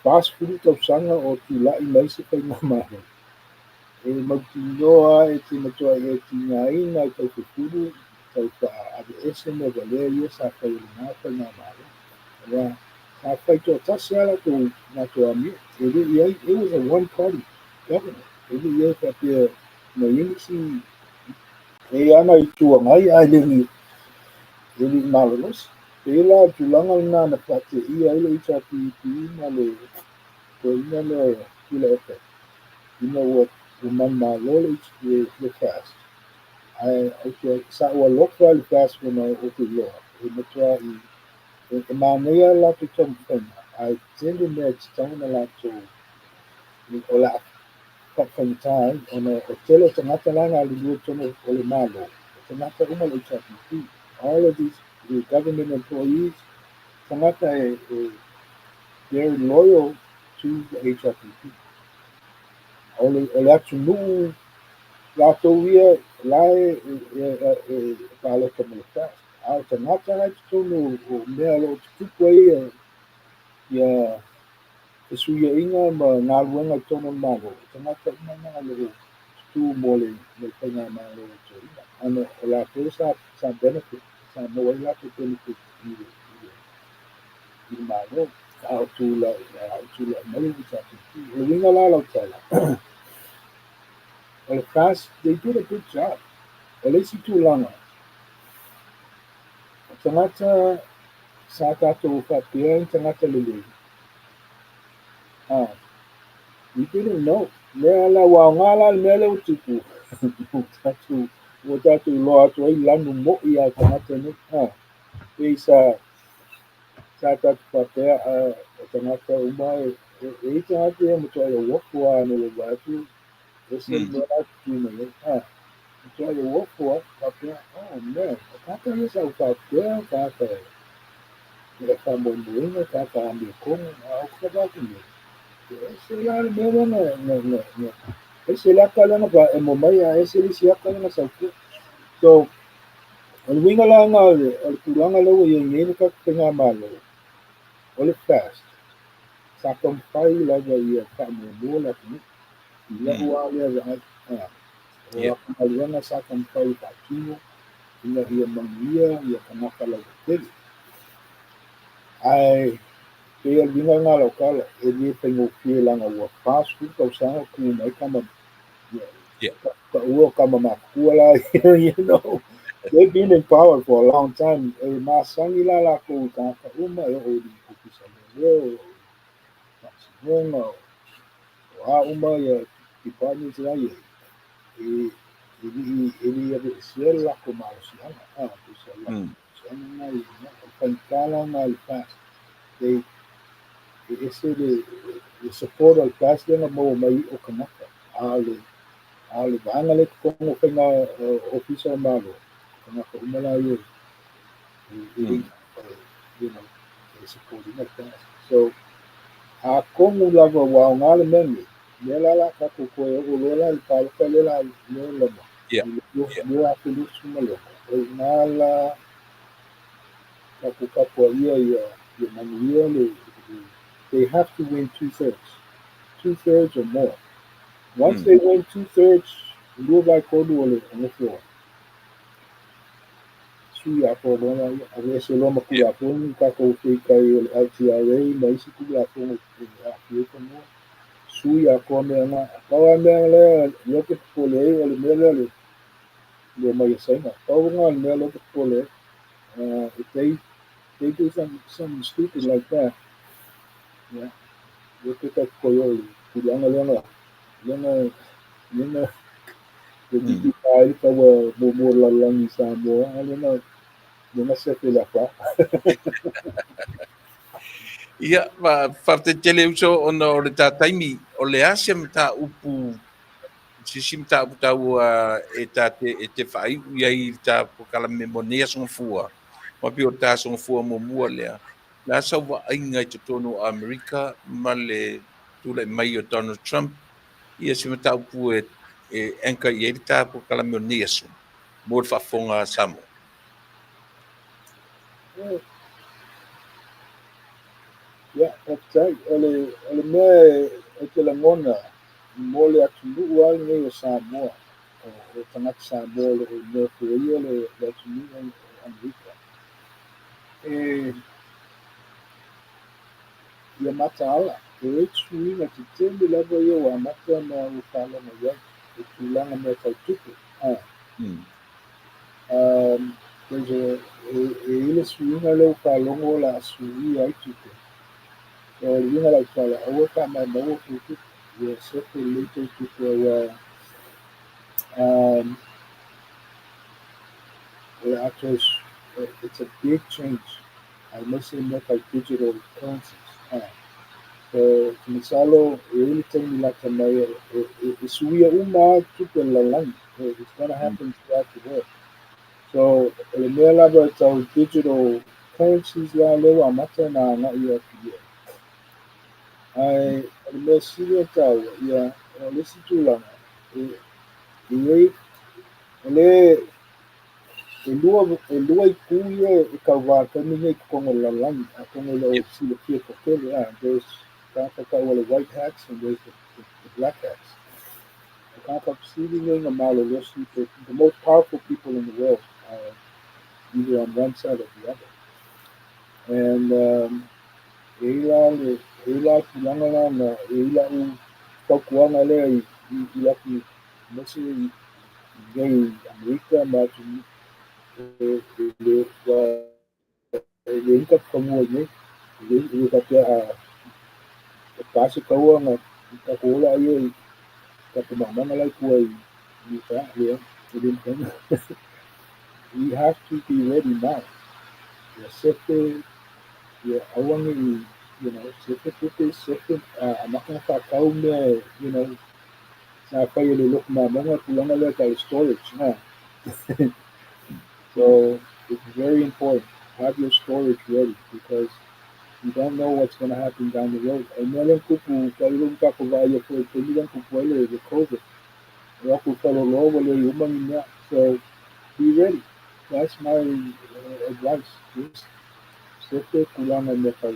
40 tausaga o tulai mai se faigamalo, e mautinoa e te matuai e tigaina e taufufulu tau faaavese mea valea ia sa fai e lena faigamalo. Aua sa fai toatasi lava latou amio. E le i ai, it was a one party government. E le i ai faapea na i ai nisi e ana Itu Agai ae le i malolosi. Pei la o le tulaga lena na faateia ai le HRPP ma le toeaina lea o Tuilaepa ina ua manumalo le FAST. Ae sa ou alofa i le FAST ona ou te iloa e matuai e manaia latou taumafaiga, ae tele mea e tatau ona latou o le a faafaigata ai, ona o tele o tagata la e galulue i totonu o le Malo, o tagata uma le HRPP. All of these the government employees, tagata e they're loyal to the HRPP. O le atunuu latou ia la e palota mo le FAST. A o tagata la i totonu o mea o lo o tutupu ai ia fesuiaiga ma galuega i totonu o le Malo, o tagata uma na o lo o tutu mo le faigamalo o toeaina. Ona o latou sa benefit, sa maua ai latou benefit i le Malo. A o tulai mai le HRPP. O le uiga la lau tala, o le FAST, they did a good job. O le isi tulaga, o tagata sa tatou faapea i tagata lelei, we didn't know. Lea la ua aoga la le mea lea ua tupu. Ua tatou iloa atu ai lanu moi a tagata nei. Pei sa tatou faapea o tagata uma e i tagata ia matuai auofo lava na vaai atu ese le mea la tutu mai ai. Matuai auofo lava faapea, oh man, o tagata ia sa ou faapea o tagata e faamoemoeina, tagata amiotonu, a o ka vaai nei. Ese la le mea lea na ese le aka lea na faaemo mai a ese le isi aka lea na sautua. So, o le uiga la lena o le tulaga lea ua i ai nei le tatou faigamalo, o le FAST, sa taumafai lava ia faamuamua le atunuu. I lau lava lea vaai, o latou galuega sa taumafai e faatino ina ia manuia ia tagata lautele. Ae pei o le uiga lena o lau tala, e le faigofie leaga ua 40 tausaga o tu mai tama, taua o tama matutua la, you know. They've been in power for a long time. E masani la latou i tagata uma e oo i Leoleo, o Faamasinoga, o a uma ia departments la e iai, e lei aveesea le latou malosiaga, tusa o le latou malosiaga na i ina. O le faigata la lena i le FAST. E ese le support o le FAST lea na maua mai o tagata, a o le vaega lea i totonu o faiga ofisa o Malo, tagata uma la ia e le e support ina le FAST. So atonu lava ua aoga le mea nei, lea la la tatou toe oo loa la i le palota lea la lea loma i le 2026, o i ina la tatou tapuaia ia manuia le. They have to win two thirds, two thirds or more. Once they win two thirds, 2/3 o le nofoa, sui atoa loa laia, aveese loa ma Tulafono tatou feitai o le LTRA ma isi Tulafono e aafia ai fanua, sui atoa mea na. Pau lava mea lea lea ou te popole ai o le mea lea le omai a Saina. Pau lena o le mea lea ou te popole ai. If they do something stupid like that, yeah, lea pe tatou toe oo i le tulaga lea lea na toeitiiti pa ai le taua muamua o le lalolagi i Samoa, a lea na sefe i le afa. Ia, faafetai tele, uso, ona o le ta taimi. O le a se mataupu, se isi mataupu taua e ta te e te faaiu i ai i le ta polokalame mo nei aso gafua, ma pei o le ta aso gafua muamua lea, le a sau vaaiga i totonu o Amerika ma le tulai mai o Donald Trump, ia se mataupu e anchor i ai le ta polokalame o nei aso mo le faafofoga a Samoa? Ia, faafetai. O le mea e te lagona mo le atunuu lava lenei o Samoa, o tagata Samoa o lo o nofoia le atunuu o Amerika, e ia mataala, e i ai suiga tetele lava ia ua amata ona ua faalogo i ai i tulaga mea tau tupe. There's a, e i ai le suiga lea ua faalogo o le a suia ai tupe. So o le uiga o lau tala, aua e faamaumauina tou tupe. Ia sefe lelei tou tupe aua o le a toe, it's a big change, aemaise mea tau digital currencies. So te masalo e i ai le taimi lata mai e suia uma lava tupe o le lalolagi. It's gonna happen throughout the world. So o le mea lava tau digital currencies la lea ua amata ona agai atu i ai. Ae o le mea sili o taua, ia, o le isi tulaga, e i ai, o le e lua itu ia e kauvā i le taimi nei i totonu o le lalolagi, atonu e le o silafia toatele. There's tagata tau o le white hats and there's the black hats. O tagata fesili nei na malolosi, the most powerful people in the world are either on one side or the other. And e i la le e i la tulaga la na e i lau fautuaga lea i latu aemaise i nei Amerika ma atunuu e le ua e le ita fanua i nei e le faapea a e pa se taua na tatou ola ia i tatou mamaga la i tua i uta lea e le mafai. We have to be ready now. Ia sefe, ia aua nei sefe tupe, sefe amata ona faatau mea sa fai e le lotu mamaga tulaga lea tau le storage. So it's very important, have your storage ready, because you don't know what's going to happen down the road. O le mea lea na tupu tailo na tatou vaaia foi i le taimi lea na tupu ai le COVID, o atu faleoloa ua leai uma ni mea. So be ready. That's my advice. Just sefe tulaga i mea tau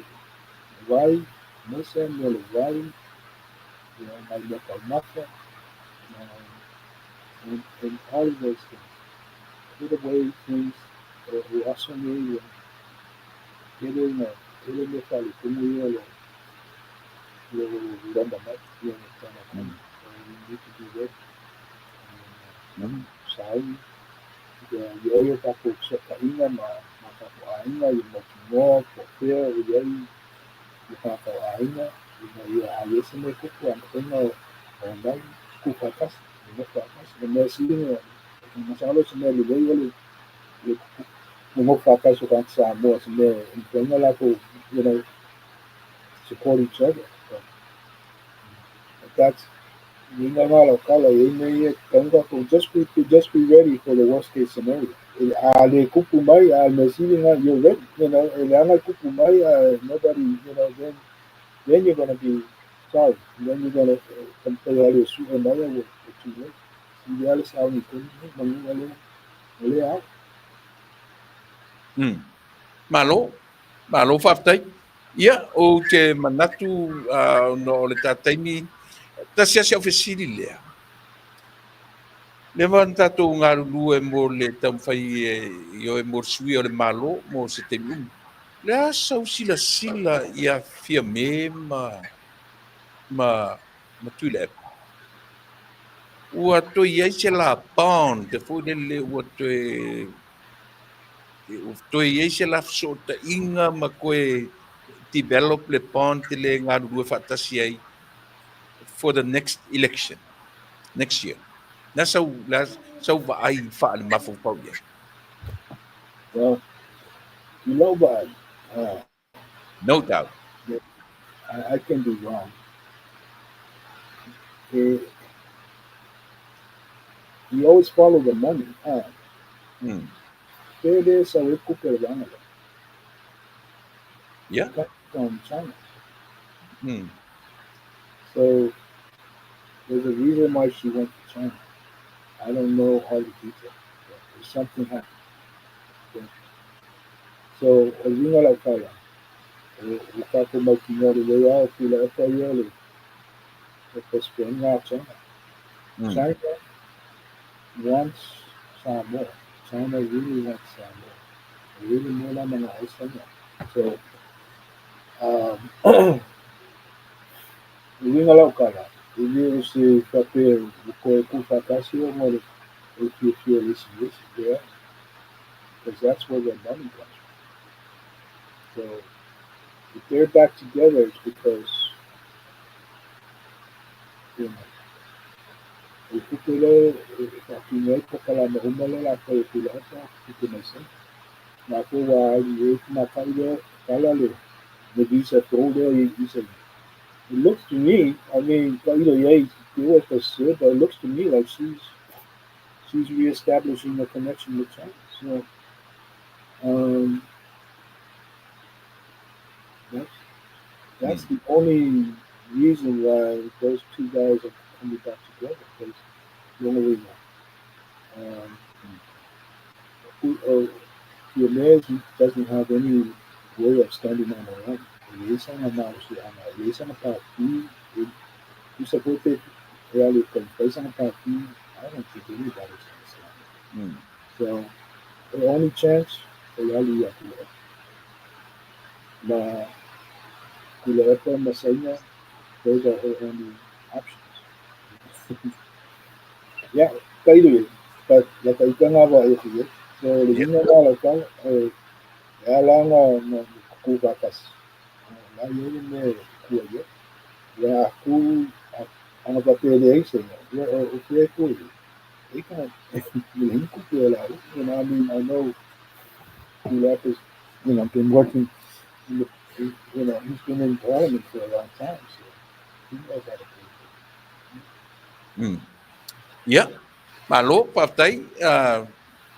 vai, aemaise mea o le vai, ia, nai mea taumafa, and all of those things. Put away things. O aso nei ua tele na tele mea faaletonu ia o lo loma mai ia tana. So we need to be ready. And sauni ia i ai o tatou fesootaiga ma tatou aiga ia mautinoa po o fea o i ai. Le tatou aiga ina ia a i ai se mea tupu a mafai ona omai tuufaatasi, nonofo faatasi. O le mea sili ona masalo o se mea lelei o le nonofo faatasi o tagata Samoa, se mea e mafai ona latou support each other. But that's uiga na o lau tala, e i ai mea ia e tatau ona tatou just be ready for the worst case scenario. A le tupu mai, a le mea sili na you're ready. E leaga e tupu mai, nobody, then you're gonna be sorry. And then you're gonna taumafai e alu e sue mai a ua too late. Sili lava le sauni i taimi nei, manu o lea ao. Malo, malo faafetai. Ia, ou te manatu ona o le ta taimi, tasi lava si au fesili lea. Leva na tatou galulue mo le taumafai e i oe mo le suia o le Malo mo se taimi umi. Le a sau silasila ia Fiame ma Tuilaepa? Ua toe i ai se la bond foi lele ua toe i ai se la fesootaiga ma toe develop le bond le galulue faatasi ai for the next election next year. Na sau la sau vaai faale-mafaufau i ai. Well, i lau vaai, No doubt. I can be wrong. You always follow the money. Pe le sau e kupe le vaega lea. Comes from China. So there's a reason why she went to China. I don't know all the details, but there's something happened. Okay. So, o le uiga o lau tala, o tatou mautinoa lelei lava o Tuilaepa ia le best friend a China. China wants Samoa. China really wants Samoa. Really mea la mana ai Samoa. So, le uiga o lau tala, e le o se faapea ua toe tuufaatasi ona o le fiafia o le isi i isi, leai. Because that's where the money comes from. So, if they're back together, it's because o le tupe lea e faatino ai polokalame uma lea o le a fai e Tuilaepa, tupe mai Saina. Na foi ua alu i ai tamaitai lea, tala le visa fou lea i Saina. It looks to me, I mean, tailo i ai, te ua e but it looks to me like she's reestablishing a connection with China. So, that's the only reason why those two guys are coming back together. Because the only reason. Fiame doesn't have any way of standing on her own. E le saga malosi ana, e le saga pati, e tusa foi pe e alu e taumafai saga pati, I don't think anybody's gonna stand. So, the only chance, o le alu ia Tuilaepa. Ma Tuilaepa ma Saina, those are her only options. Yeah, tailo e, but la taitaga va e ku. So, le uiga na lau tala, e ala na tuufaatasi. La i ai le mea e kua i ai. Ia a ku ana faapea e leai Saina, ia o fea e kua i ai. E ka le hinku pe la. I mean, I know Tuilaepa's been working in the, he's been in parliament for a long time, so he knows how to play. Ia, malo, faafetai.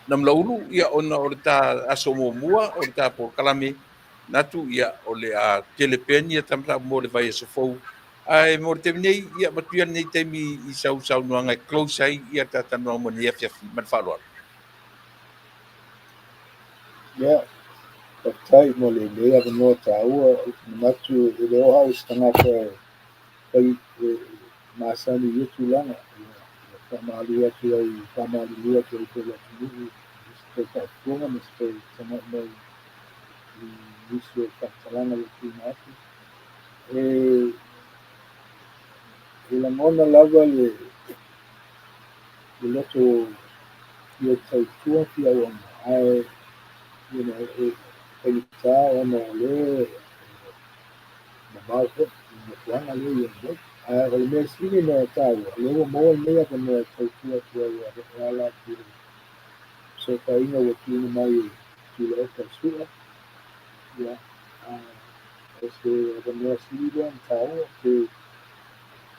Namalaulu, ia ona o le ta aso muamua o le ta polokalame, natu ia o le a tele pea ni tamatau mo le vaiaso fou. Ae mo le taimi nei, ia matuia lenei taimi i sau saunoaga e close ai ia ta talanoaga mo lenei afiafi ma le faaaloalo. Yeah, faafetai mo lenei avanoa taua. Ou te manatu e le o au se tagata e fai e masani i ia tulaga. Ia, faamalu atu ai, faamalulu atu ai foi i le atunuu, i se toe faafofoga ma se toe tagai mai i nisi o faamatalaga ua tuuina atu. E lagona lava le loto fia tautua fia auauna, ae e faigata ona o lea mamao foi i le nofoaga lea e i ai nei. Ae o le mea sili ona taua, o lea ua maua lenei avanoa e tautua atu ai e ala atu i le fesootaiga ua tuuina mai e Tuilaepa Su'a. Ia, o se avanoa sili lea ona taua. Ou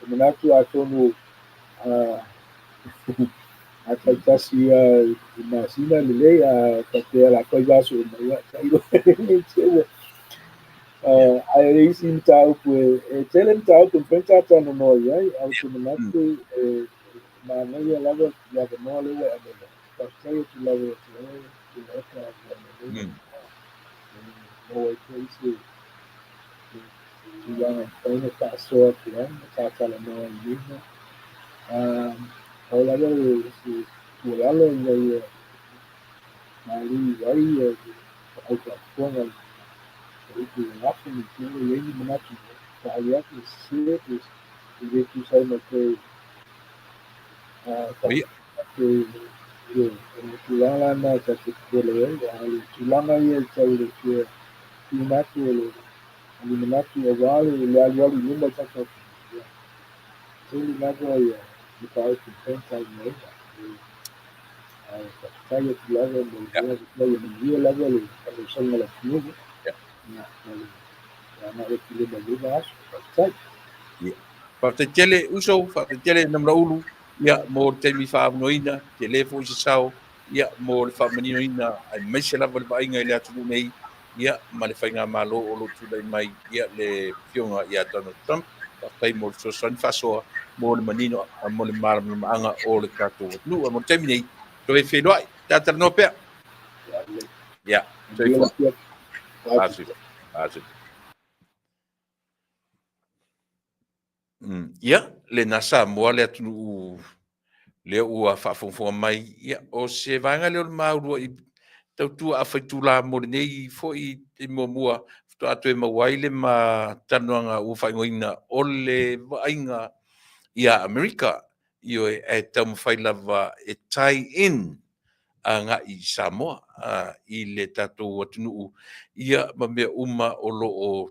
te manatu atonu a taitasi ia i masina lelei, a faapea o le a fai vaiaso uma, ia tailo ua ae o isi mataupu e tele mataupu e mafai ona talanoa i ai, ae ou te manatu e manaia lava le avanoa lea ua e aumai mai. Faafetai atu lava ia te oe, Tuilaepa, mo lenei maua ai foi se tulaga e mafai ona faasoa atu ai ma talatalanoa i nei mea. Pau lava se tuualalo ina ia maliu ai le au faafofoga i upu i lafo ne i te i ua i ai ni manatu e faaali atu e sese pe e le tusa ai ma le toe o le tulaga la lena ta te popole ai, a o le tulaga ia i tau le fia tuuina atu o le ni manatu aua le alualu i luma o le tatou atunuu, ia, tele lava ia mataupu e mafai ona talanoaina. Ae faafetai atu lava mo le ia manuia lava le faasausauga a le atunuu, ia, ma le agai atu i luma i lenei vaiaso. Faafetai. Faafetai tele uso, faafetai tele Namulauulu, ia, mo le taimi faaavanoaina, tele foi se sao, ia, mo le faamaninoina, aemaise lava le vaaiga i le atunuu nei, ia, ma le faigamalo o lo o tulai mai, ia, le Afioga ia Donald Trump. Faafetai mo le fesoasoani faasoa mo le manino, mo le malamalamaaga o le tatou atunuu. Mo le taimi nei, toe feiloai, ta talanoa pea. Ia, soifua. Asu. Ia, lena Samoa le atunuu lea ua faafogafoga mai. Ia, o se vaega lea o le maulua i tautua afaitula mo lenei foi taimi muamua faatoa toe maua ai le ma talanoaga ua faaigoaina o le vaaiga ia Amerika. Ioe, ae taumafai lava e tie in agai i Samoa i le tatou atunuu ia ma mea uma o lo o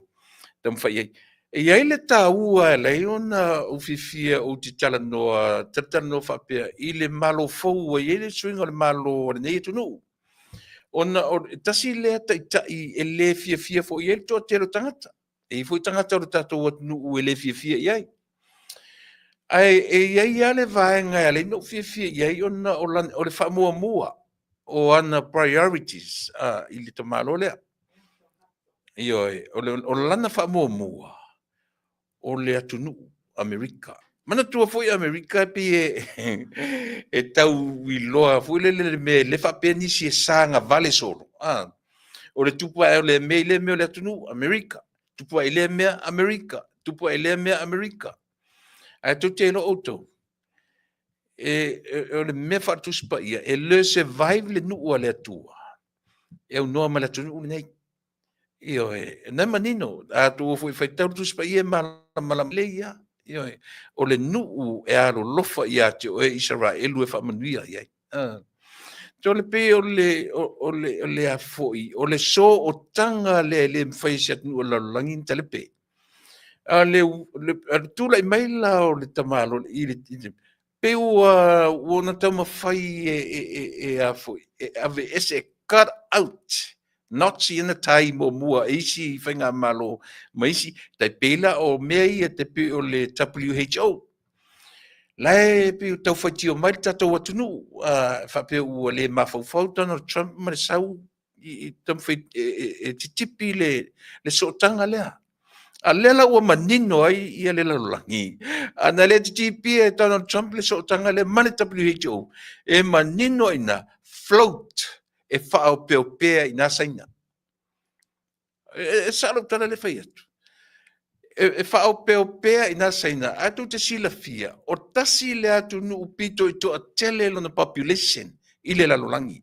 taumafai i ai. E i ai le taua e ala ai ona ou fiafia ou te talanoa, talatalanoa faapea i le Malo fou ua i ai le suiga o le Malo o lenei atunuu. Ona o le tasi lea taitai e le fiafia foi i ai le toatele o tagata. E i ai foi tagata o le tatou atunuu e le fiafia i ai. Ae e i ai lava le vaega e ala ai ona ou fiafia i ai ona o le faamuamua o ana priorities i le tamaloa lea. Ioe, o lana faamuamua o le atunuu Amerika. Manatua foi Amerika e pei e tau iloa foi lele le mea le faapea nisi e sagavale solo. O le tupu ae o lea mea i lea mea o le atunuu Amerika. Tupu ae i lea mea Amerika. Tupu ae i lea mea Amerika. Ae tou te iloa outou, o le mea faale-Tusi Paia, e le survive le nuu a le Atua e aunoa ma le atunuu lenei. Ioe, o lena e manino, a outou o foi e faitau le Tusi Paia e malamalama lelei lava. Ioe, o le nuu e alolofa ia te oe Isaraelu e faamanuia i ai. Tole pei o le, o le, o le a foi, o le sootaga lea e le mafai e se atunuu o le lalolagi ona talepe. A le, le, a le tulai mai la o le tamaloa i le, i le pei ua, ua ona taumafai e, e, e, e a foi, e aveese, e cut out Nazi ana tai muamua e isi faigamalo ma isi, tai pei la o mea ia te pei o le WHO. La e pei o tau faitio mai le tatou atunuu, faapea ua le mafaufau Donald Trump ma le sau i taumafai e titipi le sootaga lea. A lea la ua manino ai ia le lalolagi, ana le titipia e Donald Trump le sootaga lea ma le WHO, e manino ai i ina, float e faaopeopea i ina Saina. E sao lau tala lea e fai atu. E faaopeopea i ina Saina, ae tou te silafia, o tasi le atunuu pito i toatele lona population i le lalolagi.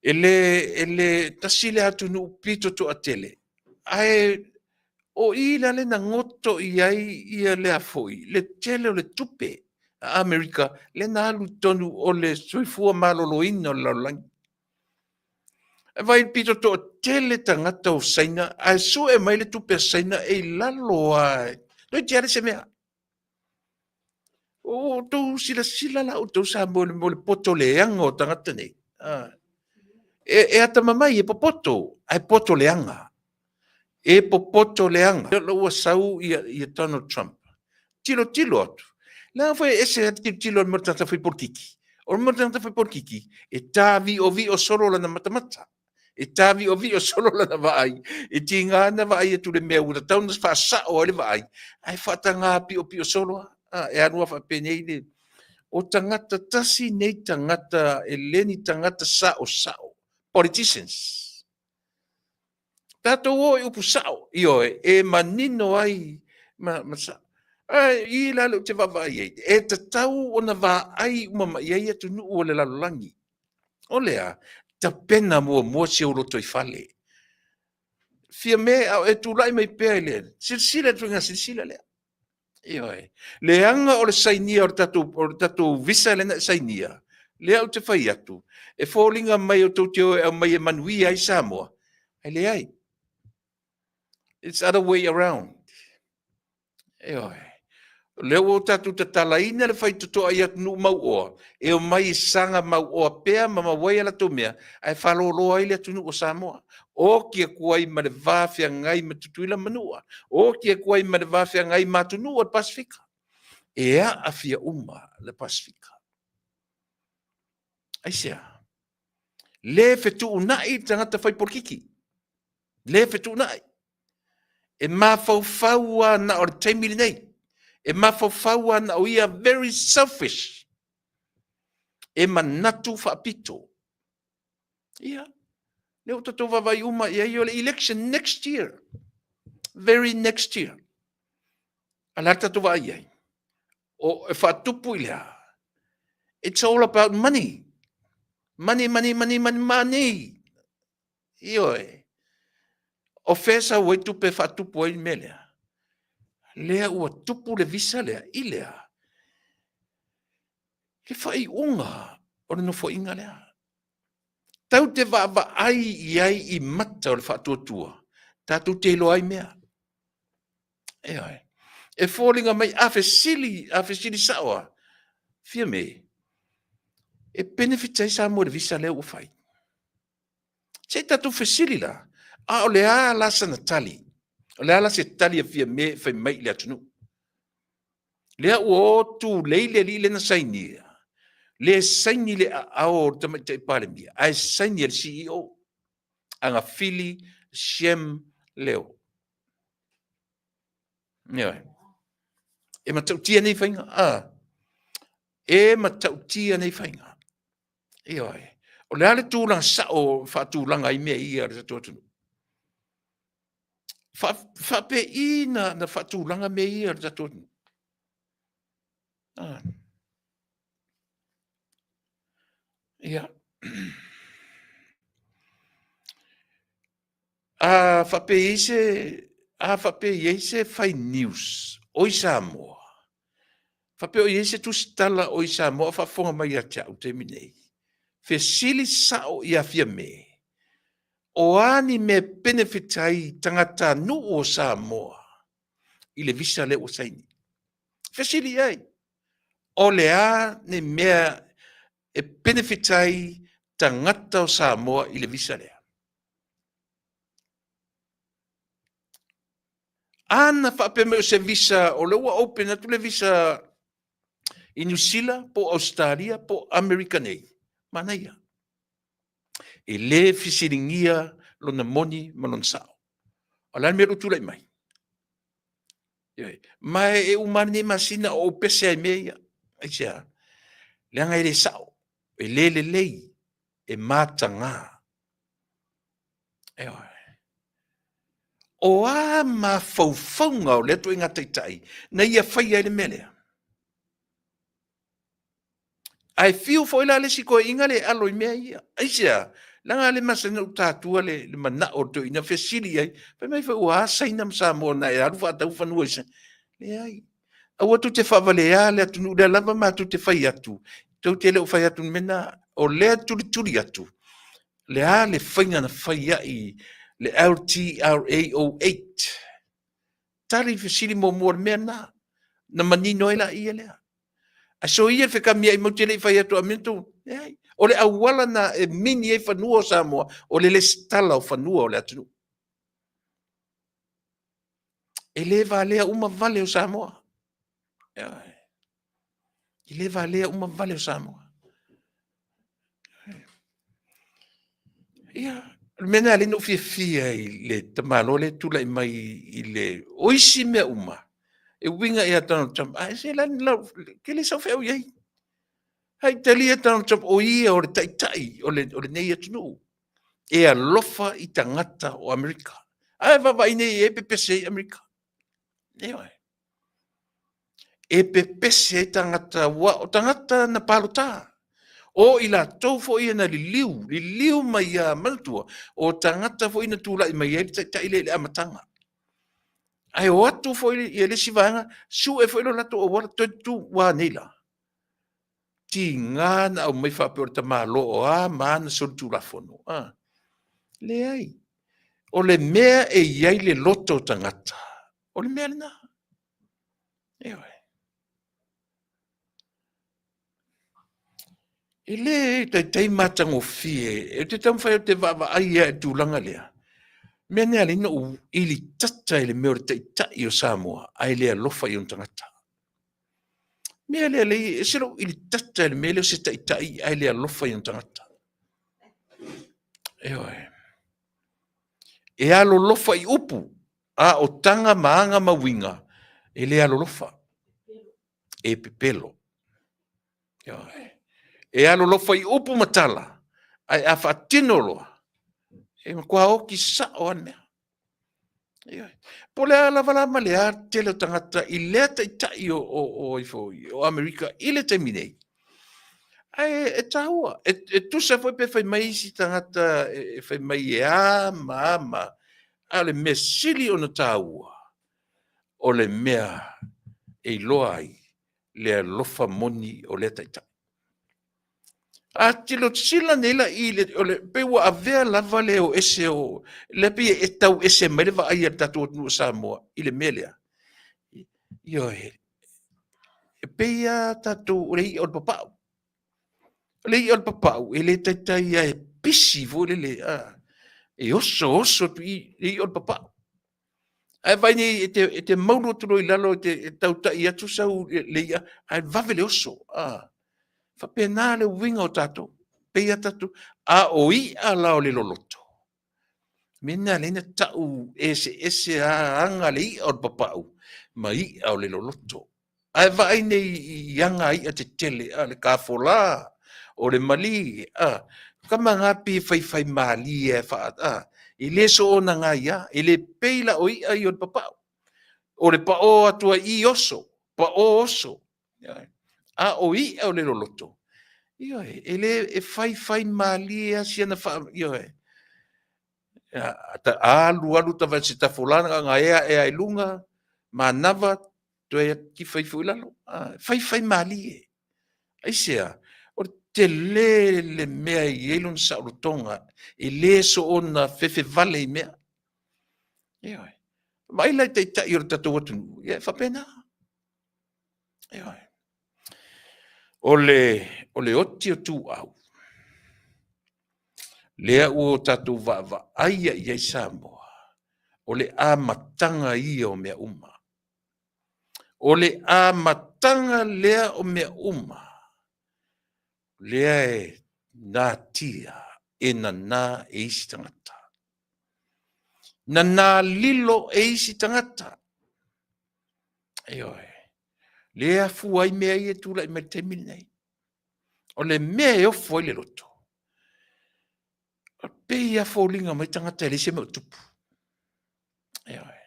E le, e le, tasi le atunuu pito toatele, ae o i la le na goto i ai ia lea foi, le tele o le tupe a Amerika lea na alu i totonu o le soifua maloloina o le lalolagi. E vai pito to tele tagata o Saina, ae sue mai le tupe a Saina e i lalo a. Toeitiiti lava se mea. O outou silasila la outou Samoa mo le poto leaga o tagata nei. Ah. E, e atamamai, e popoto, ae poto leaga. E popoto leaga. La ua sau ia, ia Donald Trump. Tilo tilo atu. Leaga foi e ese atu tilo tilo mo le tagata fai polokiki. O le mo le tagata fai polokiki, e tāvi'ovi'o solo lana matamata. E tāvi'ovi'o solo lana vaai. E tiga ana vaai atu le mea ua tatau ona faasa'o ai le vaai, ae faatagā pi'opi'o solo lava. A, e alu lava faapenei le... O tagata tasi nei tagata e le ni tagata sa'osa'o, politicians. Tatou o i upu sa'o, ioe, e manino ai ma, ma sa'o. Ae i la lea ou te vaavaai ai, e tatau ona vaai uma mai ai atunuu o le lalolagi. O le a? Tapena muamua si ou lotoifale. Fiame, a o e tulai mai pea i le silasila i le ituaiga silasila lea. Ioe. Leaga o le sainia o le tatou, o le tatou visa lea na e sainia, lea ou te fai atu, e foliga mai o tou te o e aumai e manuia ai Samoa, ae leai. It's other way around. Ioe. O lea ua tatou tatalaina le faitotoa i atunuu mauoa, e omai e saga mauoa pea ma maua ai a latou mea, ae faaloloa ai le atunuu o Samoa. Oki atu ai ma le va feagai ma Tutuila ma Manua. Oki atu ai ma le va feagai ma atunuu o le Pasefika. E aafia uma le Pasefika. Aisea? Le fetuunai le tagata fai polokiki. Le fetuunai. E mafaufau lava na o le taimi lenei. E mafaufau lava na o ia very selfish. E manatu faapito. Ia, lea ua tatou vaavaai uma i ai o le election next year. Very next year. A le a le tatou vaai i ai? O, e faatupu i le a? It's all about money. Money, money, money, money, money. Ioe. O fea sau ai tupe e faatupu ai le mea lea? Lea ua tupu le visa lea i le a? Le faaiuga o le nofoaiga lea. Tau te vaavaai i ai i mata o le faatuatua, tatou te iloa ai mea. Ioe. E foliga mai, a fesili, a fesili sao lava, Fiame, e benefit ai Samoa i le visa lea ua fai? Se i tatou fesili la, a o le a la sana tali? O le a la se tali a Fiame e fai mai i le atunuu? Lea ua o tulei le alii lea na sainia, le saini le aao o le Tamaitai Palemia, ae saini e le CEO, Agafili Shem Leo. Ioe. E matautia nei faiga. A. E matautia nei faiga. Ioe. O le a le tulaga sao faatulaga ai mea ia a le tatou atunuu? Faapei na, na faatulaga mea ia a le tatou atunuu? Ah. Ia. A faapea i ai se, a faapea i ai se fai news o i Samoa, faapea o i ai se tusitala o i Samoa o faafofoga mai ia te au i le taimi nei, fesili sao ia Fiame, o a ni mea e benefit ai tagatanuu o Samoa i le visa lea ua saini? Fesili i ai, o le a ni mea e benefit ai tagata o Samoa i le visa lea? A na faapea mai o se visa, o lea ua open atu le visa i Niu Sila po o Ausetalia po o Amerika nei, manaia. E le fesiligia lona moni ma lona sao. O le a le mea o lo o tulai mai? Ma e uma lava lenei masina o ou pese ai i mea ia. Aisea? Leaga e le sao, e le lelei, e mataga. Ioe. O a mafaufauga o lea ituaiga taitai na ia faia ai le mea lea? Ae fiu foi la le isi toeaiina le alo i mea ia. Aisea? Leaga le masani ona ou tatua le, le manao o le toeaina fesili i ai. Fai mai foi ua a Saina ma Samoa na e alu faatau fanua i Saina. Leai. Aua tou te faavalea le atunuu lea lava matou te fai atu. Tou te le o fai atu i le mea lena. O lea e tulituli atu. Le a le faiga na fai ai le LTRA 08? Tali fesili muamua o le mea lena, na manino ai laia lea. Ae soia le fekamiai matou te le i fai atu a mea tou, leai. O le auala na e mini ai fanua o Samoa, o le lesitala o fanua o le atunuu. E le valea uma vale o Samoa. E le valea uma vale o Samoa. Ia, o le mea lena e ala ai ona ou fiafia i le tamaloa lea e tulai mai i le... O isi mea uma, e uiga ia Donald Trump, ae se la, ke le sau feau i ai. Hai talia Donald Trump, o ia o le taitai o lenei atunuu. E alofa i tagata o Amerika. Ae vaavaai nei e pepese ai Amerika. Ioe. E pepese ai tagata, ua o tagata na palota. O i latou foi ia na liliu, liliu mai ia manatua, o tagata foi na tulai mai ai le taitai lea i le amataga. Ae o atu foi ia le isi vaega, sue foi lo latou auala, toe tutu, ua nei la. Tiga na aumai faapea o le tamaloa o a ma a na solitulafono. A, leai. O le mea e i ai le loto o tagata, o le mea lena. Ioe. E le taitai matagofie, ou te taumafai ou te vaavaai lava i le tulaga lea. O le mea lea e ala ai ona ou ilitata i le mea o le Taitai o Samoa ae le alofa i ona tagata. O le mea lea e ese lou ilitata i le mea lea o se Taitai ae le alofa i ona tagata. Ioe. E alolofa i upu, a o taga ma aga ma uiga, e le alolofa. E pepelo. E alolofa i upu ma tala, ae a faatino loa, e matua oti sao lava le mea. Ioe. Po o le a lava la ma le a tele o tagata i lea taitai o, o, o, o Amerika i le taimi nei, ae e taua, e, e tusa foi pe fai mai isi tagata e, e fai mai e a ma a ma, a o le mea sili ona taua, o le mea e iloa ai le alofa moni o lea taitai. A tilotila nei la i le, o le, pei ua avea lava le o ese o, lea pei e tau ese mai le vaai a le tatou atunuu o Samoa i le mea lea. Ioe, e pei lava tatou, o le i'a o le papa'u. O le i'a o le papa'u, e le taitai lava e pisi foi lele, a, e oso oso atu i le i'a o le papa'u. Ae vaai nei e te, e te maulu atu loa i lalo e te e tautai atu sau le i'a, ae vave le oso. A, faapena le uiga o tatou. Pei a tatou, a o i'a la o le loloto, mea na lea na tau eseese a aga le i'a o le papa'u ma i'a o le loloto. Ae vaai nei i aga a i'a tetele, a le kafolā, o le malī, a, kama ngā pei e faifai mālie e wha, a, e le soona ngā ia, e le pei la o i'a i o le papa'u. O le pa'ō atu ai i oso, pa'ō oso. A o i'a o le loloto, ioe, e le e faifai mālie a siana wha, ioe. Alu alu ta se tafolā na ea ea i lunga, manava, toe tifa ifo i lalo. Ah, faifai mālie. Aisea, o le tele le mea i ai lona saolotoga, e le soona fefevale i mea. Ioe. Vaai la i taitai o le tatou atunuu, ia e faapena. Ioe. O le, o le oti o Tuuau, lea ua o tatou vaavaai i ai Samoa, o le amataga ia o mea uma. O le amataga lea o mea uma, lea e natia e nanā e isi tagata. Nanā lilo e isi tagata. Ioe. Lea afua ai mea ia e tulai mai le taimi lenei. O le mea e ofo ai le loto, pei a foliga mai tagata e leai se mea o tupu. Ioe.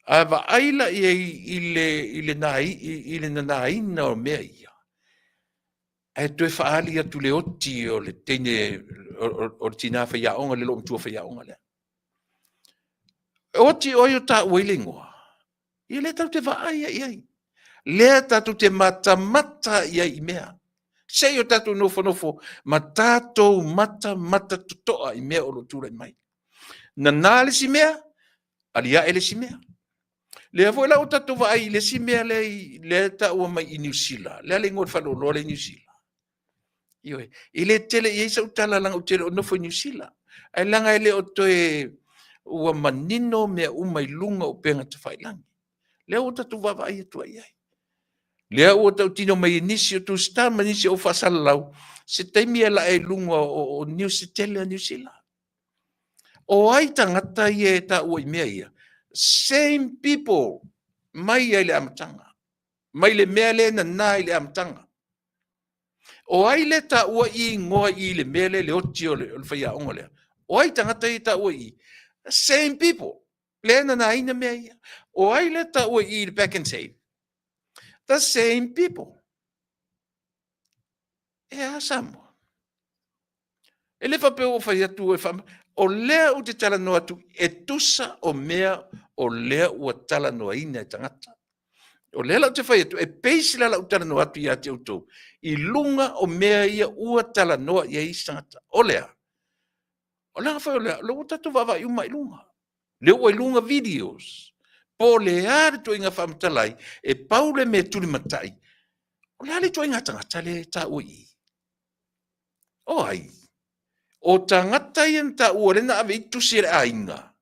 A vaai la i ai i le, i le, i, i le nanaina o mea ia, ae toe faaali atu le oti o le teine, o, o, o le tinā faiaoga, le loomatua faiaoga lea. E oti o ai o taua ai le igoa? Ia lea tatou te vaai ai i ai. Lea tatou te matamata i ai i mea. Se i o tatou nofonofo ma tatou matamata totoa i mea o lo o tulai mai. Nana le isi mea, aliae le isi mea. Lea foi la ua tatou vaai i le isi mea lea lea e taua mai i Niu Sila, le a le igoa o le faleoloa lea i Niu Sila? Ioe, e le tele i ai sau tala leaga ou te le o nofo i Niu Sila, ae leaga e le o toe ua manino mea uma i luga o upega tafailagi. Lea ua tatou vaavaai atu ai i ai. Lea ua tautino mai e nisi o tusita ma nisi o faasalalau, se taimi e lae i luga o news tetele a Niu Sila. O ai tagata ia e taua i mea ia? Same people mai lava i le amataga, mai le mea lea e nana i le amataga. O ai lea e taua i igoa i le mea lea, le oti o le faiaoga lea? O ai tagata ia e taua i i? Same people lea e nanaina mea ia. O ai lea e taua i i le Pak'nSave? The same people. E a Samoa? E le faapea ua fai atu e faa... O lea ou te talanoa atu e tusa o mea o lea ua talanoaina e tagata. O lea la ou te fai atu, e base la lau talanoa atu ia te outou i luga o mea ia ua talanoa i ai isi tagata. O lea, o leaga foi o lea, o lea ua tatou vaavaai uma i luga. Lea ua i luga videos. Po o le a le ituaiga faamatala ai, e pau le mea e tulimatai, o le a le ituaiga tagata lea e taua i i? O ai? O tagata ia na taua lea na ave i ai tusi a le aiga,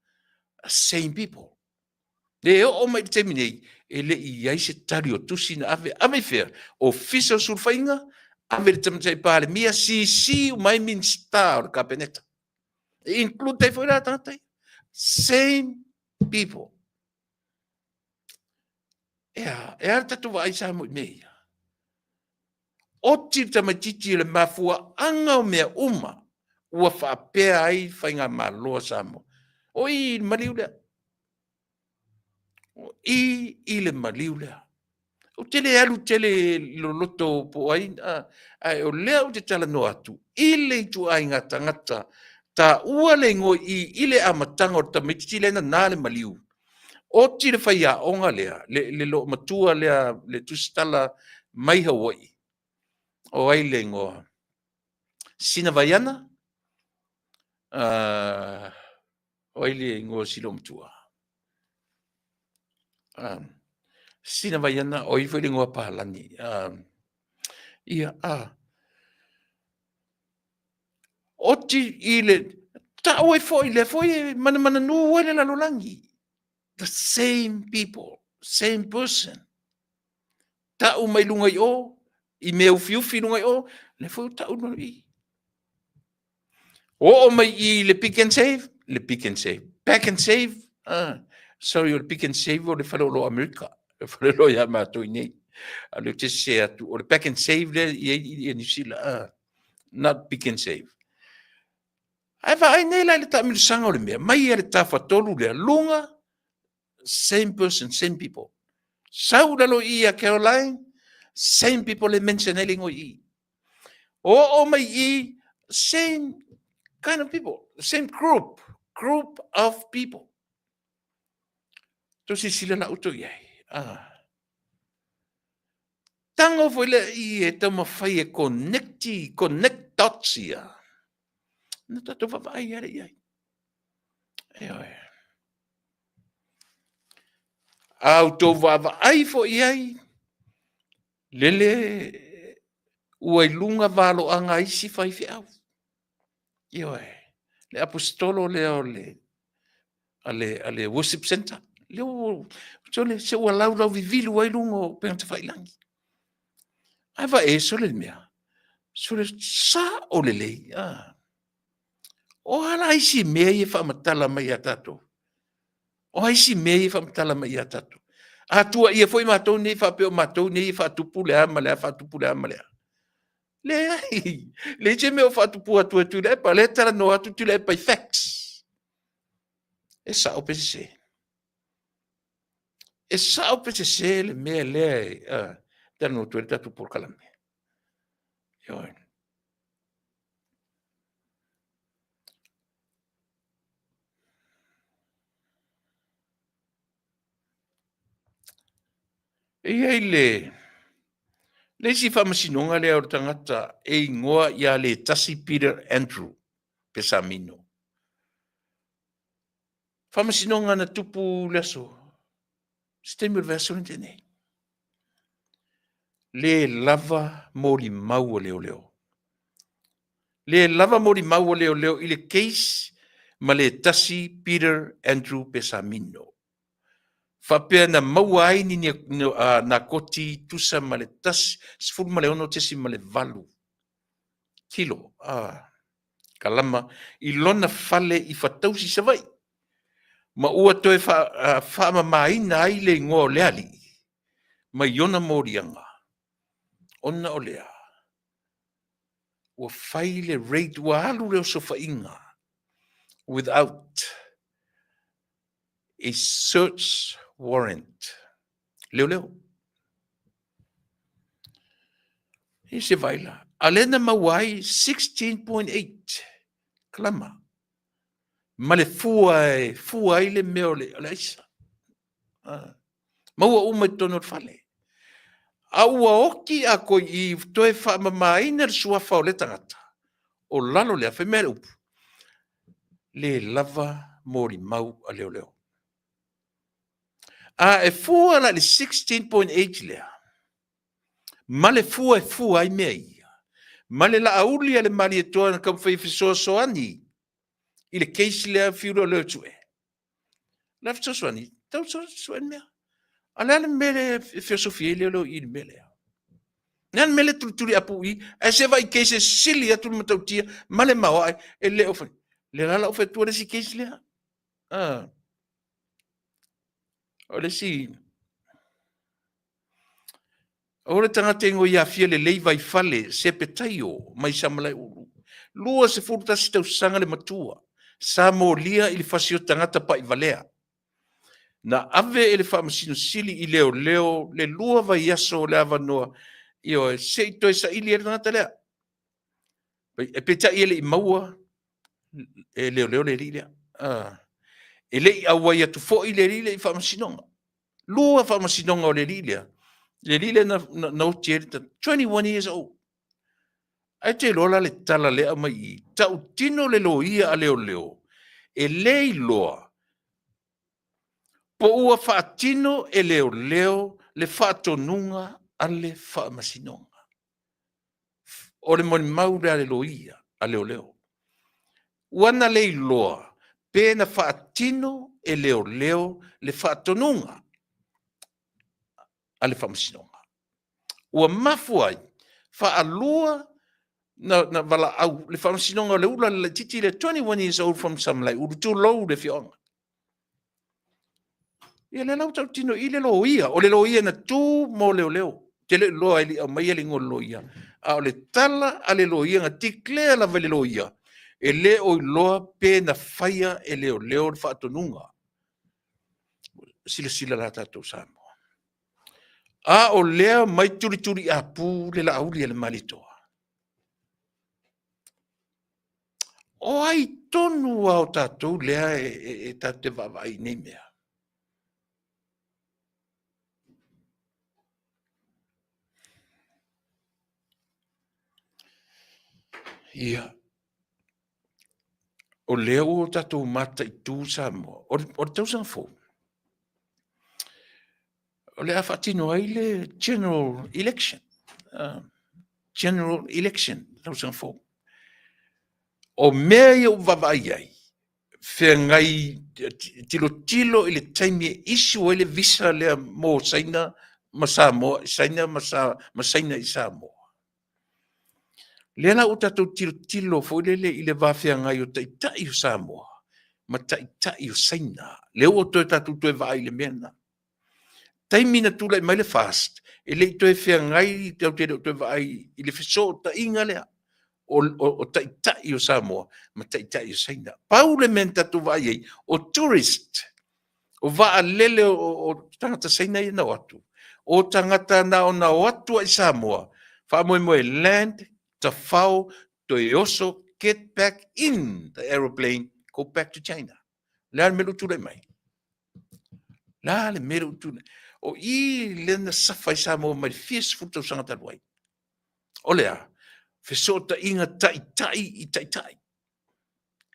same people. Le oo mai i le taimi nei, e le i i ai se tali o tusi na ave. Ave i fea? Ofisa o Sulufaiga, ave i le Tamaitai Palemia, CC uma ai Minisita o le Kapeneta. E include ai foi la tagata ia. Same people. E a, e a le tatou vaai Samoa i mea ia? Oti le tamaitiiti i le mafuaaga o mea uma ua faapea ai faigamalo a Samoa. O i i le maliu lea. O i i le maliu lea. Ou te le alu tele i loloto po o ai, ae o lea ou te talanoa atu i le ituaiga tagata taua le igoa i i le amataga o le tamaitiiti lea na na le maliu. Oti le faiaoga lea, le loomatua lea, le tusitala mai Hawaii. O ai le igoa? Sina Vaiana? O ai le igoa o si loomatua? Sina Vaiana, o ai foi le igoa palagi? Ia, oti i le tau ai foi, lea foi e manamananū ai le lalolagi. The same people, same person. Tau mai luga i o, i mea ufiufi i luga i o, lea foi ua tau i i. Oo mai i le Pick and Save, le Pick and Save. Pack and Save, sorry, o le Pick and Save o le faleoloa Amerika, le faleoloa ia matou i nei. A o lea ou te sese atu, o le Pack and Save lea i ai i Niu Sila, not Pick and Save. Ae vaai nei la i le taamilosaga o le mea, mai ia le tafatolu lea, luga, same person, same people. Sau lalo i ia Caroline, same people e mention ai le igoa i i. Oo mai i, same kind of people, same group, group of people. Tou silasila la outou i ai. Ah. Tago foi lea i e taumafai e connect, connect dots ia. Na tatou vaavaai ale i ai. Ioe. A outou vaavaai foi i ai, lele ua i luga valoaga a isi faifeau. Ioe, le aposetolo lea o le a le worship center. Lea ua, sole, se ua laulau vivilu ai luga o upega tafailagi. Ae vae, sole le mea, sole sao lelei. Ah. O a la isi mea ia e faamatala mai ia tatou? O a isi mea ia e faamatala mai ia tatou? A tuuaia foi matou nei faapea o matou nei e faatupu le a ma le a, faatupu le a ma le a. Leai, leai se mea o faatupu atu e Tuilaepa, o lea e talanoa atu Tuilaepa i facts. E sao pe sese? E sao pe sese le mea lea e talanoa atu ai le tatou polokalame? Ioe. E i ai le Le isi faamasinoga lea o le tagata e igoa ia Letasi Peter Andrew Pesamino. Faamasinoga na tupu le aso, se taimi o le vaiaso lea na tea nei. Le lava molimau a leoleo. Le lava molimau a leoleo i le case ma Letasi Peter Andrew Pesamino. Faapea na maua ai ni nakoti tusa ma le 16.8 kilo kalama i lona fale i Fatausi, Savaii, ma ua toe faamamaina ai le igoa o le alii mai ona moliaga, ona o lea ua fai le raid, ua alu le osofaiga without a search warrant. Leoleo. E se vaila. A lea na maua ai 16.8 kalama ma le fua e fua ai le mea o le aisa. Maua uma i totonu o le fale. A ua oti a koi i toe faamamaina le suafa o lea tagata, o lalo lea, fai mai le upu, le lava molimau a leoleo. A e fua la i le 16.8 lea, ma le fua e fua ai mea ia, ma le laauli a le Malietoa na taumafai e fesoasoani i le case lea, fiu loa e sue. La fesoasoani, tau sue le mea. A le a le mea lea e feosofia ai leoleo i le mea lea? Le a le mea lea tulituli apu i, ae se vaai i case e sili atu le matautia ma le maoae e le o fai. Le la la ou fai atu le isi case lea. Ah. O le isi O le tagata ingoa ia fia lelei Vaifale Sepetaio mai Samalaeulu, 21 tausaga le matua, sa molia i le fasi o tagata pa'ivalea. Na ave e le Faamasino Sili i leoleo le 2 vaiaso o le avanoa, ioe, se i toe saili ai le tagata lea. E peitai e le i maua e leoleo le alii lea. E le i auai atu foi le alii lea i faamasinoga. 2 faamasinoga o le alii lea, le alii lea na oti ai le 21 years old. Ae te iloa la le tala lea aumai i i, tautino le loia a leoleo, e le iloa po ua faatino e leoleo le faatonuga a le faamasinoga. O le molimau lea a le loia a leoleo. Ua na le iloa pe na faatino e leoleo le faatonuga a le faamasinoga. Ua mafua ai faalua na valaau le faamasinoga o le ula le laitiiti lea, 21 years old from Samalaeulu, tulou le afioaga. Ia lea la ua tautino i le loia, o le loia na tu mo leoleo. Ou te le iloa e le i aumaia le igoa o le loia, a o le tala a le loia na declare lava e le loia, e le o iloa pe na faia e leoleo le faatonuga. Silasila la tatou Samoa. A o lea mai tulituliapu le Laauli a le Malietoa. O ai tonu lava o tatou lea e tatou te vaavaai i nei mea? Ia, o lea ua tatou mataitu Samoa, o le tausaga fou, o le a faatino ai le general election. General election, tausaga fou. O mea ia ua vaavaai ai, feagai tilotilo i le taimi e issue ai le visa lea mo Saina ma Samoa, Saina ma Saina i Samoa. Lea la ua tatou tilotilo foi lele i le va feagai o taitai o Samoa ma taitai o Saina. Lea ua toe tatou toe vaai i le mea lena. Taimi na tulai mai le FAST, e le i toe feagai, tatou te le o toe vaai i le fesootaiga lea o taitai o Samoa ma taitai o Saina. Pau le mea na tatou vaai ai, o tourist, o vaalele o tagata Saina ia na o atu, o tagata na ona o atu i Samoa, faamoemoe land, tafao, toe oso, get back in the aeroplane, go back to China. Le a le mea lea ua tulai mai? Le a le mea lea ua tulai? O i lea na safa ai Samoa mai le fia sefulu tausaga talu ai. O le a? Fesootaiga taitai i taitai.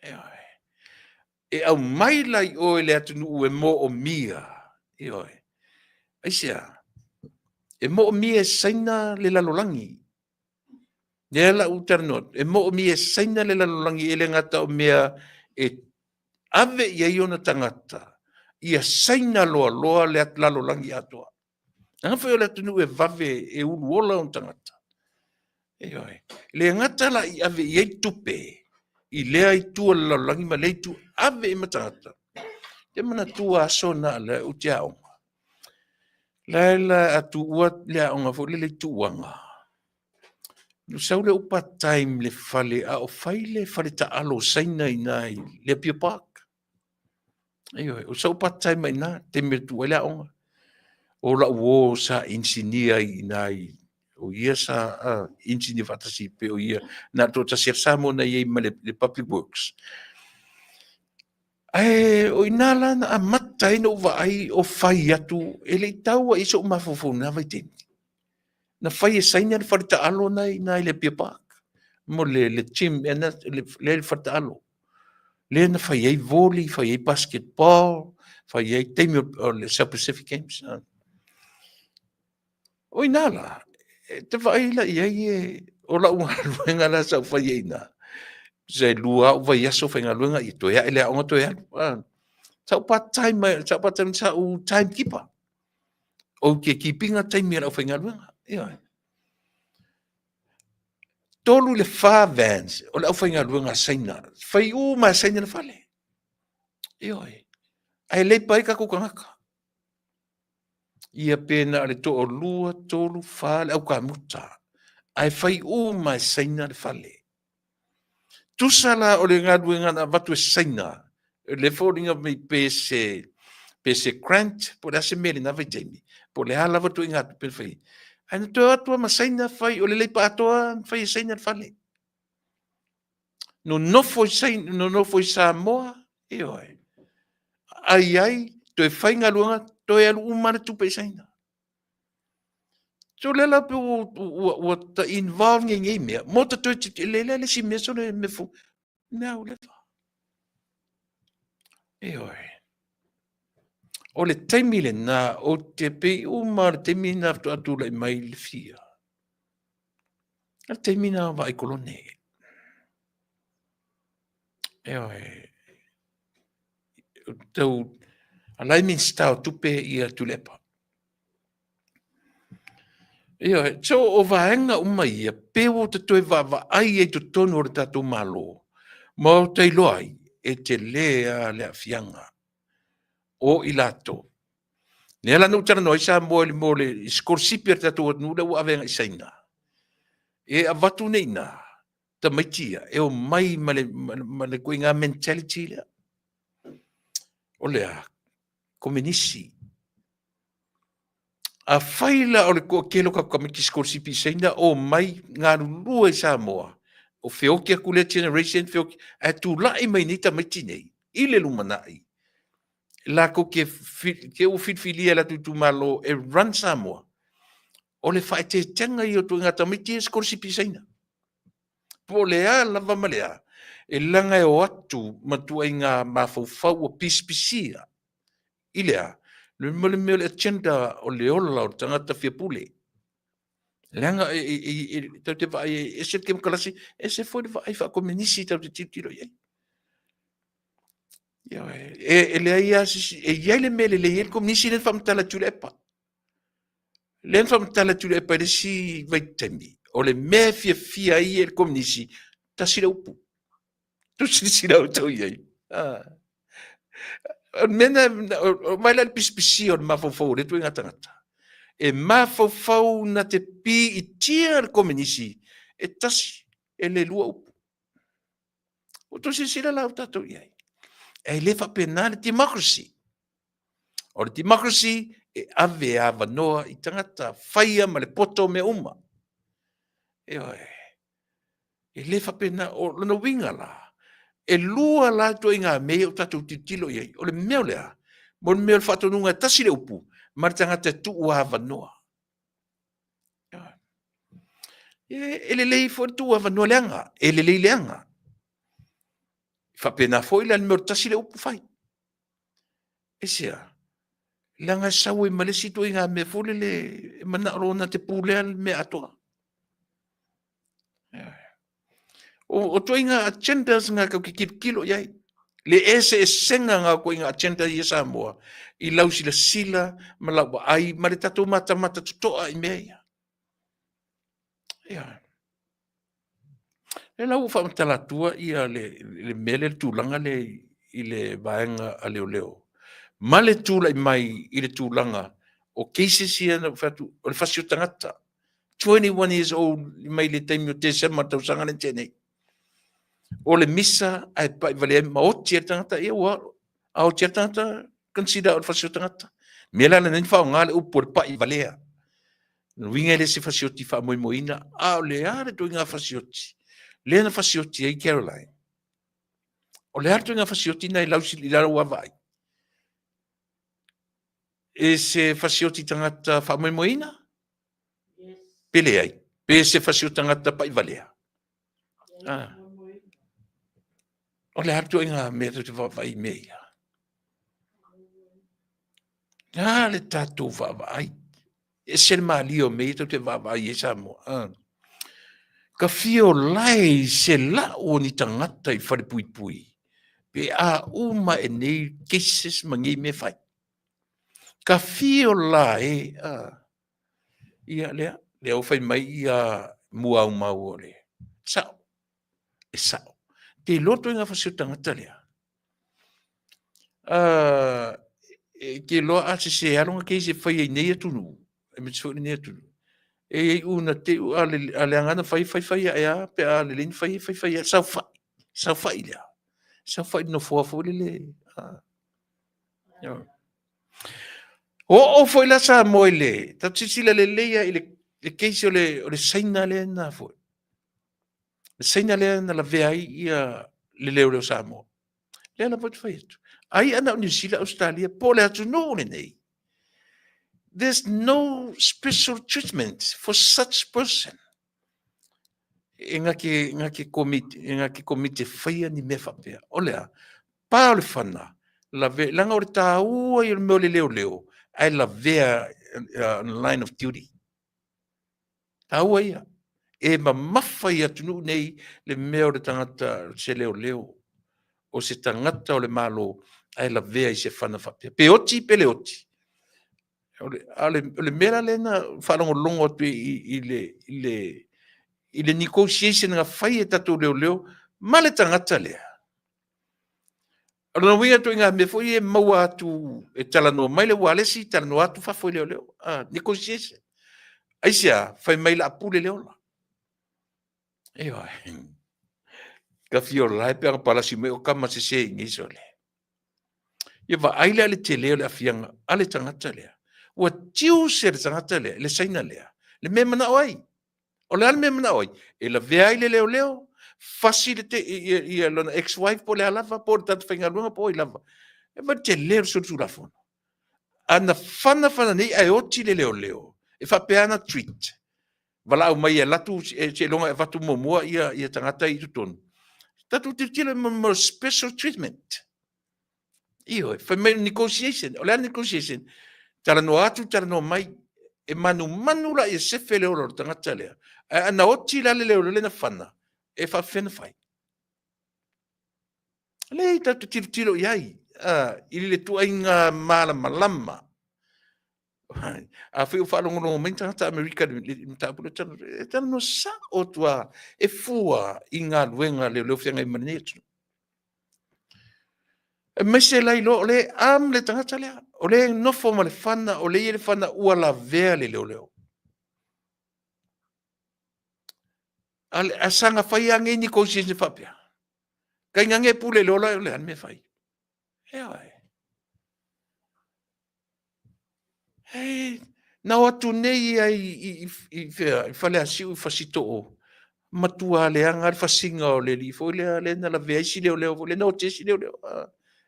Ioe. E aumai la i o i le atunuu e moomia. Ioe. Aisea? E moomia e Saina le lalolagi. Lea la ou talanoa atu, e moomia e Saina le lalolagi e le gata o mea e ave i ai ona tagata, ia Saina loaloa le lalolagi atoa. Leaga foi o le atunuu e vave e uluola ona tagata. Ioe. E le gata la i ave i ai tupe i lea itu o le lalolagi ma lea itu, ave i ma tagata. Te manatua aso na o lea ou te aoga. La la a tuua le aoga foi lele i Tuuaga. Na sau le upa time le fale a o fai le fale taalo o Saina i ina i le Apia Park. Ioe, o sau part time ai ina, taimi e tuu ai le aoga. O lau uo sa inisinia i ina i, o ia sa inisinia faatasi pei o ia, na o le toatasi lava Samoa na i ai ma le Public Works. Ae o ina la na amata ai ona ou vaai o fai atu, e le i tau lava i ai sou mafaufau i lena vaitaimi. Na fai e Saina le fale taalo na i ina i le Apia Park mo le gym ea na, lea le fale taalo. Lea na fai ai volley, fai ai basketball, fai ai taimi o le South Pacific Games. O ina la, e te vaai la i ai e, o lau galuega la sa ou fai ai i ina, se lua au vaiaso faigaluega, ia toe ae le aoga toe alu. Sa ou part time, sa ou part time, sa ou time keeper. Ou te keep ina taimi a le aufaigaluega. Ioe. 3 i le 4 vans o le aufaigaluega a Saina. Fai uma e Saina le fale. Ioe. Ae leipa ai tatou tagata. Ia pe na o le toalua, tolu, fa le aukamuta. Ae fai uma e Saina le fale. Tusa la o le galuega na avatu e Saina, le foliga mai pe se, pe se grant, po o le a se mea i lena vaitaimi, po o le a lava ituaiga tupe na fai ai. Ae na toe o atu lava ma Saina fai, o le leipa atoa na fai e Saina le fale. Nonofo i Saina, nonofo i Samoa, ioe, ai ai, toe fai galuega, toe alu uma lava le tupe i Saina. So lea la pe ua, ua, ua ta involve nei nei mea, mo ta toe titi, le le le si mea so le mea fou, mea au leva. Ioe. O le taimi lena, o te pei uma le taimi na faatoa tulai mai le fia. O le taimi na vaai kolone. Ioe. Tau, alai Minista o tupe ia Tuilaepa. Ioe, so o vaega uma ia, pe ua ta toe vaavaai ai i totonu o le tatou Malo, ma o ta iloa ai, e tele lava le aafiaga o i latou. Lea la na ou talanoa ai Samoa i le mea o le sikolasipi a le tatou atunuu lea ua ave agai i Saina, e avatu nei i ina tamaiti ia e omai ma le, ma le ituaiga mentality lea. O le a? Komenisi. Afai la o le toatele o tatou tamaiti sikolasipi i Saina omai galulue i Samoa, o feoti atu lea generation, feoti, ae tulai mai nei tamaiti nei i le lumanai, latou te, te ua filifilia e latou itumalo e run Samoa, o le faaeteetega ia o ituaiga tamaiti ia sikolasipi i Saina. Po o le a lava ma le a, e leaga e o atu ma ituaiga mafaufau ua pisipisia i le a? Le mea o le agenda o le ola o le tagata fia pule. Leaga e, e, e, e, tatou te vaai e ese le kemokarasi, ese foi le vaai faakomenisi tatou te tilotilo i ai. E, e leai lava se isi, e i ai le mea e lelei ai le komenisi lea na faamatala e Tuilaepa. Lea na faamatala e Tuilaepa i le isi vaitaimi, o le mea e fiafia ai e le komenisi, tasi le upu. Tou silasila outou i ai. Ah. O le mea na, o mai la le pisipisia o le mafaufau o lea ituaiga tagata. E mafaufau na te piitia le komenisi, e tasi, e le lua upu. Ua tou silasila la o tatou i ai. E le faapena le democracy. O le democracy e ave avanoa i tagata faia ma le poto o mea uma. Ioe. E le faapena, o lona uiga la, e lua la ituaiga mea ia ua tatou tilotilo i ai. O le mea o le a? Mo le mea o le faatonuga e tasi le upu, ma le tagata e tuu avanoa. E, e lelei foi le tuu avanoa leaga, e lelei leaga. Faapena foi la le mea o le tasi le upu fai. Aisea? Leaga e sau ai ma le isi ituaiga mea foi lele e manao loa na te pulea le mea atoa. O ituaiga agendas na tatou te tilotilo i ai. Le eseesega na o ituaiga agenda ia Samoa i lau silasila ma lau vaai ma le tatou matamata totoa i mea ia. Ia. Lea la ua faamatala atua ia le, le mea lea, le tulaga lea i le vaega a leoleo ma le tulai mai i le tulaga o cases ia na ou fai atu, o le fasi o tagata 21 years old mai le taimi o Tesema le tausaga lea na tea nei. O le misa ae pai vale ai ma oti ai le tagata, ia ua a oti ai le tagata, consider o le fasi o tagata. Mea la lenei na faaaoga le upu o le pai valea. Lona uiga e le se fasioti faamoemoeina, a o le a le ituaiga fasioti lea na fasioti ai Caroline? O le a le ituaiga fasioti na i lau, i lau vaavaai? E se fasioti tagata faamoemoeina? Pe leai? Pe se fasioti tagata paivalea? Ah. O le a le ituaiga mea tou te vaavaai i mea ia? A le tatou vaavaai. E ese le malie o mea ia tou te vaavaai ai Samoa. Ah. Ka fia o lae i se lau o ni tagata i falepuipui pe a uma e nei cases ma nei mea fai. Ka fia o lae, ah. Ia lea, lea ua fai mai ia muaumau o le sao. E sao. Te iloa ituaiga fasi o tagata lea. E te iloa a sese lava lona case e fai ai nei atunuu, aemaise foi lenei atunuu. E i ai una te u a leaga na fai, fai fai ae lava pe a lelei na fai, fai fai ae saofai, saofai lea. Saofai i le nofoa foi lele. Oo foi la Samoa i le, tatou silasila lelei lava i le case o le Saina lea na foi. Le Saina lea na lavea ai ia le leoleo Samoa. Lea lava ou te fai atu. Ai ana o Niu Sila, Ausetalia, po o le atunuu lenei. There's no special treatment for such person. E ngake, ngake komiti, e ngake komiti e whaia ni mea whapea. O lea, pa o le whana, lave, langa o le tāua i o le mea o le leo leo, ai lavea on line of duty. Tāua ia. E mamafa i atunuu nei le mea o le tagata se leoleo, o se tagata o le Malo ae lavea i se fana faapea. Pe oti pe le oti. O le, a o le, o le mea la lea na faalogologo atu i le negotiation na fai e tatou leoleo ma le tagata lea. O lona uiga ituaiga mea foi ia e maua atu e talanoa mai le ualesi, talanoa atu fafo i leoleo. Negotiation. Aisea, fai mai la pule le ola. Ioe. Ka fia o lae pe ana palasi mai o kama sese i nei sole. Ia vaai lea le tele o le afiaga a le tagata lea. Ua tiuse le tagata lea, le Saina lea, le mea e manao ai. O le a le mea e manao ai? E lavea ai le leoleo, fasi le te, ia, ia lona ex-wife po o le a lava, po o le tagata faigaluega po o ai lava. E vaai le tele o le solitulafono. A na fana fana nei ae oti le leoleo, e faapea ana treat. Valaau mai e alu atu, seiloga e avatu muamua ia, ia tagata i totonu. Tatou tilotilo i mo special treatment. Ioe, fai mai negotiation. O le a negotiation? Talanoa atu, talanoa mai. E manumanu la ia sefe le ola o le tagata lea. Ae ana oti la le leoleo lea na fana, e faapefea ona fai? Leai, tatou te tilotilo i ai i le tuaiga malamalama. Afai o faalogologo mai ni tagata Amerika i le mataupu lea, e talanoa sao atu lava e fua i galuega a leoleo feagai ma lenei atunuu. Aemaise la iloa o lea e arm le tagata lea, o lea e nofo ma le fana, o lea e i ai le fana ua lavea le leoleo. A saga fai lava nei negotiation faapea, tainane e pule i le ola, o le a le mea e fai? Ioe. Hei, na o atu nei ia i fea, i Faleasiu i Fasitoo, matua leaga le fasiga o le alii foi lea, lea na lavea ai si leoleo foi lea na oti ai si leoleo.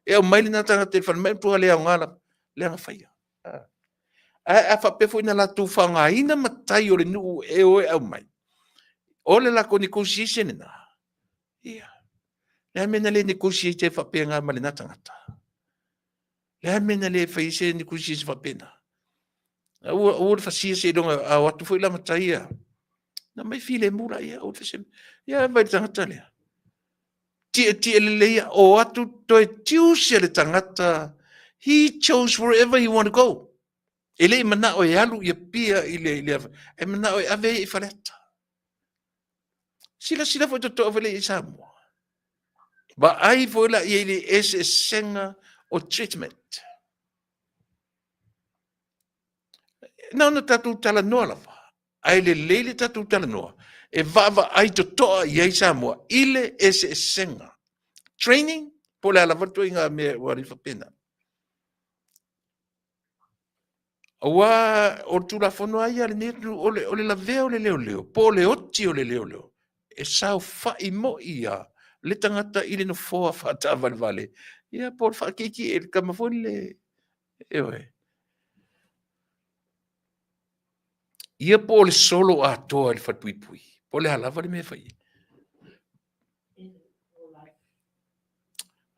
E aumai lena tagata i le falemai, matua le aoga lava, leaga faia. Ae a faapea foi na latou faaaogaina matai o le nuu e o e aumai. O le lakou negotiation lena. Ia. Le a mea na le negotiate ai faapena ma lena tagata? Le a mea na le fai ai se negotiation faapena? Aua, aua le fasia seiloga a o atu foi la matai ia. Na mai filemu la ia, aua le fasia. Ia vai le tagata lea. Tietie lelei ia, o atu toe tiuse le tagata. He chose wherever he want to go. E le i manao e alu i Apia i le, i le, e manao e ave ia i Faleata. Silasila foi totoa foi le i Samoa. Vaai foi la i le eseesega o treatment. Na ona tatou talanoa lava, ae lelei le tatou talanoa e vaavaai totoa i ai Samoa i le eseesega. Training, po o le a lava le ituaiga mea ua alii faapena. Aua o le Tulafono lava ia a lenei atunuu, o le, o le lavea o le leoleo, po o le oti o le leoleo, e saofa'i moi lava le tagata i le nofoa faataavalevale, ia po o le faakiekie i le tama foi lele, ioe. Ia po o le solo atoa i le falepuipui, po o le a lava le mea e fai ai.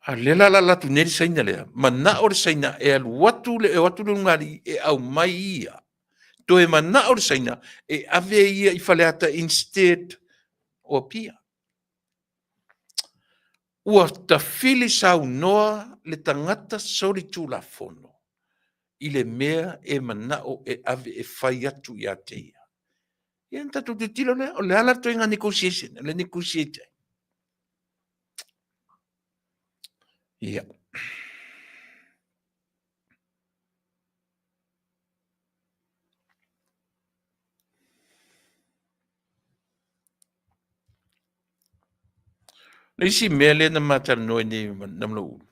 A lea la la atu nei le Saina lea, manao le Saina e alu atu le, e o atu le ulugalii e aumai ia. Toe manao le Saina e ave ia i Faleata instead o Apia. Ua tafili saunoa le tagata solitulafono i le mea e manao e ave e fai atu ia te ia. Ia na tatou tilotilo lea, o le a la le ituaiga negotiation, o le negotiate ai. Ia. Le isi mea lea na ma talanoa ai nei ma Namaloulu,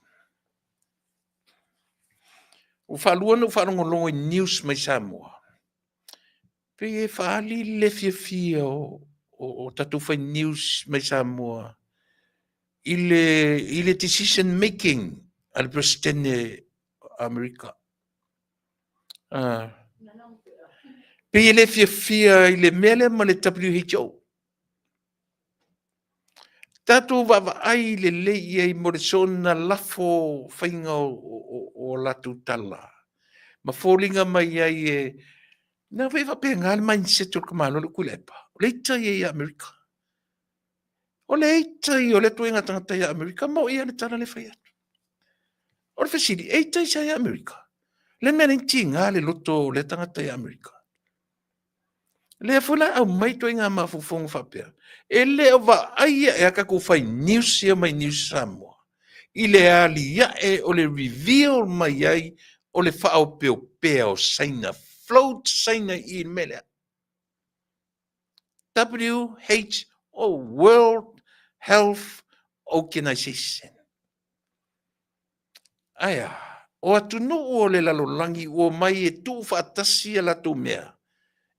ua faalua ona ou faalogologo i news mai Samoa, pei e faaali le fiafia o, o, o tatou fai news mai Samoa i le, i le decision making a le Peresetene o Amerika. Pei e le fiafia i le mea lea ma le WHO. Tatou vaavaai lelei i ai mo le soona lafo faiga o, o, o latou tala ma foliga mai ai e na foi e faapena le mindset o le tamaloa le Tuilaepa. O le ita ia ia Amerika. O le ita ia o le ituaiga tagata ia Amerika, mo'i lava le tala lea e fai atu. O le fesili, e ita i se ia Amerika? Le mea nei tiga le loto o lea tagata ia Amerika. Lea foi la aumai ituaiga mafaufauga faapea, e le o vaaia ea tatou fai news ia mai news Samoa i le aliae o le reveal mai ai o le faaopeopea o Saina, float Saina i le mea lea. WHO, World Health Organization. Ae a, o atunuu o le lalolagi ua omai e tuufaatasi a latou mea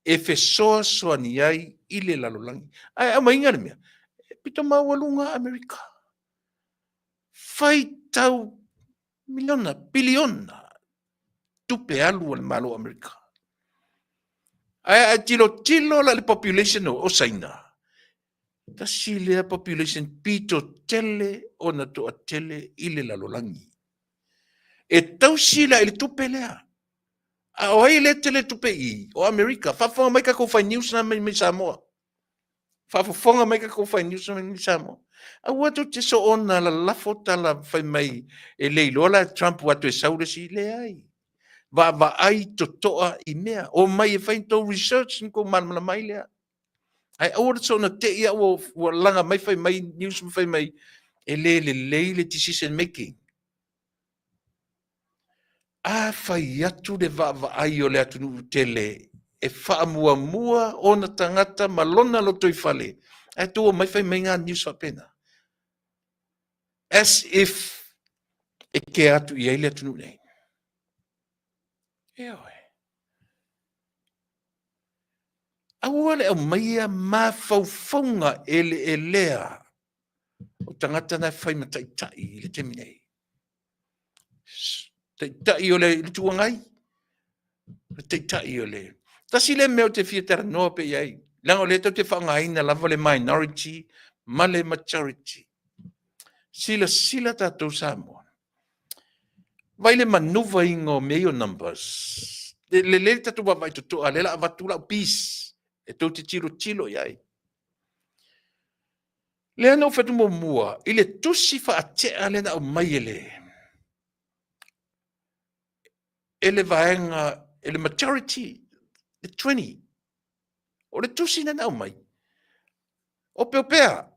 e fesoasoani ai i le lalolagi. Ae aumaiga le mea, e pito maualuga Amerika. Faitau miliona, piliona tupe alu a le Malo o Amerika. Ae a tilotilo la i le population o Saina, tasi lea population pito tele ona toatele i le lalolagi. E tausi la i le tupe lea. A o ai lea tele tupe i? O Amerika. Faafofoga mai tatou fai news na mai mai Samoa. Faafofoga mai tatou fai news na mai mai Samoa. Aua tou te soona lalafo tala fai mai e le iloa la Trump ua toe sau le isi. Leai. Vaavaai totoa i mea. O mai e fai ni tou research ni tou malamalama ai lea. Ae aua le soona te i ua, ua laga mai fai mai news ma fai mai e le lelei le decision making. A fai atu le vaavaai o le atunuu tele e faamuamua ona tagata ma lona lotoifale, ae tou omai fai mai ngā news faapena. As if e kea atu i ai le atunuu nei. Ioe. Aua le aumaia mafaufauga eleelea o tagata na e fai ma taitai i le taimi nei. Taitai o le Itu Agai, le taitai o le... Tasi lea mea ou te fia talanoa pea i ai. Leaga o lea tatou te faaaogaina lava le minority ma le majority. Silasila tatou Samoa, vai le manuvaina o mea ia o numbers. E lelei le tatou vaavaai totoa, lea o le a avatu lau piece e tou te tilotilo i ai. Lea na ou fai atu muamua i le tusi faatea lea na aumai e le e le vaega, e le majority, le 20. O le tusi lea na aumai, opeopea,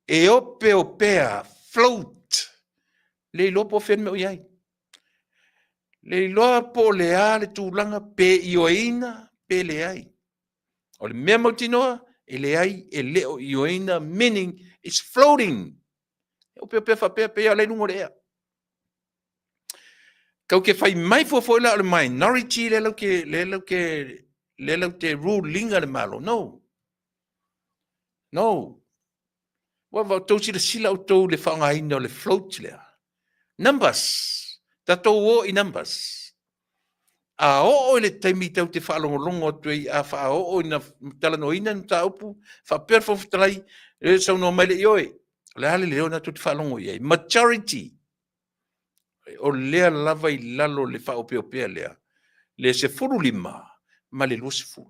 e opeopea, float, le iloa po o fea le mea o i ai. Le iloa po o le a le tulaga, pe ioeina, pe leai. O le mea mautinoa, e leai, e le o ioeina, meaning it's floating. E opeopea faapea, pei lava o la e i luga o le ea. Tau te fai mai fua foi la o le minority lea lau te, lea lau te, lea lau te rule ina le Malo. No. No. Ua va outou silasila outou i le faaaogaina o le float lea. Numbers. Tatou o i numbers. A oo i le taimi tatou te faalogologo atu ai, a faaoo ina talanoaina ni mataupu, faapea le Fofoga Fetalai, e saunoa mai le ioe. O le a le leo lena tou te faalogo i ai? Majority. O lea lava i lalo o le faaopeopea lea, le 15 ma le 20.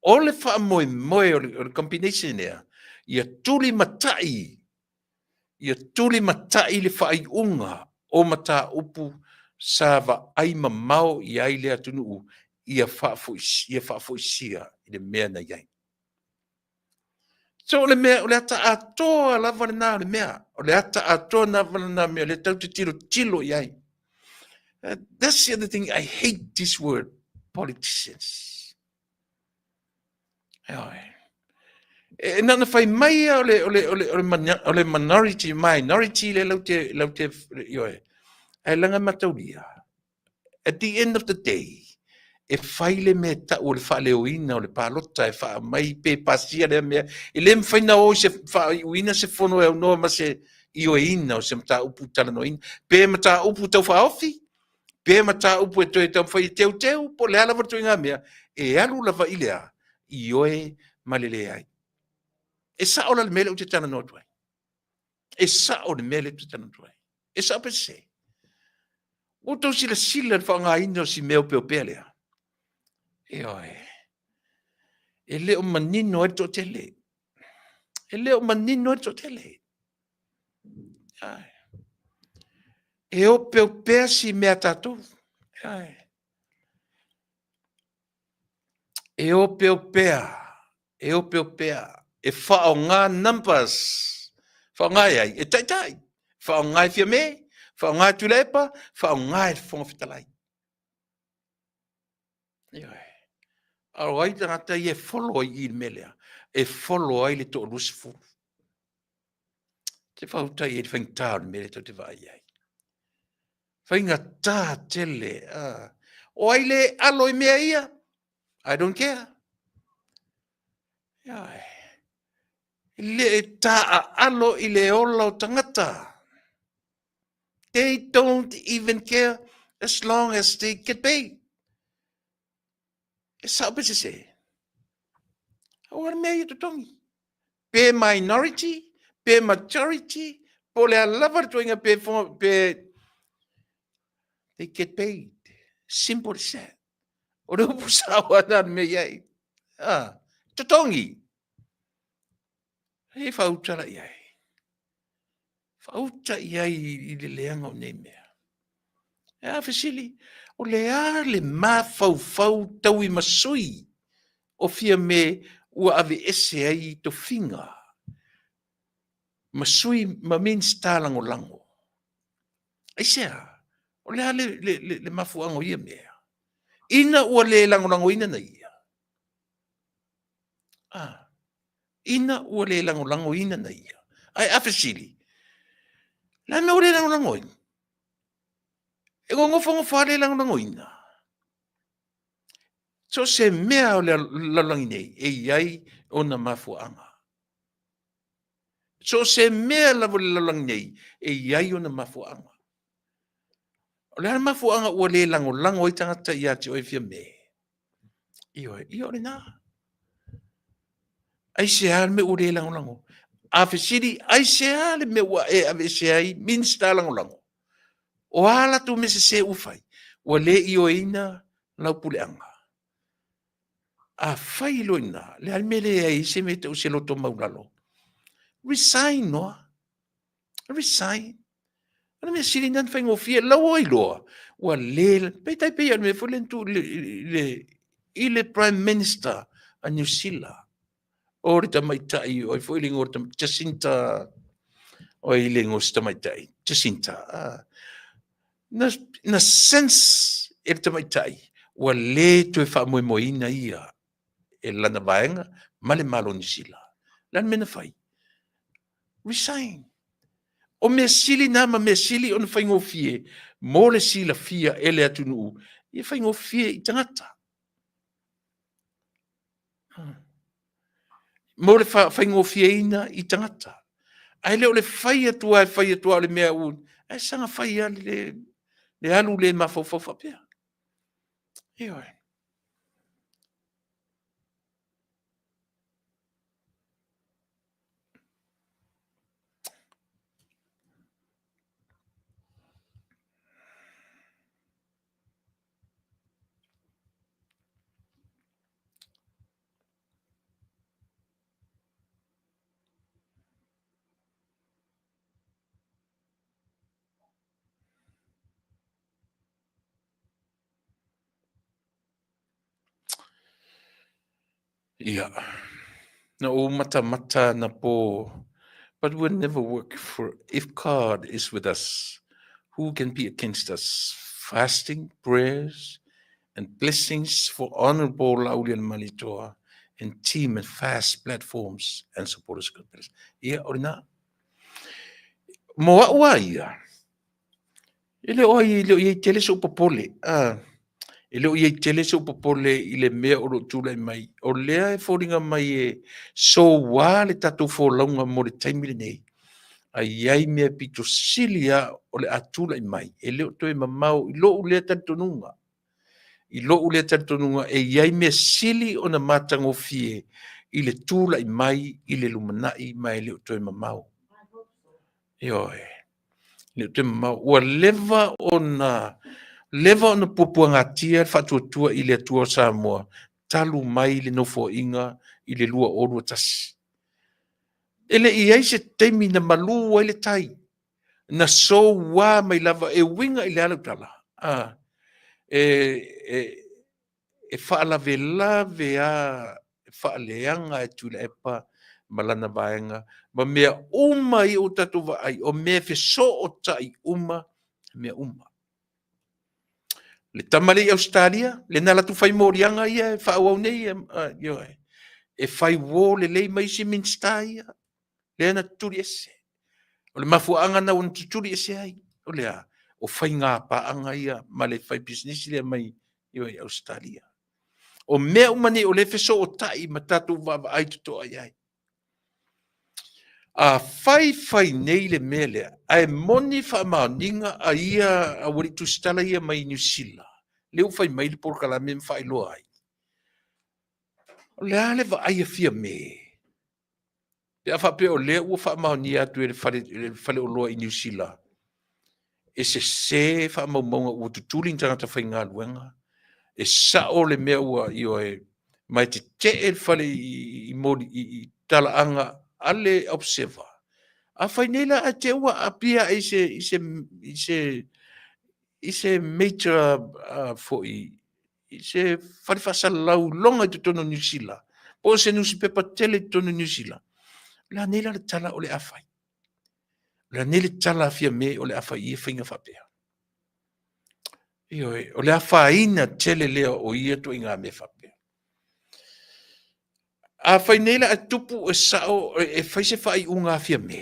O le faamoemoe o le combination lea, ia tulimatai, ia tulimatai le faaiuga o mataupu sa vaai mamao i ai le atunuu ia faafoisia i le mea na i ai. So o le mea, o le ata atoa lava lena o le mea. O le ata atoa lava lena o le mea, lea tatou te tilotilo i ai. That's the other thing, I hate this word, politicians. E na ona fai mai lava o le, o le, o le, o le, o le minority, minority le lau te, lau te, ioe. Ae leaga e mataulia, at the end of the day, e fai le mea e tau o le faaleoina o le palota e faamai pe pasia lea mea. E le mafai na o i se faaiuina se fono e aunoa ma se ioeina o se mataupu talanoaina. Pe mataupu tau faaofi, pe mataupu e toe taumafai e teuteu, po o le a lava le ituaiga mea, e alu lava i le a, ioe ma le leai. E sao la le mea lea ou te talanoa atu ai? E sao le mea lea ou te talanoa atu ai? E sao pe sese? Ua outou silasila i le faaaogaina o si mea opeopea lea? Ioe. E le o manino ai le toatele. E le o manino ai le toatele. E opeopea si mea a tatou. E opeopea, e opeopea, e faaaoga numbers, faaaoga e ai? E taitai, faaaoga e Fiame, faaaoga e Tuilaepa, faaaoga e le Fofoga Fetalai. Ioe. A o ai tagata ia e follow ai i le mea lea? E follow ai le toa-20. Te faautai ai le faigata o le mea lea tou te vaai ai. Faigata tele. O ai le alo i mea ia? I don't care. Ioe. Le taaalo i le ola o tagata. They don't even care as long as they get paid. E sao pe sese? Aua le mea ia totogi. Pe minority, pe majority, po o le a lava le tuaiga pe, pe they get paid. Simple as that. O le upu sao ana le mea i ai. Ah, totogi. E faautala i ai. Faauta i ai i le leaga o nei mea. E a fesili, o le a le mafaufau tauimasui o Fiame ua aveese ai i tofiga ma sui ma Minisita Lagolago? Aisea? O le a le, le, le, le mafuaaga o ia mea? Ina ua le lagolagoina na ia. Ah, ina ua le lagolagoina na ia. Ae a fesili, le a mea ua le lagolagoina? E gogofogofoa le lagolagoina. So se mea o le lalolagi nei, e i ai ona mafuaaga. So se mea lava o le lalolagi nei, e i ai ona mafuaaga. O le a le mafuaaga ua le lagolago ai tagata ia te oe Fiame? Ioe, ia o lena. Aisea le mea ua le lagolago? A fesili, aisea le mea ua e aveese ai Minisita Lagolago? O a latou mea sese ua fai? Ua le ioeina lau puleaga. A fai loa i ina, le a le mea e leai ai se mea e tau se loto maulalo? Resign noa. Resign. O le mea sili lena ona faigofie. Lau ua iloa, ua le, peitai pei o le mea foi lea na tuu i le Prime Minister a Niu Sila, o le tamaitai, o ai foi le igoa o le tamaitai, Jacinta, o ai le igoa o si tamaitai, Jacinta, na sense e le tamaitai ua le toe faamoemoeina ia e lana vaega ma le Malo o Niu Sila. O le a le mea na fai? Resign. O mea sili na ma mea sili ona faigofie mo le silafia e le atunuu, ia faigofie i tagata. Mo le faigofieina i tagata. Ae le o le fai atu lava e fai atu lava o le mea ua... ae saga fai lava le alu le mafaufau faapea. Ioe. Ia, na ou matamata anapo, but will never work for if God is with us, who can be against us? Fasting, prayers, and blessings for Honorable Laaulialemalietoa and team and fast platforms and supporters. God bless. Ia, o lena. Mo au a ia, E le o ai, e le o i ai tele sou popole, a, e le o i ai tele sou popole i le mea o lo o tulai mai. O lea e foliga mai e soua le tatou folauga mo le taimi lenei, a i ai mea pito sili lava o le a tulai mai, e le o toe mamao i lou lea talitonuga. I lou lea talitonuga e i ai mea sili ona matagofie i le tulai mai i le lumanai ma e le o toe mamao. Ioe. Le o toe mamao. Ua leva ona leva ona puapuagatia le faatuatua i le Atua o Samoa talu mai le nofoaiga i le 2021. E le i i ai se taimi na malu ai le tai, na soua mai lava e uiga i le a lau tala? A, e, e, e faalavelave lava, e faaleaga e Tuilaepa ma lana vaega ma mea uma ia ua tatou vaai, o mea e fesootai uma mea uma. Le tama lea i Ausetalia, lea na alu atu fai moliaga ia e faaauau nei, ioe, e fai uo lelei ma isi Minisita ia, lea na tutuli ese. O le mafuaaga lena ua tutuli ese ai, o le a? O faiga paaga ia ma le faipisinisi lea mai i Ausetalia. O mea uma nei o lea e fesootai ma tatou vaavaai totoa i ai. A fai fai nei le mea lea, ae moni faamaoniga a ia aualii tusitala ia mai Niu Sila, lea ua fai mai le polokalame ma faailoa ai, o le a le vaai a Fiame? Pe a faapea o lea ua faamaonia atu e le fale, le faleoloa i Niu Sila, e sese faamaumauga ua tutuli ni tagata faigaluega, e sao le mea ua ioe, ma e tetee le fale i, i, i, i talaaga a le Observer. Afai nei la ae te ua aapia i se, i se, i se, i se major uh, foi i se fale faasalalau loga i totonu o Niu Sila, po o se nusipepa tele i totonu o Niu Sila, o le a nei la le tala o le a fai? O le a nei le tala a Fiame o le a fai i ia faiga faapea? Ioe, o le afaina tele lea o ia ituaiga mea faapea. Afai nei la e tupu e sao e fai se faaiuga a Fiame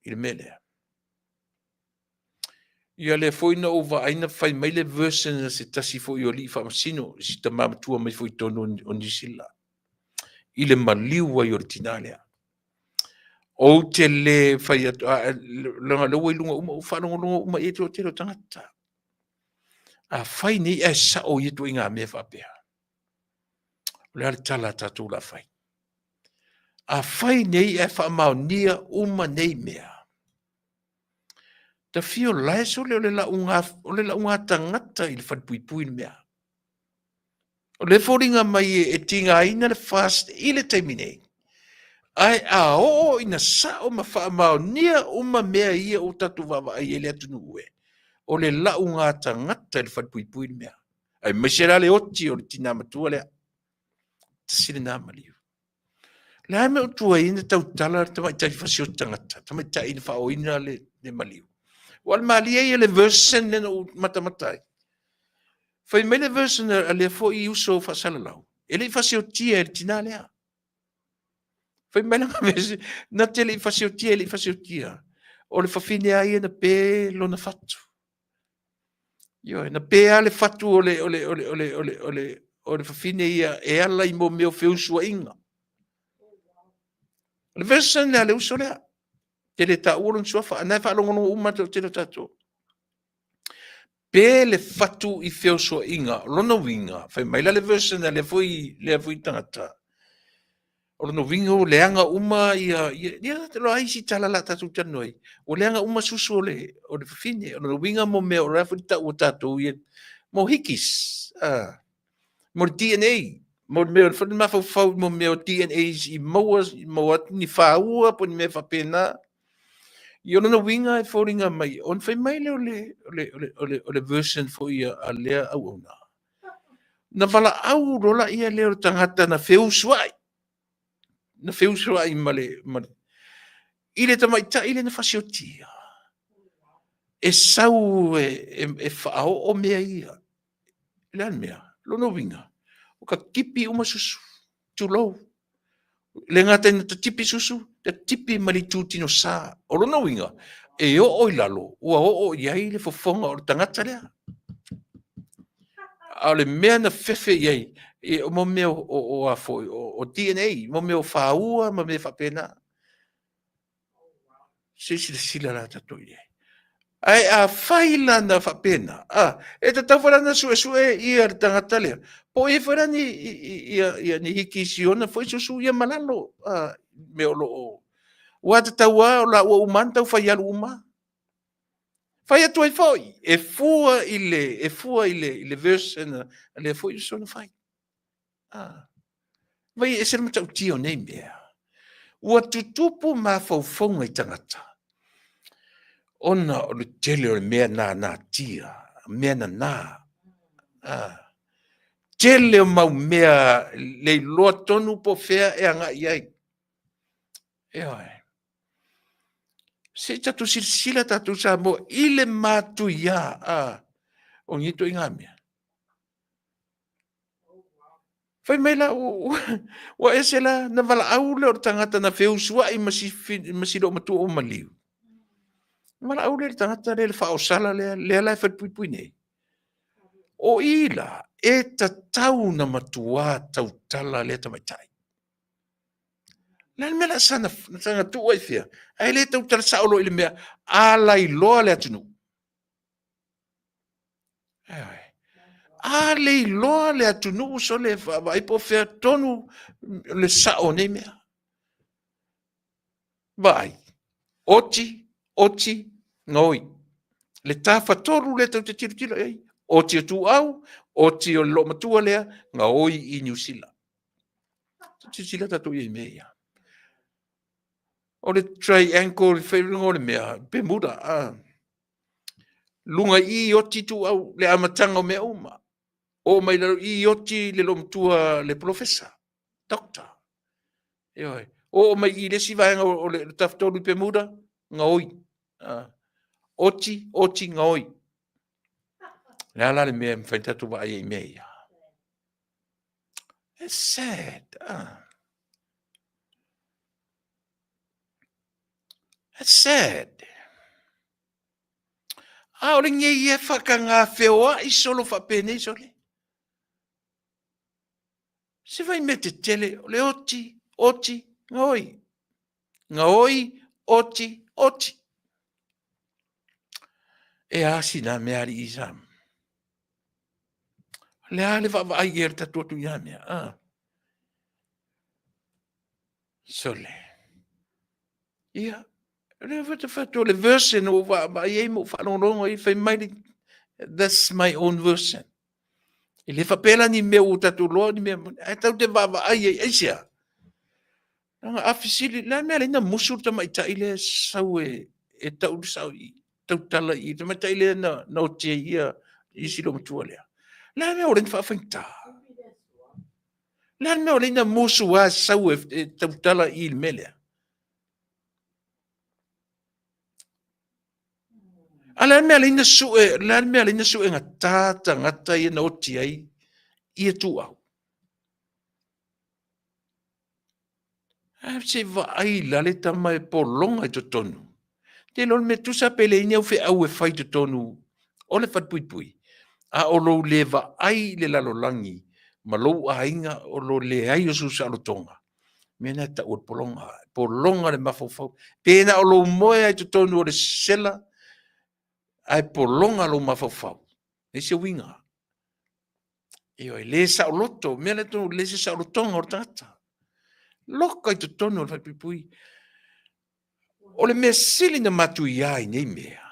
i le mea lea, Ia lea foi na ou vaai na fai mai le version a se tasi foi o alii faamasino, si tama matua mai foi i totonu o Niu Sila, i le maliu ai o le tina lea. Ou te le fai atu, leaga o lea ua i luga uma, ua faalogologo uma i ai le toatele o tagata. Afai nei ae sao ia ituaiga mea faapea, o le a le tala a tatou o le a fai? Afai nei ae faamaonia uma nei mea, tafio lae sole o le lauga, o le lauga tagata i le falepuipui le mea. O le foliga mai e tigaina le FAST i le taimi nei, ae a oo ina sao ma faamaonia uma mea ia ua tatou vaavaai ai le atunuu e, o le lauga tagata i le falepuipui le mea. Aemaise la le oti o le tina matua lea. Tasi lena maliu. O le a le mea ua tuai ai ona tautala le tamaitai fasioti tagata, tamaitai na faaoina le, le maliu. Ua o le malie ia le version lea na ou matamata ai. Fai mai le version a lea foi uso faasalalau, e le i fasiotia e le tina lea. Fai mai lana version, na te le i fasiotia, e le i fasiotia. O le fafine a ia na pe lona fatu. Ioe, na pe lava le fatu o le, o le, o le, o le, o le, o le, o le fafine ia e ala i mo mea o feusuaiga. O le version lea a le uso lea. Te le taua lona suafa, a na e faalogologo uma atu tele o tatou. Pe le fatu i feosoaiga, o lona uiga, fai mai la le version a lea foi, lea foi tagata, O lona uiga ua leaga uma ia, ia, ia lo ai isi tala la tatou talanoa ai, ua leaga uma susu o le, o le fafine. O lona uiga mo mea o le a foi le tau a tatou ia, mo hikis, mo le DNA, mo le mea o le mafaufau mo mea o DNAs i maua, maua atu ni fāua po o ni mea faapena. Ia o lona uiga e foliga mai, ona fai mai lea o le, o le, o le, o le, o le version foi a lea auauna. Na valaau loa laia lea o le tagata na feusuai, na feusuai ma le, ma le, i le tamaitai lea na fasiotia, e sau e, e, e faaoo mea ia. Le a le mea? Lona uiga, o ka tipi uma susu, tulou. Le gata ina tatipi susu, tatipi ma le itutino sa. O lona uiga, e oo i lalo, ua oo i ai le fofoga o le tagata lea. A o le mea na fefe i ai, e, mo mea o, o, o, a foi, o, o DNA, mo mea o fāua ma mea faapena. Se i silasila la tatou i ai. Ae afai la na faapena, a, e tatau foi la ona suesue ia le tagata lea, po o i ai foi la ni, ia, ia, ni hiki siona foi susu ia ma lalo, a, mea o lo o, ua tatau lava o la ua uma ona tau fai alu uma. Fai atu ai foi, e fua i le, e fua i le, i le version a lea foi uso na fai. Ah. Vai e ese le matautia o nei mea. Ua tutupu mafaufauga i tagata, ona o le tele o le mea nanatia, mea nana. Ah. Tele o mau mea le iloa tonu po o fea e agai ai. Ioe. Se i tatou silasila tatou Samoa i le matuia ah, o nei ituaiga mea. Fai mai la, ua ese la, na valaau lea o le tagata na feusuai ma si, ma si loomatua ua maliu. Na valaau lea le tagata lea, le faaosala lea, lea la e falepuipui nei. O i la, e tatau na matuā tautala lea tamaitai. Le a le mea la sana, sana tuu ai fea, ae le tautala sao loa i le mea, a lailoa le atunuu. A le iloa le atunuu sole e vaai po o fea tonu le sao o nei mea. Vaai, oti, oti, gaoi. Le tafatolu lea tou te tilotilo i ai, oti o Tuuau, oti o le loomatua lea, gaoi i Niu Sila. Silasila tatou i ai i mea ia. O le triangle, faiga o le mea, Bermuda, ah. Luga i i oti Tuuau, le amataga o mea uma. Oo mai lalo i oti le loomatua le polofesa, doctor. Ioe. Oo mai i le isi vaega o le tafatolu i Pemuda, gaoi. Ah. Oti, oti, gaoi. Le a la le mea e mafai tatou vaai ai i mea ia. It's sad. Ah. It's sad. A o le ngei e whakangā wheoa'i solo whaapenei sole. Se vai mea te tele, o le oti, oti, ngaoi. Ngaoi, oti, oti. E a sina mea ari i Sam. Le a le vaavaai i e le tatu atu i a mea. Ah. Sole. Ia, lea foi te fai atu o le version ua vaavaai ai ma ou faalogologo ai, fai mai le, that's my own version. E le faapea la ni mea ua tatou iloa ni mea, ae tatou te vaavaai ai, aisea? Leaga a fesili, le a le mea e ala ai ona musu le tamaitai lea e sau e, e tau le sao i, tautala i le tamaitai lea na, na oti ai ia isi loomatua lea. Le a le mea ua ala ai ona faafaigata? Le a le mea ua ala ai ona musu lava sau e, e tautala i le mea lea? A le a le mea e ala ai ona sue, le a le mea e ala ai ona sue gata tagata ia na oti ai ia ituau? Ae se i vaai la le tama e pologa i totonu. Te iloa le mea tusa pe leai ni au feau e fai i totonu o le falepuipui, a o lou le vaai i le lalolagi ma lou aiga o lo leai o sou saolotoga, mea na e tau o le pologa, pologa le mafaufau. Pe na o lou moe lava i totonu o le sela, ae pologa lou mafaufau, leai se uiga. Ioe, le saoloto, mea lea tonu, leai se saolotoga o le tagata. Loka i totonu o le falepuipui. O le mea sili na matuia i nei mea,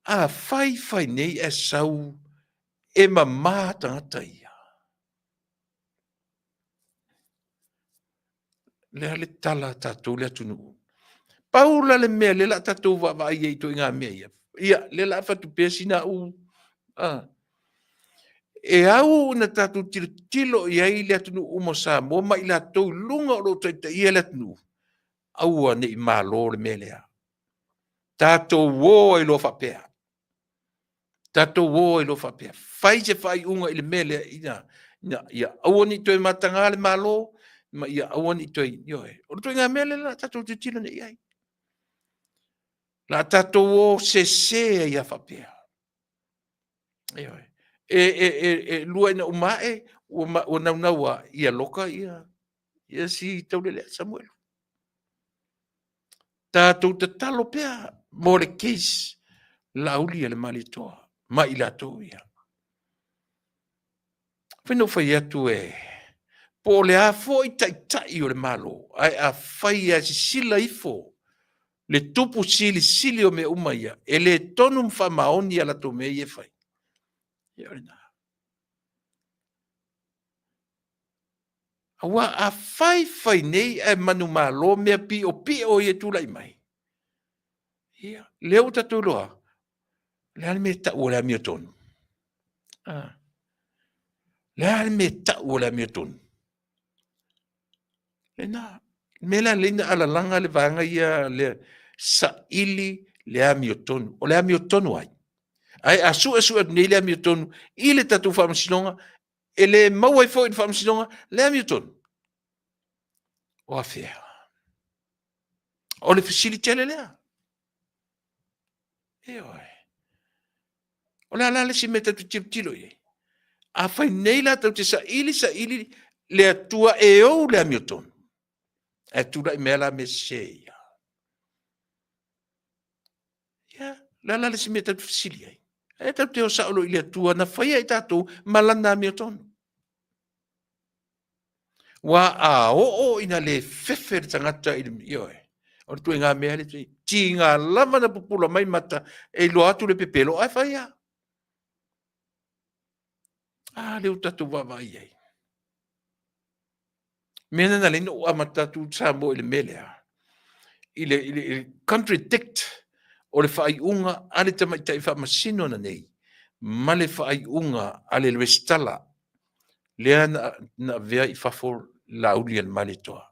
a fai fai nei ae sau e mama tagata ia. Le a le tala a tatou le atunuu. Pau la le mea lea la a tatou vaavaai ai i ituaiga mea ia. Ia, lea la a fai atu pea sina au a e au ona tatou tilotilo i ai le atunuu uma o Samoa ma i latou i luga o lo o taitaia le atunuu, aua ne i malo le mea lea. Tatou o ai loa faapea. Tatou o ai loa faapea. Fai se faaiuga i le mea lea ina, ina ia aua ne i toe mataga le Malo, ma ia aua ne i toe, ioe. O le ituaiga mea lea la tatou tilotilo nei i ai. La tatou o sese ai lava faapea. Ioe. E, e, e, e lua ina uma ae, ua, ua naunau a ia loka ia, ia si taulelea Samuelu. Tatou tatalo pea mo le case Laauli a le Malietoa ma i latou ia. Fai na ou fai atu e po o le a foi taitai o le Malo, ae afai lava e sisila ifo le tupu silisili o mea uma ia, e le tonu ma faamaoni a latou mea ia e fai. Ia o lena. Aua a fai fai nei ae manumalo mea piopio ia e tulai mai, ia, lea ua tatou iloa, le a le mea e tau o le amiotonu? Ah. Le a le mea e tau o le amiotonu? Lena, mea la lea na alalaga le vaega ia le saili le amiotonu. O le amiotonu ai? Ae a suesue atu nei le amiotonu i le tatou faamasinoga, e le maua ai foi i le faamasinoga le amiotonu. O afea? O le fesili tele lea. Ioe. O le a la le isi mea tatou te tilotilo i ai? Afai nei la tatou te saili saili le Atua e ou le amiotonu, ae tulai mai la mea sese ia. Ia, le a la le isi mea tatou te fesili ai? Ae tatou te o sao loa i le Atua na faia i tatou ma lana amiotonu. Ua a oo ina le fefe le tagata i le, ioe, o le ituaiga mea lea, tiga lava na pupula mai mata e iloa atu le pepelo, ae fai lava. A lea ua tatou vaavaai i ai. Mea na na ala ai ona ou amata atu Samoa i le mea lea, i le, i le, i le contradict o le faaiuga a le tamaitai faamasino nei ma le faaiuga a le resitala lea na, na avea i fafo Laauli a le Malietoa.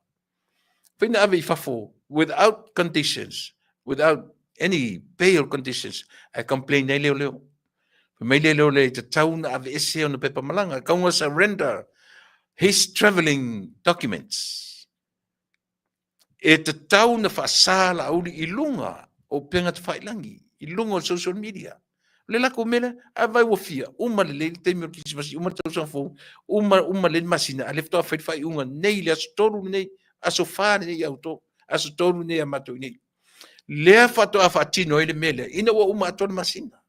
Fai na ave i fafo without conditions, without any bail conditions, ae complain ai leoleo. Fai mai le leoleo e tatau na aveese ona pepa malaga, tatau na surrender his travelling documents. E tatau na faasa Laauli i luga o upega tafailagi, i luga o social media. O le latou mea lea, a vai ua fia, uma lelei le taimi o le Kerisimasi, uma le tausaga fou, uma, uma lelei le masina, a o lea faatoa fai le faaiuga nei i le aso 3 lenei, aso 4 lenei ia outou, aso 3 lenei ia matou i inei. Lea faatoa faatino ai le mea lea, ina ua uma atoa le masina.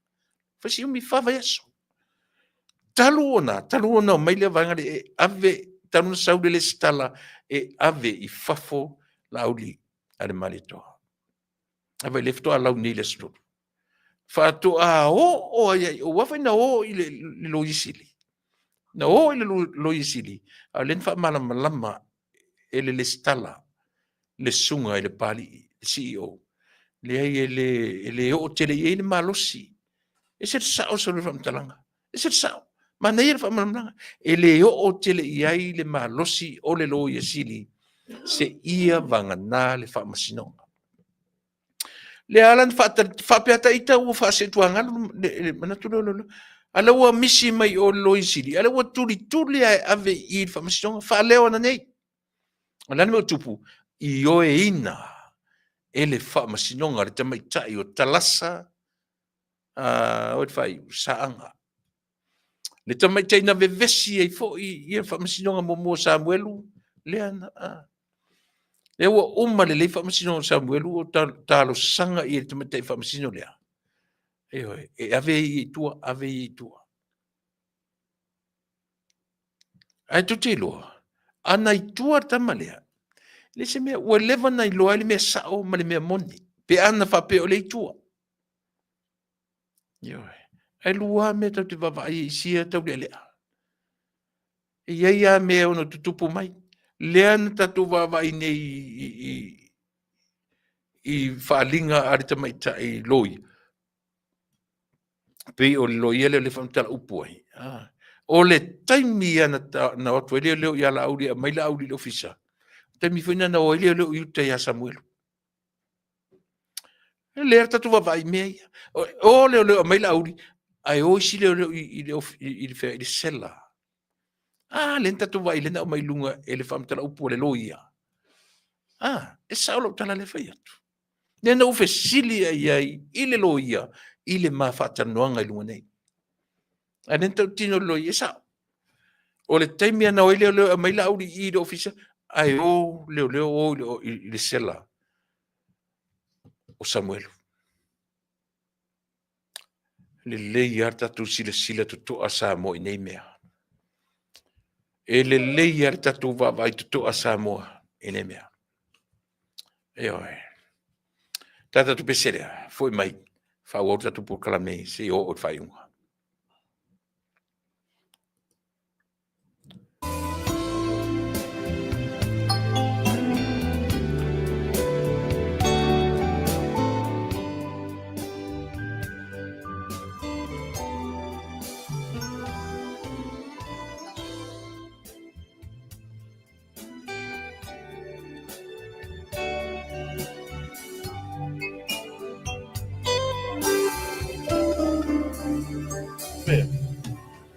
Fai si umi, fa vaiaso. Talu ona, talu ona omai lea vaega lea e ave talu na sau le lesitala e ave i fafo Laauli a le Malietoa. Ae vaai lea faatoa lau nei i le aso 3. Faatoa oo ai ai, aua foi na o i le Loia Sili. Na o i le Loia Sili, a o lea na faamalamalama e le lesitala le susuga i le Papalii, le CEO, leai e le, e le oo tele i ai le malosi. E ese le sao o le faamatalaga, e ese le sao. Manaia le faamalamalamaga. E le oo tele i ai le malosi o le Loia Sili seia vagana le Faamasinoga. Lea ala na faapea ta ita ua faasetuagalu le manatu lea o leoleo. A lea ua misi mai o le Loia Sili, a lea ua tulituli lava e ave i i le Faamasinoga, faaleo ananei. O le a le mea ua tupu? Ioeina e le Faamasinoga le tamaitai o Talasa o le faaiu, Saaga. Le tamaitai na vevesi ai foi ia faamasinoga muamua o Samuelu, lea na, lea ua uma lelei faamasinoga o Samuelu o talosaga i le tamaitai faamasino lea. Ioe, e ave ai i tua, ave ai i tua. Ae tou te iloa, ana i tua le tama lea, le se mea, ua leva ona iloa ai le mea sao ma le mea moni, pe ana faapea o lea i tua. Ioe. Ae lua lava mea tatou te vaavaai ai i sia taulealea. E i ai lava mea e ono tutupu mai. Lea na tatou vaavaai nei i, i faaaliga a le tamaitai loia, pei o le loia lea o lea e faamatala upu ai. Ah. O le taimi ia na, na o atu ai leoleo ia Laauli e aumai Laauli i le ofisa, o taimi foi na na o ai leoleo i uta ia Samuelu. E lelei lava le tatou vaavaai i mea ia. O leoleo e aumai Laauli, ae o isi leoleo i le, i le, i le sela. Ah, lea na tatou vaai, lea na aumai i luga e le faamatala upu a le loia. Ah, e sao lau tala lea e fai atu. Lea na ou fesili ai ai i le loia i le ma faatalanoaga i luga nei. Ae lea na tautino le loia, e sao. O le taimi lava na o ai leoleo e aumai Laauli i i le ofisa, ae o leoleo o i le sela o Samuelu. Lelei lava le tatou silasila totoa Samoa i nei mea. E lelei lava le tatou vaavaai totoa Samoa i nei mea. Ioe. Ta tatou pese lea, foi mai, faaauau le tatou polokalame seia oo i le faaiuga.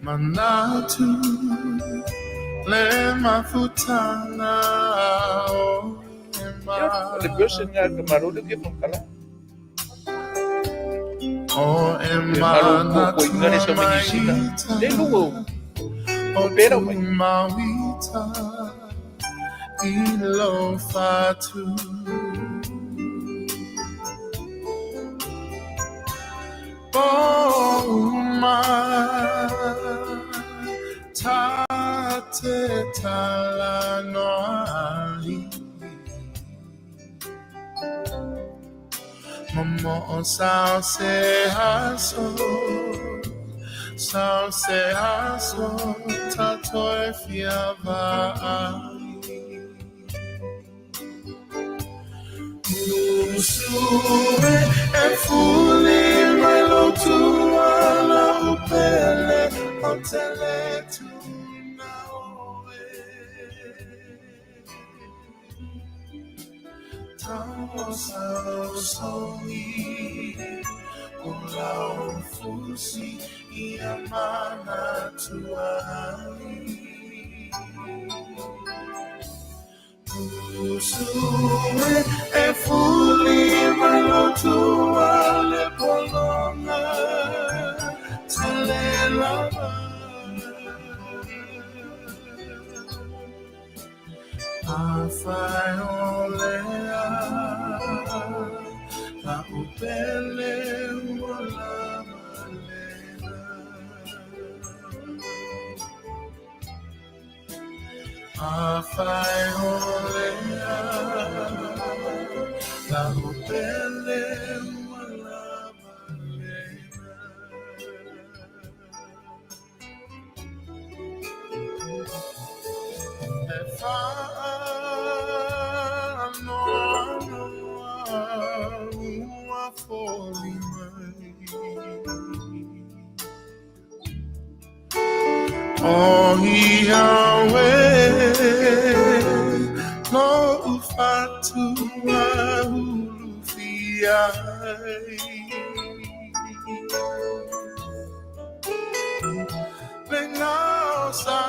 Manatu le mafutana o O le version nga ka malo le ke whakala. O e E malo ko ko ingare sa mai New Zealand. Le lungo o pera mai. Mauita i lo fatu. O ma ta te tala noa ai. Momo o sao se aso, sao se aso, ta toe fia vaai. Usue e fuli mai lo tuala upele o tele tuna oe. Tau sao songi o lau fusi i a mana tuai. Usue e fuli mai lo tua le polonga tele lava. A whai o lea, la upele ua lava lena. Afai olea lau pele ua lava lena. E faanoanoa ua foli mai. O ia oe lo'u fatu ulufia ai. Le gao sa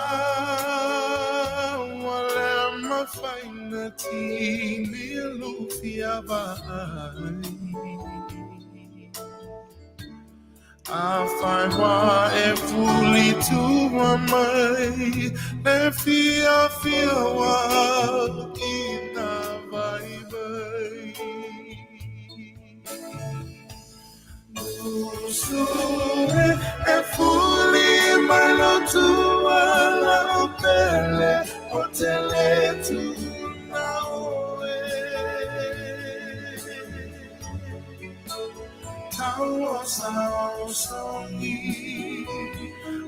ua le mafai na tini lufia vaai. Afai ua e fuli tua mai le fiafia ua i na vaivai. Usu e, e fuli mai lo tua lau pele o te le tuuna oe. Tauosaosogi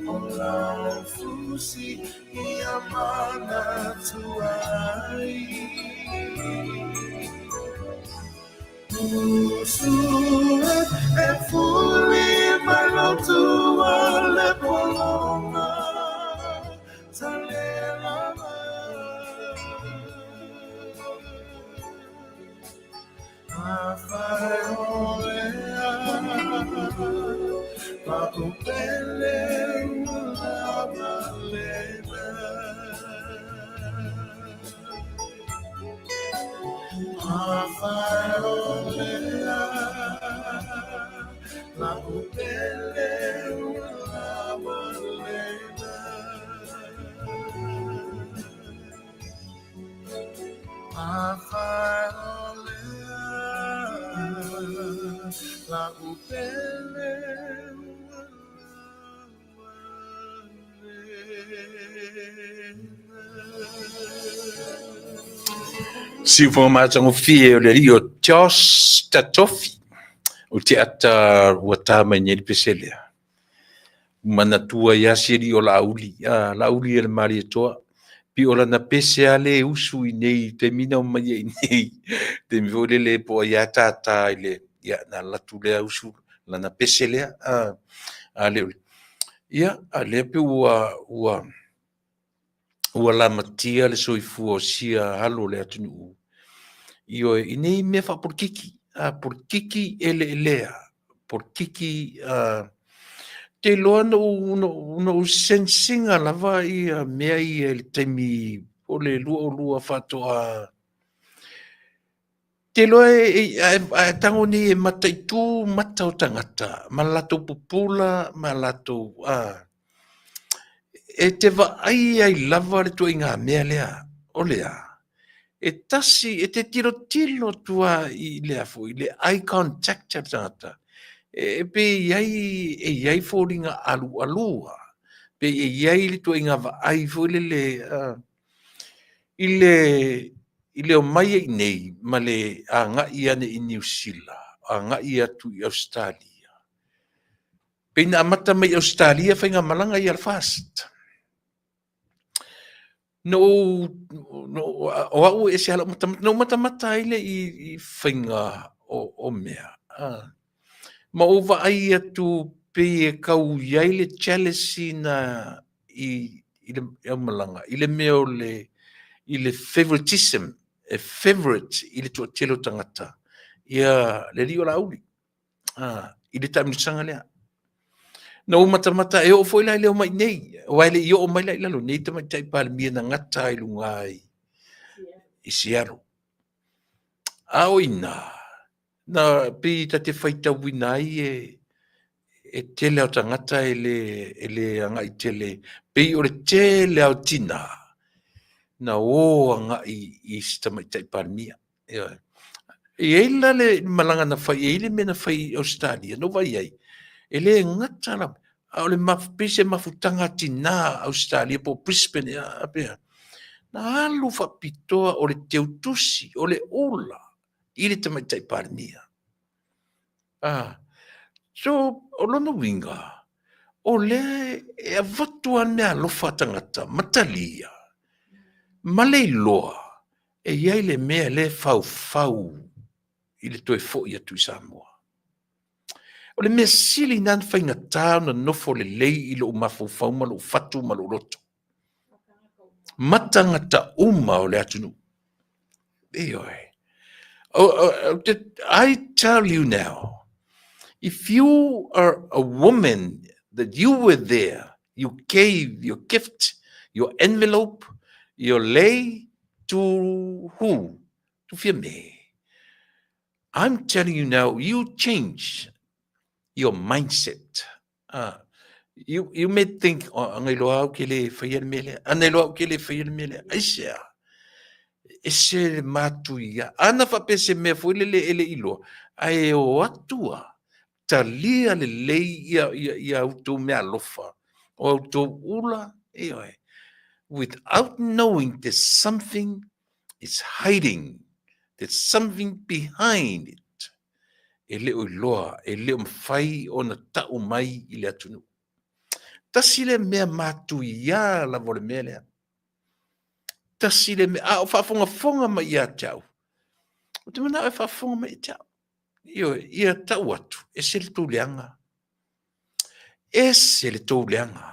o lau fusi ia manatu ai. Usu e, e fuli mai lo tua le pologa talelala. Afai olea lau pele ua lava lena. Afai olea lau pele ua lava lena. Afai olea lau pele ua lava lena. Siufoga matagofie o le alii o Josh Tatofi o te ata ua tā mai nei le pese lea. Manatua ai si alii o Laauli, a Laauli e le Malietoa. Pi o lana pese a le usu i nei taimi na o mai ai nei. Taimi foi lele po ai a tātā i le, ia, na latu lea usu lana pese lea. A, a le, ia, a lea pe ua, ua, ua lamatia le soifua o sia alo o le atunuu. Ioe, i nei mea faapolokiki, a polokiki eleelea, polokiki, a, te iloa na ou, na ou, na ou sense ina lava ia mea ia i le taimi o le 22 faatoa. Te iloa e, e, a, a tago nei e mataitu mata o tagata ma latou pupula ma latou, a, e te vaai ai lava le tuaiga mea lea, o le a? E tasi, e te tilotilo atu lava i le a foi, le eye contact a le tagata, e pei e i ai, e i ai foliga alualua, pei e i ai le tuaiga vaai foi lele, i le, i le omai ai i nei ma le agai ane i Niu Sila, agai atu i Ausetalia, pei na amata mai i Ausetalia faigamalaga ia a le FAST. Na ou, o au e ese lava lau matamata, na ou matamata ai lea i, i faiga o, o mea. A. Ma ou vaai atu pei e kau i ai le jealousy na i, i le aumalaga, i le mea o le, i le favoritism, e favorite i le toatele o tagata, ia le alii o Laauli. i le taamilosaga lea. Na ou matamata e oo foi la i le omai nei, aua e le i oo mai la i lalo nei tamaitai Palemia na gata ai i luga i, i Seattle. A o ina, na pei ta te faitauina ai e, e tele o tagata e le, e le agai tele, pei o le tele lava o tina na o agai i si tamaitai Palemia. Ioe. E i ai la le malaga na fai, e i ai le mea na fai i Ausetalia, na ou vaai ai, e le gata lava, a o le pei se mafutaga a tina a Ausetalia po o Brisbane ea, a pea. Na alu faapitoa o le teutusi, o le ula i le Tamaitai Palemia. Ah, so, o lona uiga, o lea e avatu lava le meaalofa a tagata ma talia, ma le iloa e i ai le mea lea e faufau i le toe foi atu i Samoa. O le mea sili lena ona faigata ona nofo lelei i lou mafaufau ma lou fatu ma lou loto ma tagata uma o le atunuu. Ioe. I tell you now, if you are a woman that you were there, you gave your gift, your envelope, your lei to who? To Fiame. I'm telling you now, you change your mindset. You may think, oh, angai loa au ke le whaia le mea lea, anai loa au ke le whaia le mea lea. Aisea, e se le matuia. Ana whapea se mea foi lele e le iloa, ae o atu a, talia lelei ia, ia, ia outou meaalofa, o outou ula, ioe, without knowing there's something is hiding, there's something behind it. E le o iloa, e le o mafai ona ta'u mai i le atunuu. Tasi lea mea matuia lava o le mea lea. Tasi lea mea, a o faafogafoga mai ia te au, ou te manao e faafofoga mai ia te au. Ioe, ia ta'u atu, ese le tou leaga. Ese le tou leaga.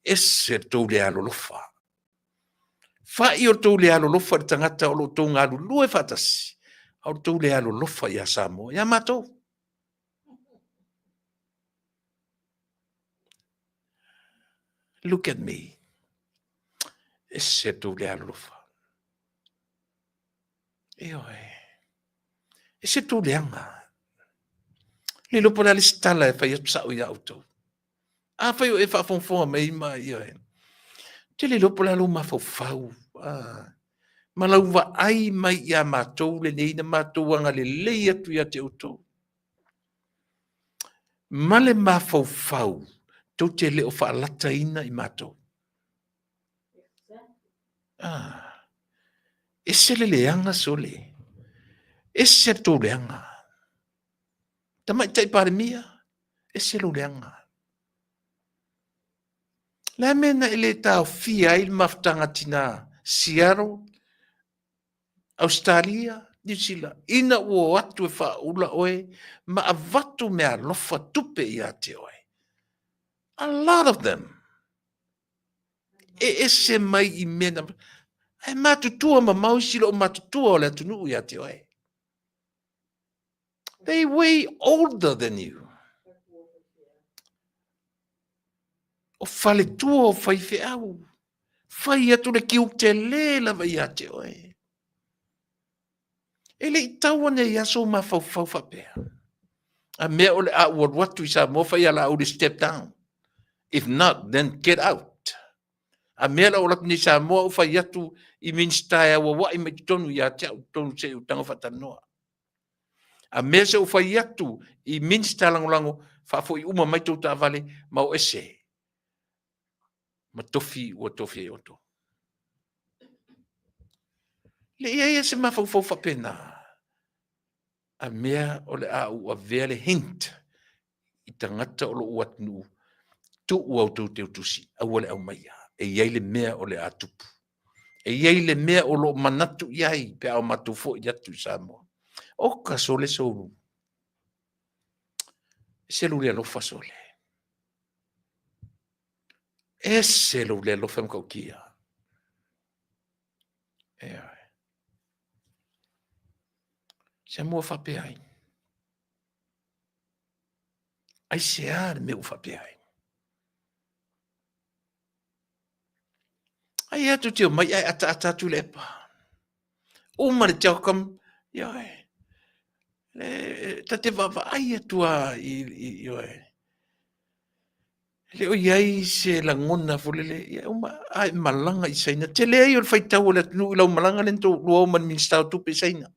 Ese le tou le alolofa. Fa'i o le tou le alolofa i le tagata o lo o tou galulue faatasi, a o le tou le alolofa iā Samoa, iā matou. Look at me. Ese le tou le alolofa. Ioe. Ese le tou leaga. Le iloa po o le a le isi tala e fai atu sa'o iā outou. Afai o e faafogafoga mai ma ioe, ou te le iloa po o le a lou mafaufau ma lau vaai mai ia matou lenei na matou agalelei atu ia te outou. Ma le mafaufau tou te le o faalataina i matou. Ah, ese le leaga sole, ese le tou leaga. Tamaitai Palemia, ese lou leaga. Le a mea na e le taofia ai le mafutaga tina Seattle, Australia, New Zealand, ina ua o atu e faaula oe ma avatu meaalofa tupe ia te oe. A lot of them. E ese mai i mea na... Ae matutua mamao isi loo matutua o le atunuu ia te oe. They way older than you. O faletua o faifeau. Fai atu le kiu tele lava ia te oe. E le i tau ane i aso mafaufau faapea. A mea o le a ua alu atu i Samoa fai a la uli step down. If not, then get out. A mea la o alu atu nei Samoa ou fai atu i Minista e auauai mai totonu ia te au totonu se i ou tago faatalanoa. A mea se ou fai atu i Minista lagolago faafoi uma mai tou taavale ma o ese ma tofi ua tofi ai outou. Le i ai se mafaufau faapena. A mea o le a ou avea le hint i tagata o lou atunuu, tuu a outou teutusi, aua le aumaia. E i ai le mea o le a tupu. E i ai le mea o lo o manatu i ai pe a o matou foi atu i Samoa. Oka sole soulu. Ese lou le alofa sole. Ese lou le alofa e matautia. Ioe. Samoa faapea ai. Aisea le mea ua faapea ai? Ai atu te omai ae ataata atu le epa. Uma le telcom, ioe. Le, ta te vaavaai atu a i, i, ioe. E le o i ai se lagona foi lele, ia uma, a e malaga i Saina. Tele ai o le faitau o le atunuu i lau malaga lea na tou lua o ma le Minisita o Tupe i Saina.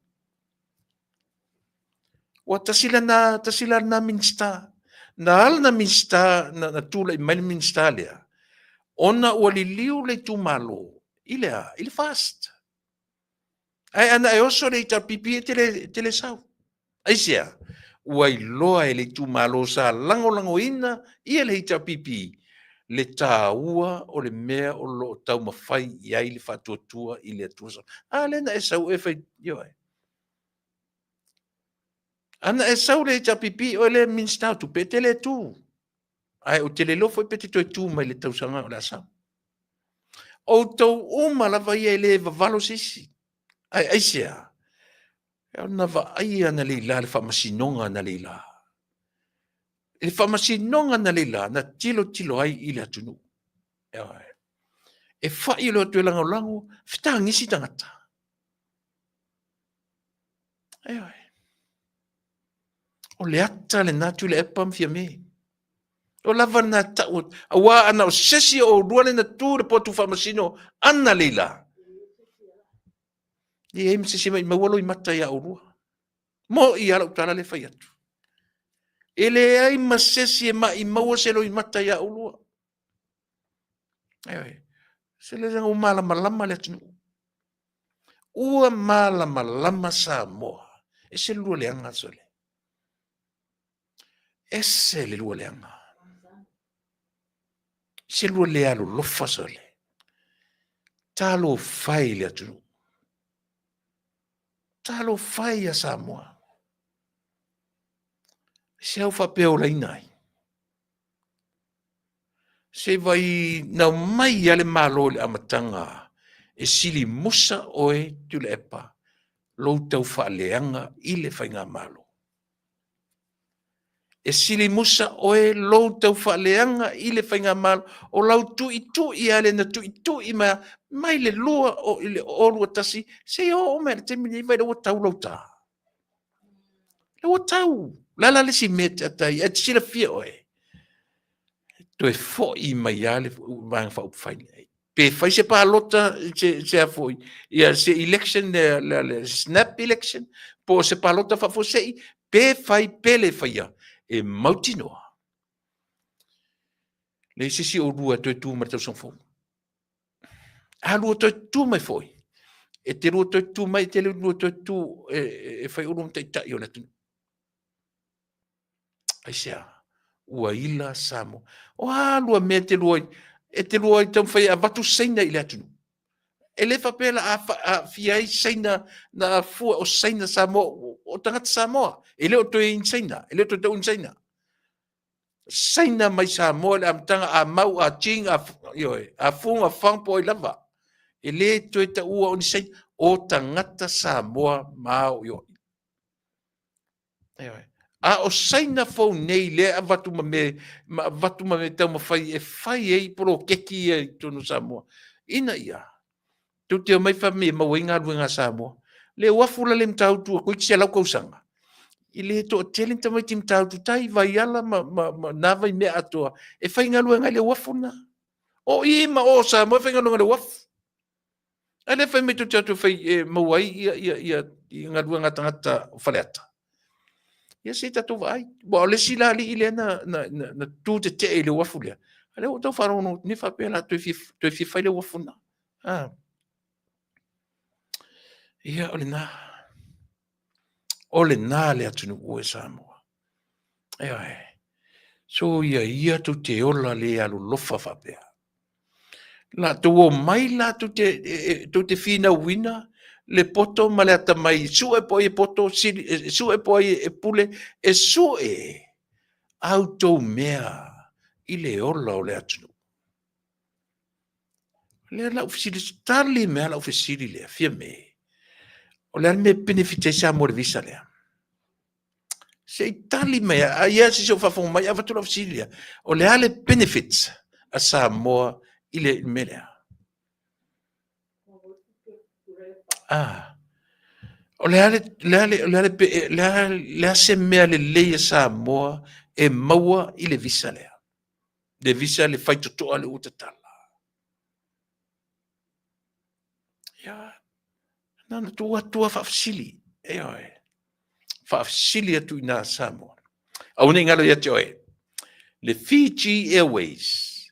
Ua tasi lena, tasi la lena Minisita. Na ala na Minisita, na, na tulai mai le Minisita lea, Ona ua liliu le itumalo i le a? I le FAST. Ae ana e oso le HRPP e te le, te le sau. Aisea? Ua iloa e le itumalo sa lagolagoina ia le HRPP le taua o le mea o lo o taumafai i ai le Faatuatua i le Atua. A lea na e sau e fai, ioe. Ana e sau le HRPP oe le Minisita o Tupe, e te le tu. Ae ou te le iloa foi pe te toe tu mai le tausaga o le a sau. Outou uma lava ia e le vavalo se isi. Ae aisea? Ona vaaia analeila le faamasinoga analeila. I le faamasinoga analeila na tilotilo ai i le atunuu. E fai o le o atu e lagolago, fetagisi tagata. Ioe. O le ata lena Tuilaepa ma Fiame. O lava lena tau, aua ana o se isi o oulua lea na tu i le potu faamasino analeila, e leai ma se isi e maumau loimata ia oulua. Mo'i lava lau tala lea e fai atu. E leai ma se isi e maumau se loimata ia oulua. Ioe. Se le ua malamalama le atunuu. Ua malamalama Samoa. Ese le lua leaga sole. Ese le lua leaga. Se lua le alolofa sole. Talofa e i le atunuu. Talofa e ia Samoa. Se au faapea olaina ai. Se vai nau mai a le Malo i le amataga e sili musa oe Tuilaepa lou tau faaleaga i le Faigamalo. E sili musa oe lou tau faaleaga i le Faigamalo o lau tuitui a lea na tuitui mai mai le lua o i le o lua tasi seia oo mai i le taimi lenei vai lea ua tau lau ta. Lea ua tau. O le a la le isi mea e te atai ai? E te silafia oe, toe foi mai lava le Vaega Faaupufai lenei. Pe fai se palota, se a foi, ia se election, le, le snap election, po o se palota faafuasei, pe fai pe le faia, e mautinoa. Leai se isi o oulua e toe tu mai le tausaga fou. A lua toe tu mai foi, e te lua toe tu mai, e te lua toe tu e, e, e fai oulua ma taitai o le atunuu. Aisea? Ua ila Samoa. O a lua mea e te lua, e te lua i taumafai e avatu Saina i le atunuu. E le faapea la aafia ai Saina na afua o Saina Samoa, o tagata Samoa. E le o toe in Saina, e le o toe tau in Saina. Saina mai Samoa i le amataga a Mau, a Ching, a, ioe, a Fung, a Fang po o ai lava. E le toe taua o ni Saina, o tagata Samoa ma o ioe. Ioe. A o Saina fou nei lea e avatu ma me, ma avatu ma me taumafai e fai ai poloketi ia i totonu o Samoa. Ina ia, tou te omai fai mai e maua ai galuega a Samoa. Le uafu la le Matautu a toeitiiti 100 tausaga. I le toatele ni tamaiti Matautu tai, Vaiala ma, ma, ma nā vai mea atoa e faigaluega i le uafu lena. O i ma o Samoa e faigaluega i le uafu. Ae le fai mai tou te o atu e fai e maua ai ia, ia, ia, ia galuega a tagata o Faleata. Ia se i tatou vaai. Ua o le isi la alii lea na, na, na, na tu tetee i le uafu lea. A lea ua tau faalogologo atu nei faapea la toe fia, toe fia fai le uafu na. Ah. Ia, o lena. O lena le atunuu e Samoa. Ioe. So ia ia tou te ola le alolofa faapea. La tou omai la tou te, e, e, tou te finauina le poto ma le atamai, sue po ai e poto, sili, e, sue po ai e pule, e sue a outou mea i le ola o le atunuu. Lea lau fesili, tali mai lau fesili lea, Fiame, o le a le mea e benefit ai Samoa i le visa lea? Se i tali mai, a ia se i faafofoga mai, avatu lau fesili lea, o le a le benefits a Samoa i le mea lea? Ah, o le a le, le a le, le a le, le a, le a se mea lelei a Samoa e maua i le visa lea? Le visa le faitotoa le ua tatala. Ia, na ona tuu atu lava faafesili, ioe, faafesili atu i ina Samoa. Aua ne i galo ia te oe, le Fiji Airways,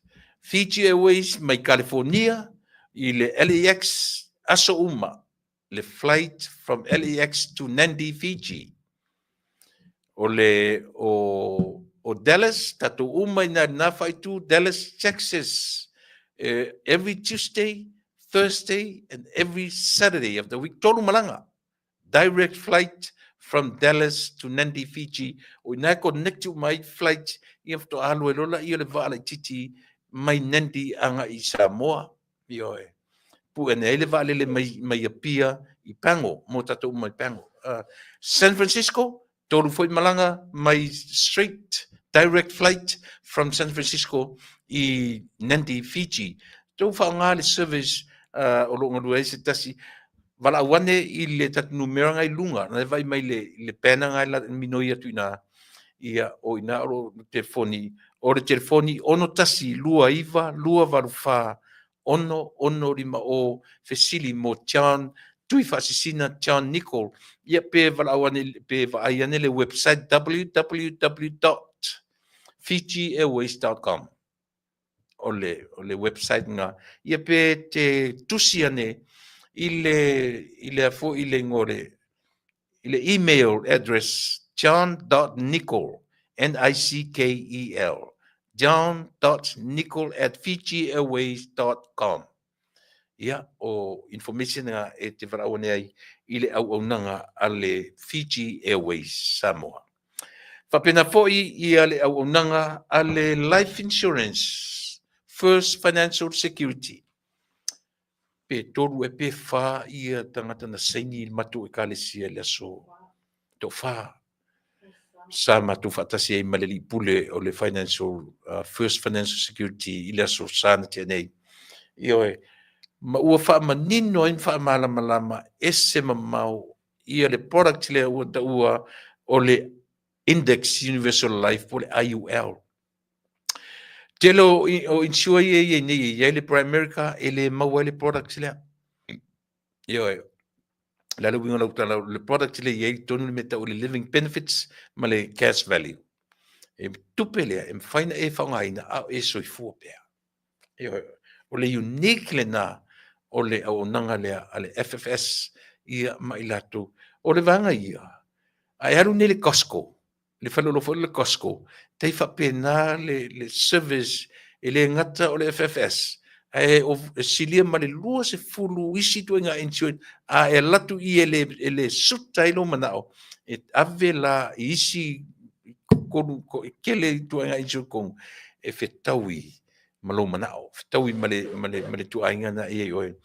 Fiji Airways mai California i le LAX aso uma, le flight from LAX to Nandi, Fiji. O le o, o Dallas, tatou uma i nā faaitu, Dallas, Texas, every Tuesday, Thursday and every Saturday of the week. Tolu malaga. Direct flight from Dallas to Nandi, Fiji. O ina e connect uma ai flight, ia faatoa alu ai loa laia o le vaa laitiiti mai Nandi agai i Samoa. Ioe. Pue ane ai le vaalele mai, mai Apia i Pago, mo tatou uma i Pago. San Francisco, tolu foi malaga mai straight direct flight from San Francisco i Nandi, Fiji. Tou faaaoga le service o lo o galue ai se tasi valaau ane i le tatou numera nga i luga, na e vaai mai le, le banner nga e minoi atu i ina, ia, o ina o lo o telefoni, o le telefoni 6129 284 6650, fesili mo John Tuifaasisina John Nicol, ia pe valaau ane, pe vaai ane le website www.fijiairways.com. O le, o le website nga, ia pe te tusi ane i le, i le foi i le ingoa o le, i le email address john.nickel, N-I-C-K-E-L, john.nickel at fijiairways.com. Ia, o information nga e te valaau ane ai i le auaunaga a le Fiji Airways Samoa. Faapena foi ia le auaunaga a le Life Insurance First Financial Security. Pe tolu e pe whā ia tangata na saini i le matou ekalesia i le aso toafa. Sa matou faatasi ai ma le alii pule o le Financial, First Financial Security i le aso sa na tea nei. Ioe, ma ua faamanino ai ma faamalamalama ese mamao ia le product lea ua taua o le Index Universal Life po o le IUL. Tele o, o insure ia i ai nei e i ai le Primerica e le maua ai le product lea. Ioe, le a le uiga o lau tala, le product lea e i ai tonu le mea tau o le living benefits ma le cash value. E tupe lea e mafai ona e faaaogaina a o e soifua pea. Ioe, o le unique lena o le auaunaga lea a le FFS ia ma i latou. O le vaega ia, a e alu nei i le Costco, le faleoloa foi le Costco, tai faapena le, le service e le gata o le FFS, ae o, e silia ma le 20 isi ituaiga insurance, a e alu atu i e le, e le suta ai lou manao, e ave la i isi kolu, e tele ituaiga insurance konu, e fetaui ma lou manao, fetaui ma le, ma le, ma le ituaiga na i ai oe.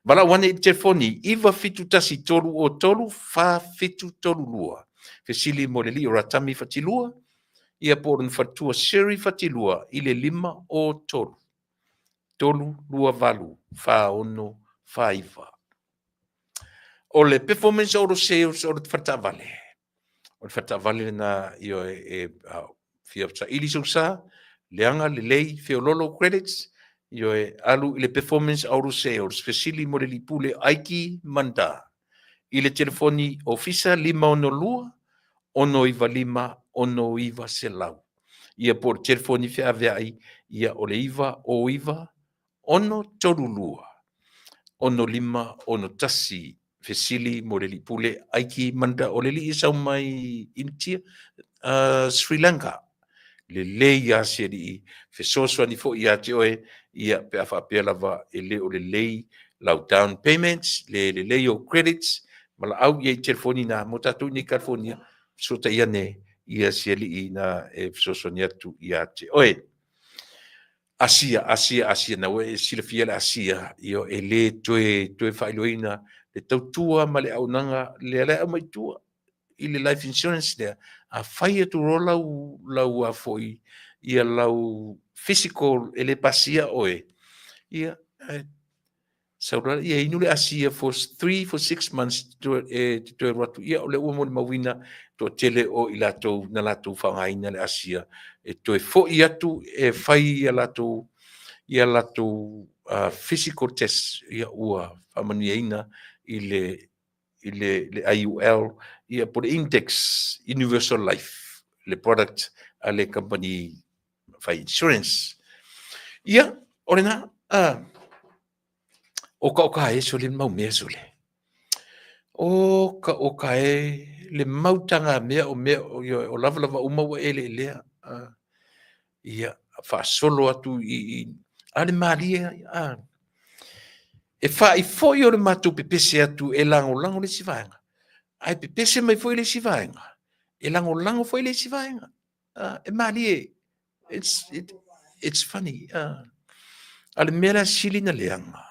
Valaau ane i le telefoni 971 303 4732. Fesili mo le alii o Ratami Fatilua, ia po o lona faletua Sherry Fatilua i le 5 o 3 3 2 8 4 6 4 9. O le performance auto sales o le faletaavale. O le faletaavale lena ioe e fia saili sou sa, leaga lelei feololo credits, ioe alu i le performance auto sales, fesili mo le lipule Aiki Manda i le telefoni ofisa 562 695 6900. Ia po o le telefoni feaveai ia o le 909 632 6561 fesili mo le alii pule Aiki Manda o le alii e sau mai Initia, Sri Lanka. Lelei lava si alii, fesoasoani foi ia te oe, ia pe a faapea lava e le o lelei lau down payments, le lelei ou credits, valaau i ai i telefoni na mo tatou i nei California, fesootai ane ia si alii na e fesoasoani atu ia te oe. Asia, Asia, Asia, na ua e silafia le Asia, io e le toe, toe faailoaina le tautua ma le auaunaga lea la e aumai i tua i le life insurance lea, a fai atu loa lau, lau a foi, ia lau physical e le pasia oe, ia, e, Sau loa ia inu le asia for 3 for 6 months e te toe alu atu, ia o lea ua molimauina toatele o i latou na latou faaaogaina le asia e toe foi atu e fai ia latou ia latou physical test, ia ua faamanuiaina i le i le, le IUL, ia po le Index Universal Life, le product a le company fai insurance. Ia, O lena, o ka o ka e sole mau mea sole. O ka o ka e le mautaga mea o mea o, o lava lava uma ua ele lea. Ia, faasolo atu i, i a le malie, a. E faaifo'i o le matou pepese atu e lagolago le isi vaega, ae pepese mai foi le isi vaega, e lagolago foi le isi vaega. E malie, it's funny. A le mea la sili na leaga,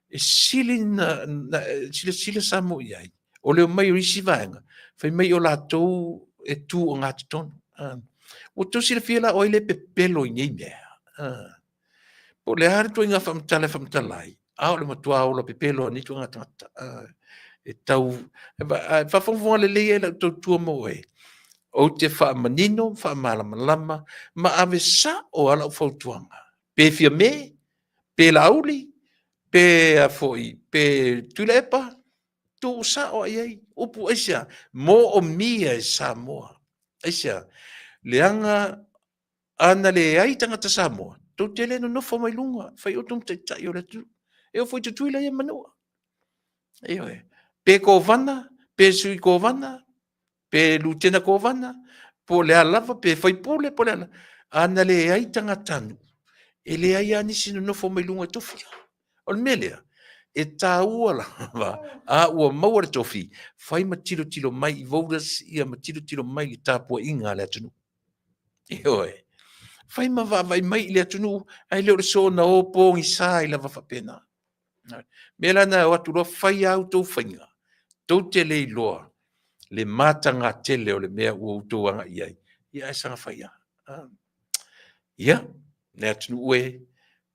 e sili na silasila Samoa i ai, o le omai o isi vaega, fai mai o latou e tu ogatotonu. Ua outou silafia la o ai le pepelo i nei mea? Po o le a le ituaiga faamatala e faamatala ai, a o le matua ola pepelo lava o nei ituaiga tagata. E tau, ae faafogafoga lelei e lau tautua mo oe, ou te faamanino, faamalamalama ma ave sao lava lau fautuaga, pe Fiame, pe Laauli, pe a foi, pe Tuilaepa, tuu sao lava i ai, upu aisea? Moomia e Samoa. Aisea? Leaga ana leai tagata Samoa, tou te le nonofo mai luga, fai outou ma taitai o le atunuu. E oo foi i Tutuila ia Manua. Ioe. Pe Kovana, pe Sui Kovana, pe Lutena Kovana, po o le a lava, pe faipule, po o le a lava. Ana leai tagatanuu, e leai lava nisi nonofo mai luga e tofia. O le mea lea, e taua lava, a ua maua le tofi, fai ma tilotilo mai i voters ia ma tilotilo mai i le tapuaiga a le atunuu. Ioe. Fai ma vaavaai mai i le atunuu, ae le o le soona o pogisa ai lava faapena. Mea la na o atu loa fai a outou faiga, tou te le iloa le mataga tele o le mea ua outou agai i ai, ia ae saga fai lava. Ia, le atunuu e,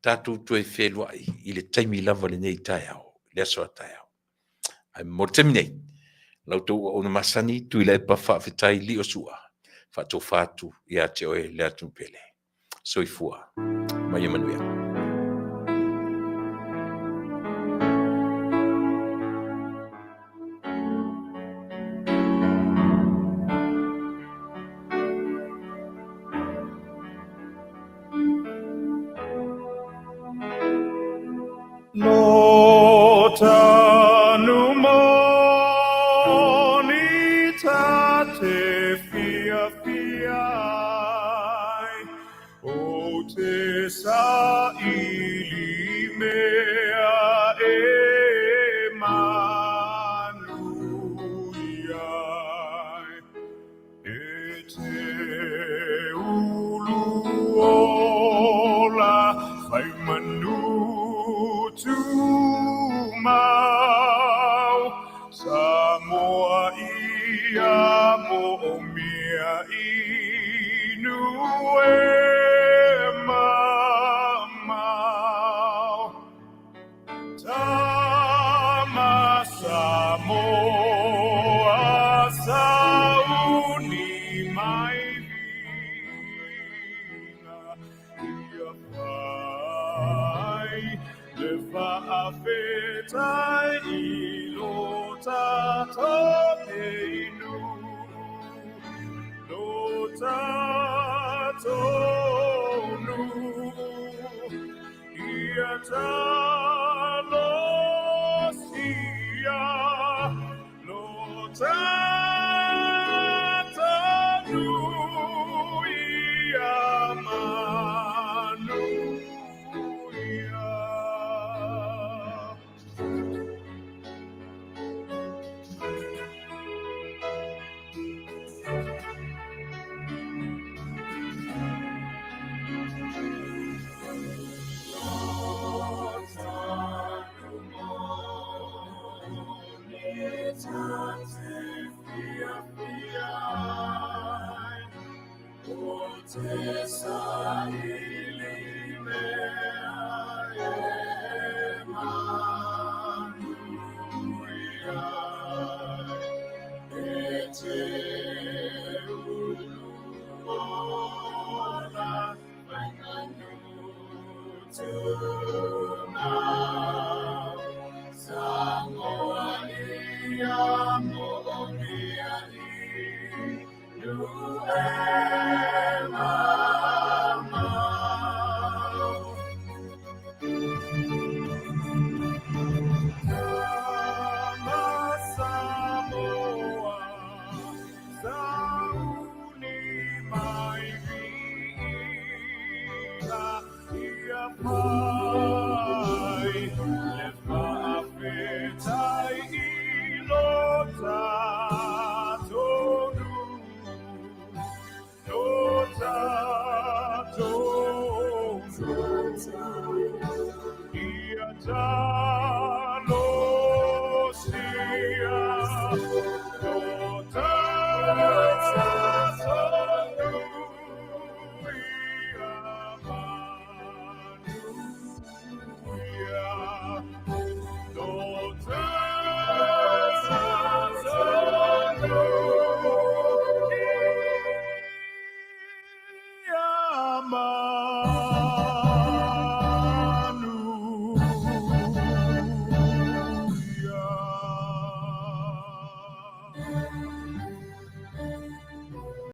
tatou toe feiloai i le taimi lava lenei taeao, le aso a taeao. Ae mo le taimi nei, la outou auauna masani, Tuilaepa Faafetai Liosua, faatofa atu ia te oe le atunuu pele. Soifua ma ia manuia. Lo tanu moni ta te fia fia ai, o te sa ili mea e manu ai. E te ulu ola whai manu tumau, Samoa ia mo o mea inu e mamao. Tama Samoa sauni mai viga ia fai le faafetai i lo tatou inu, lo tatou nuu. Ia talosia lo tatou nuu ia manuia. Ia.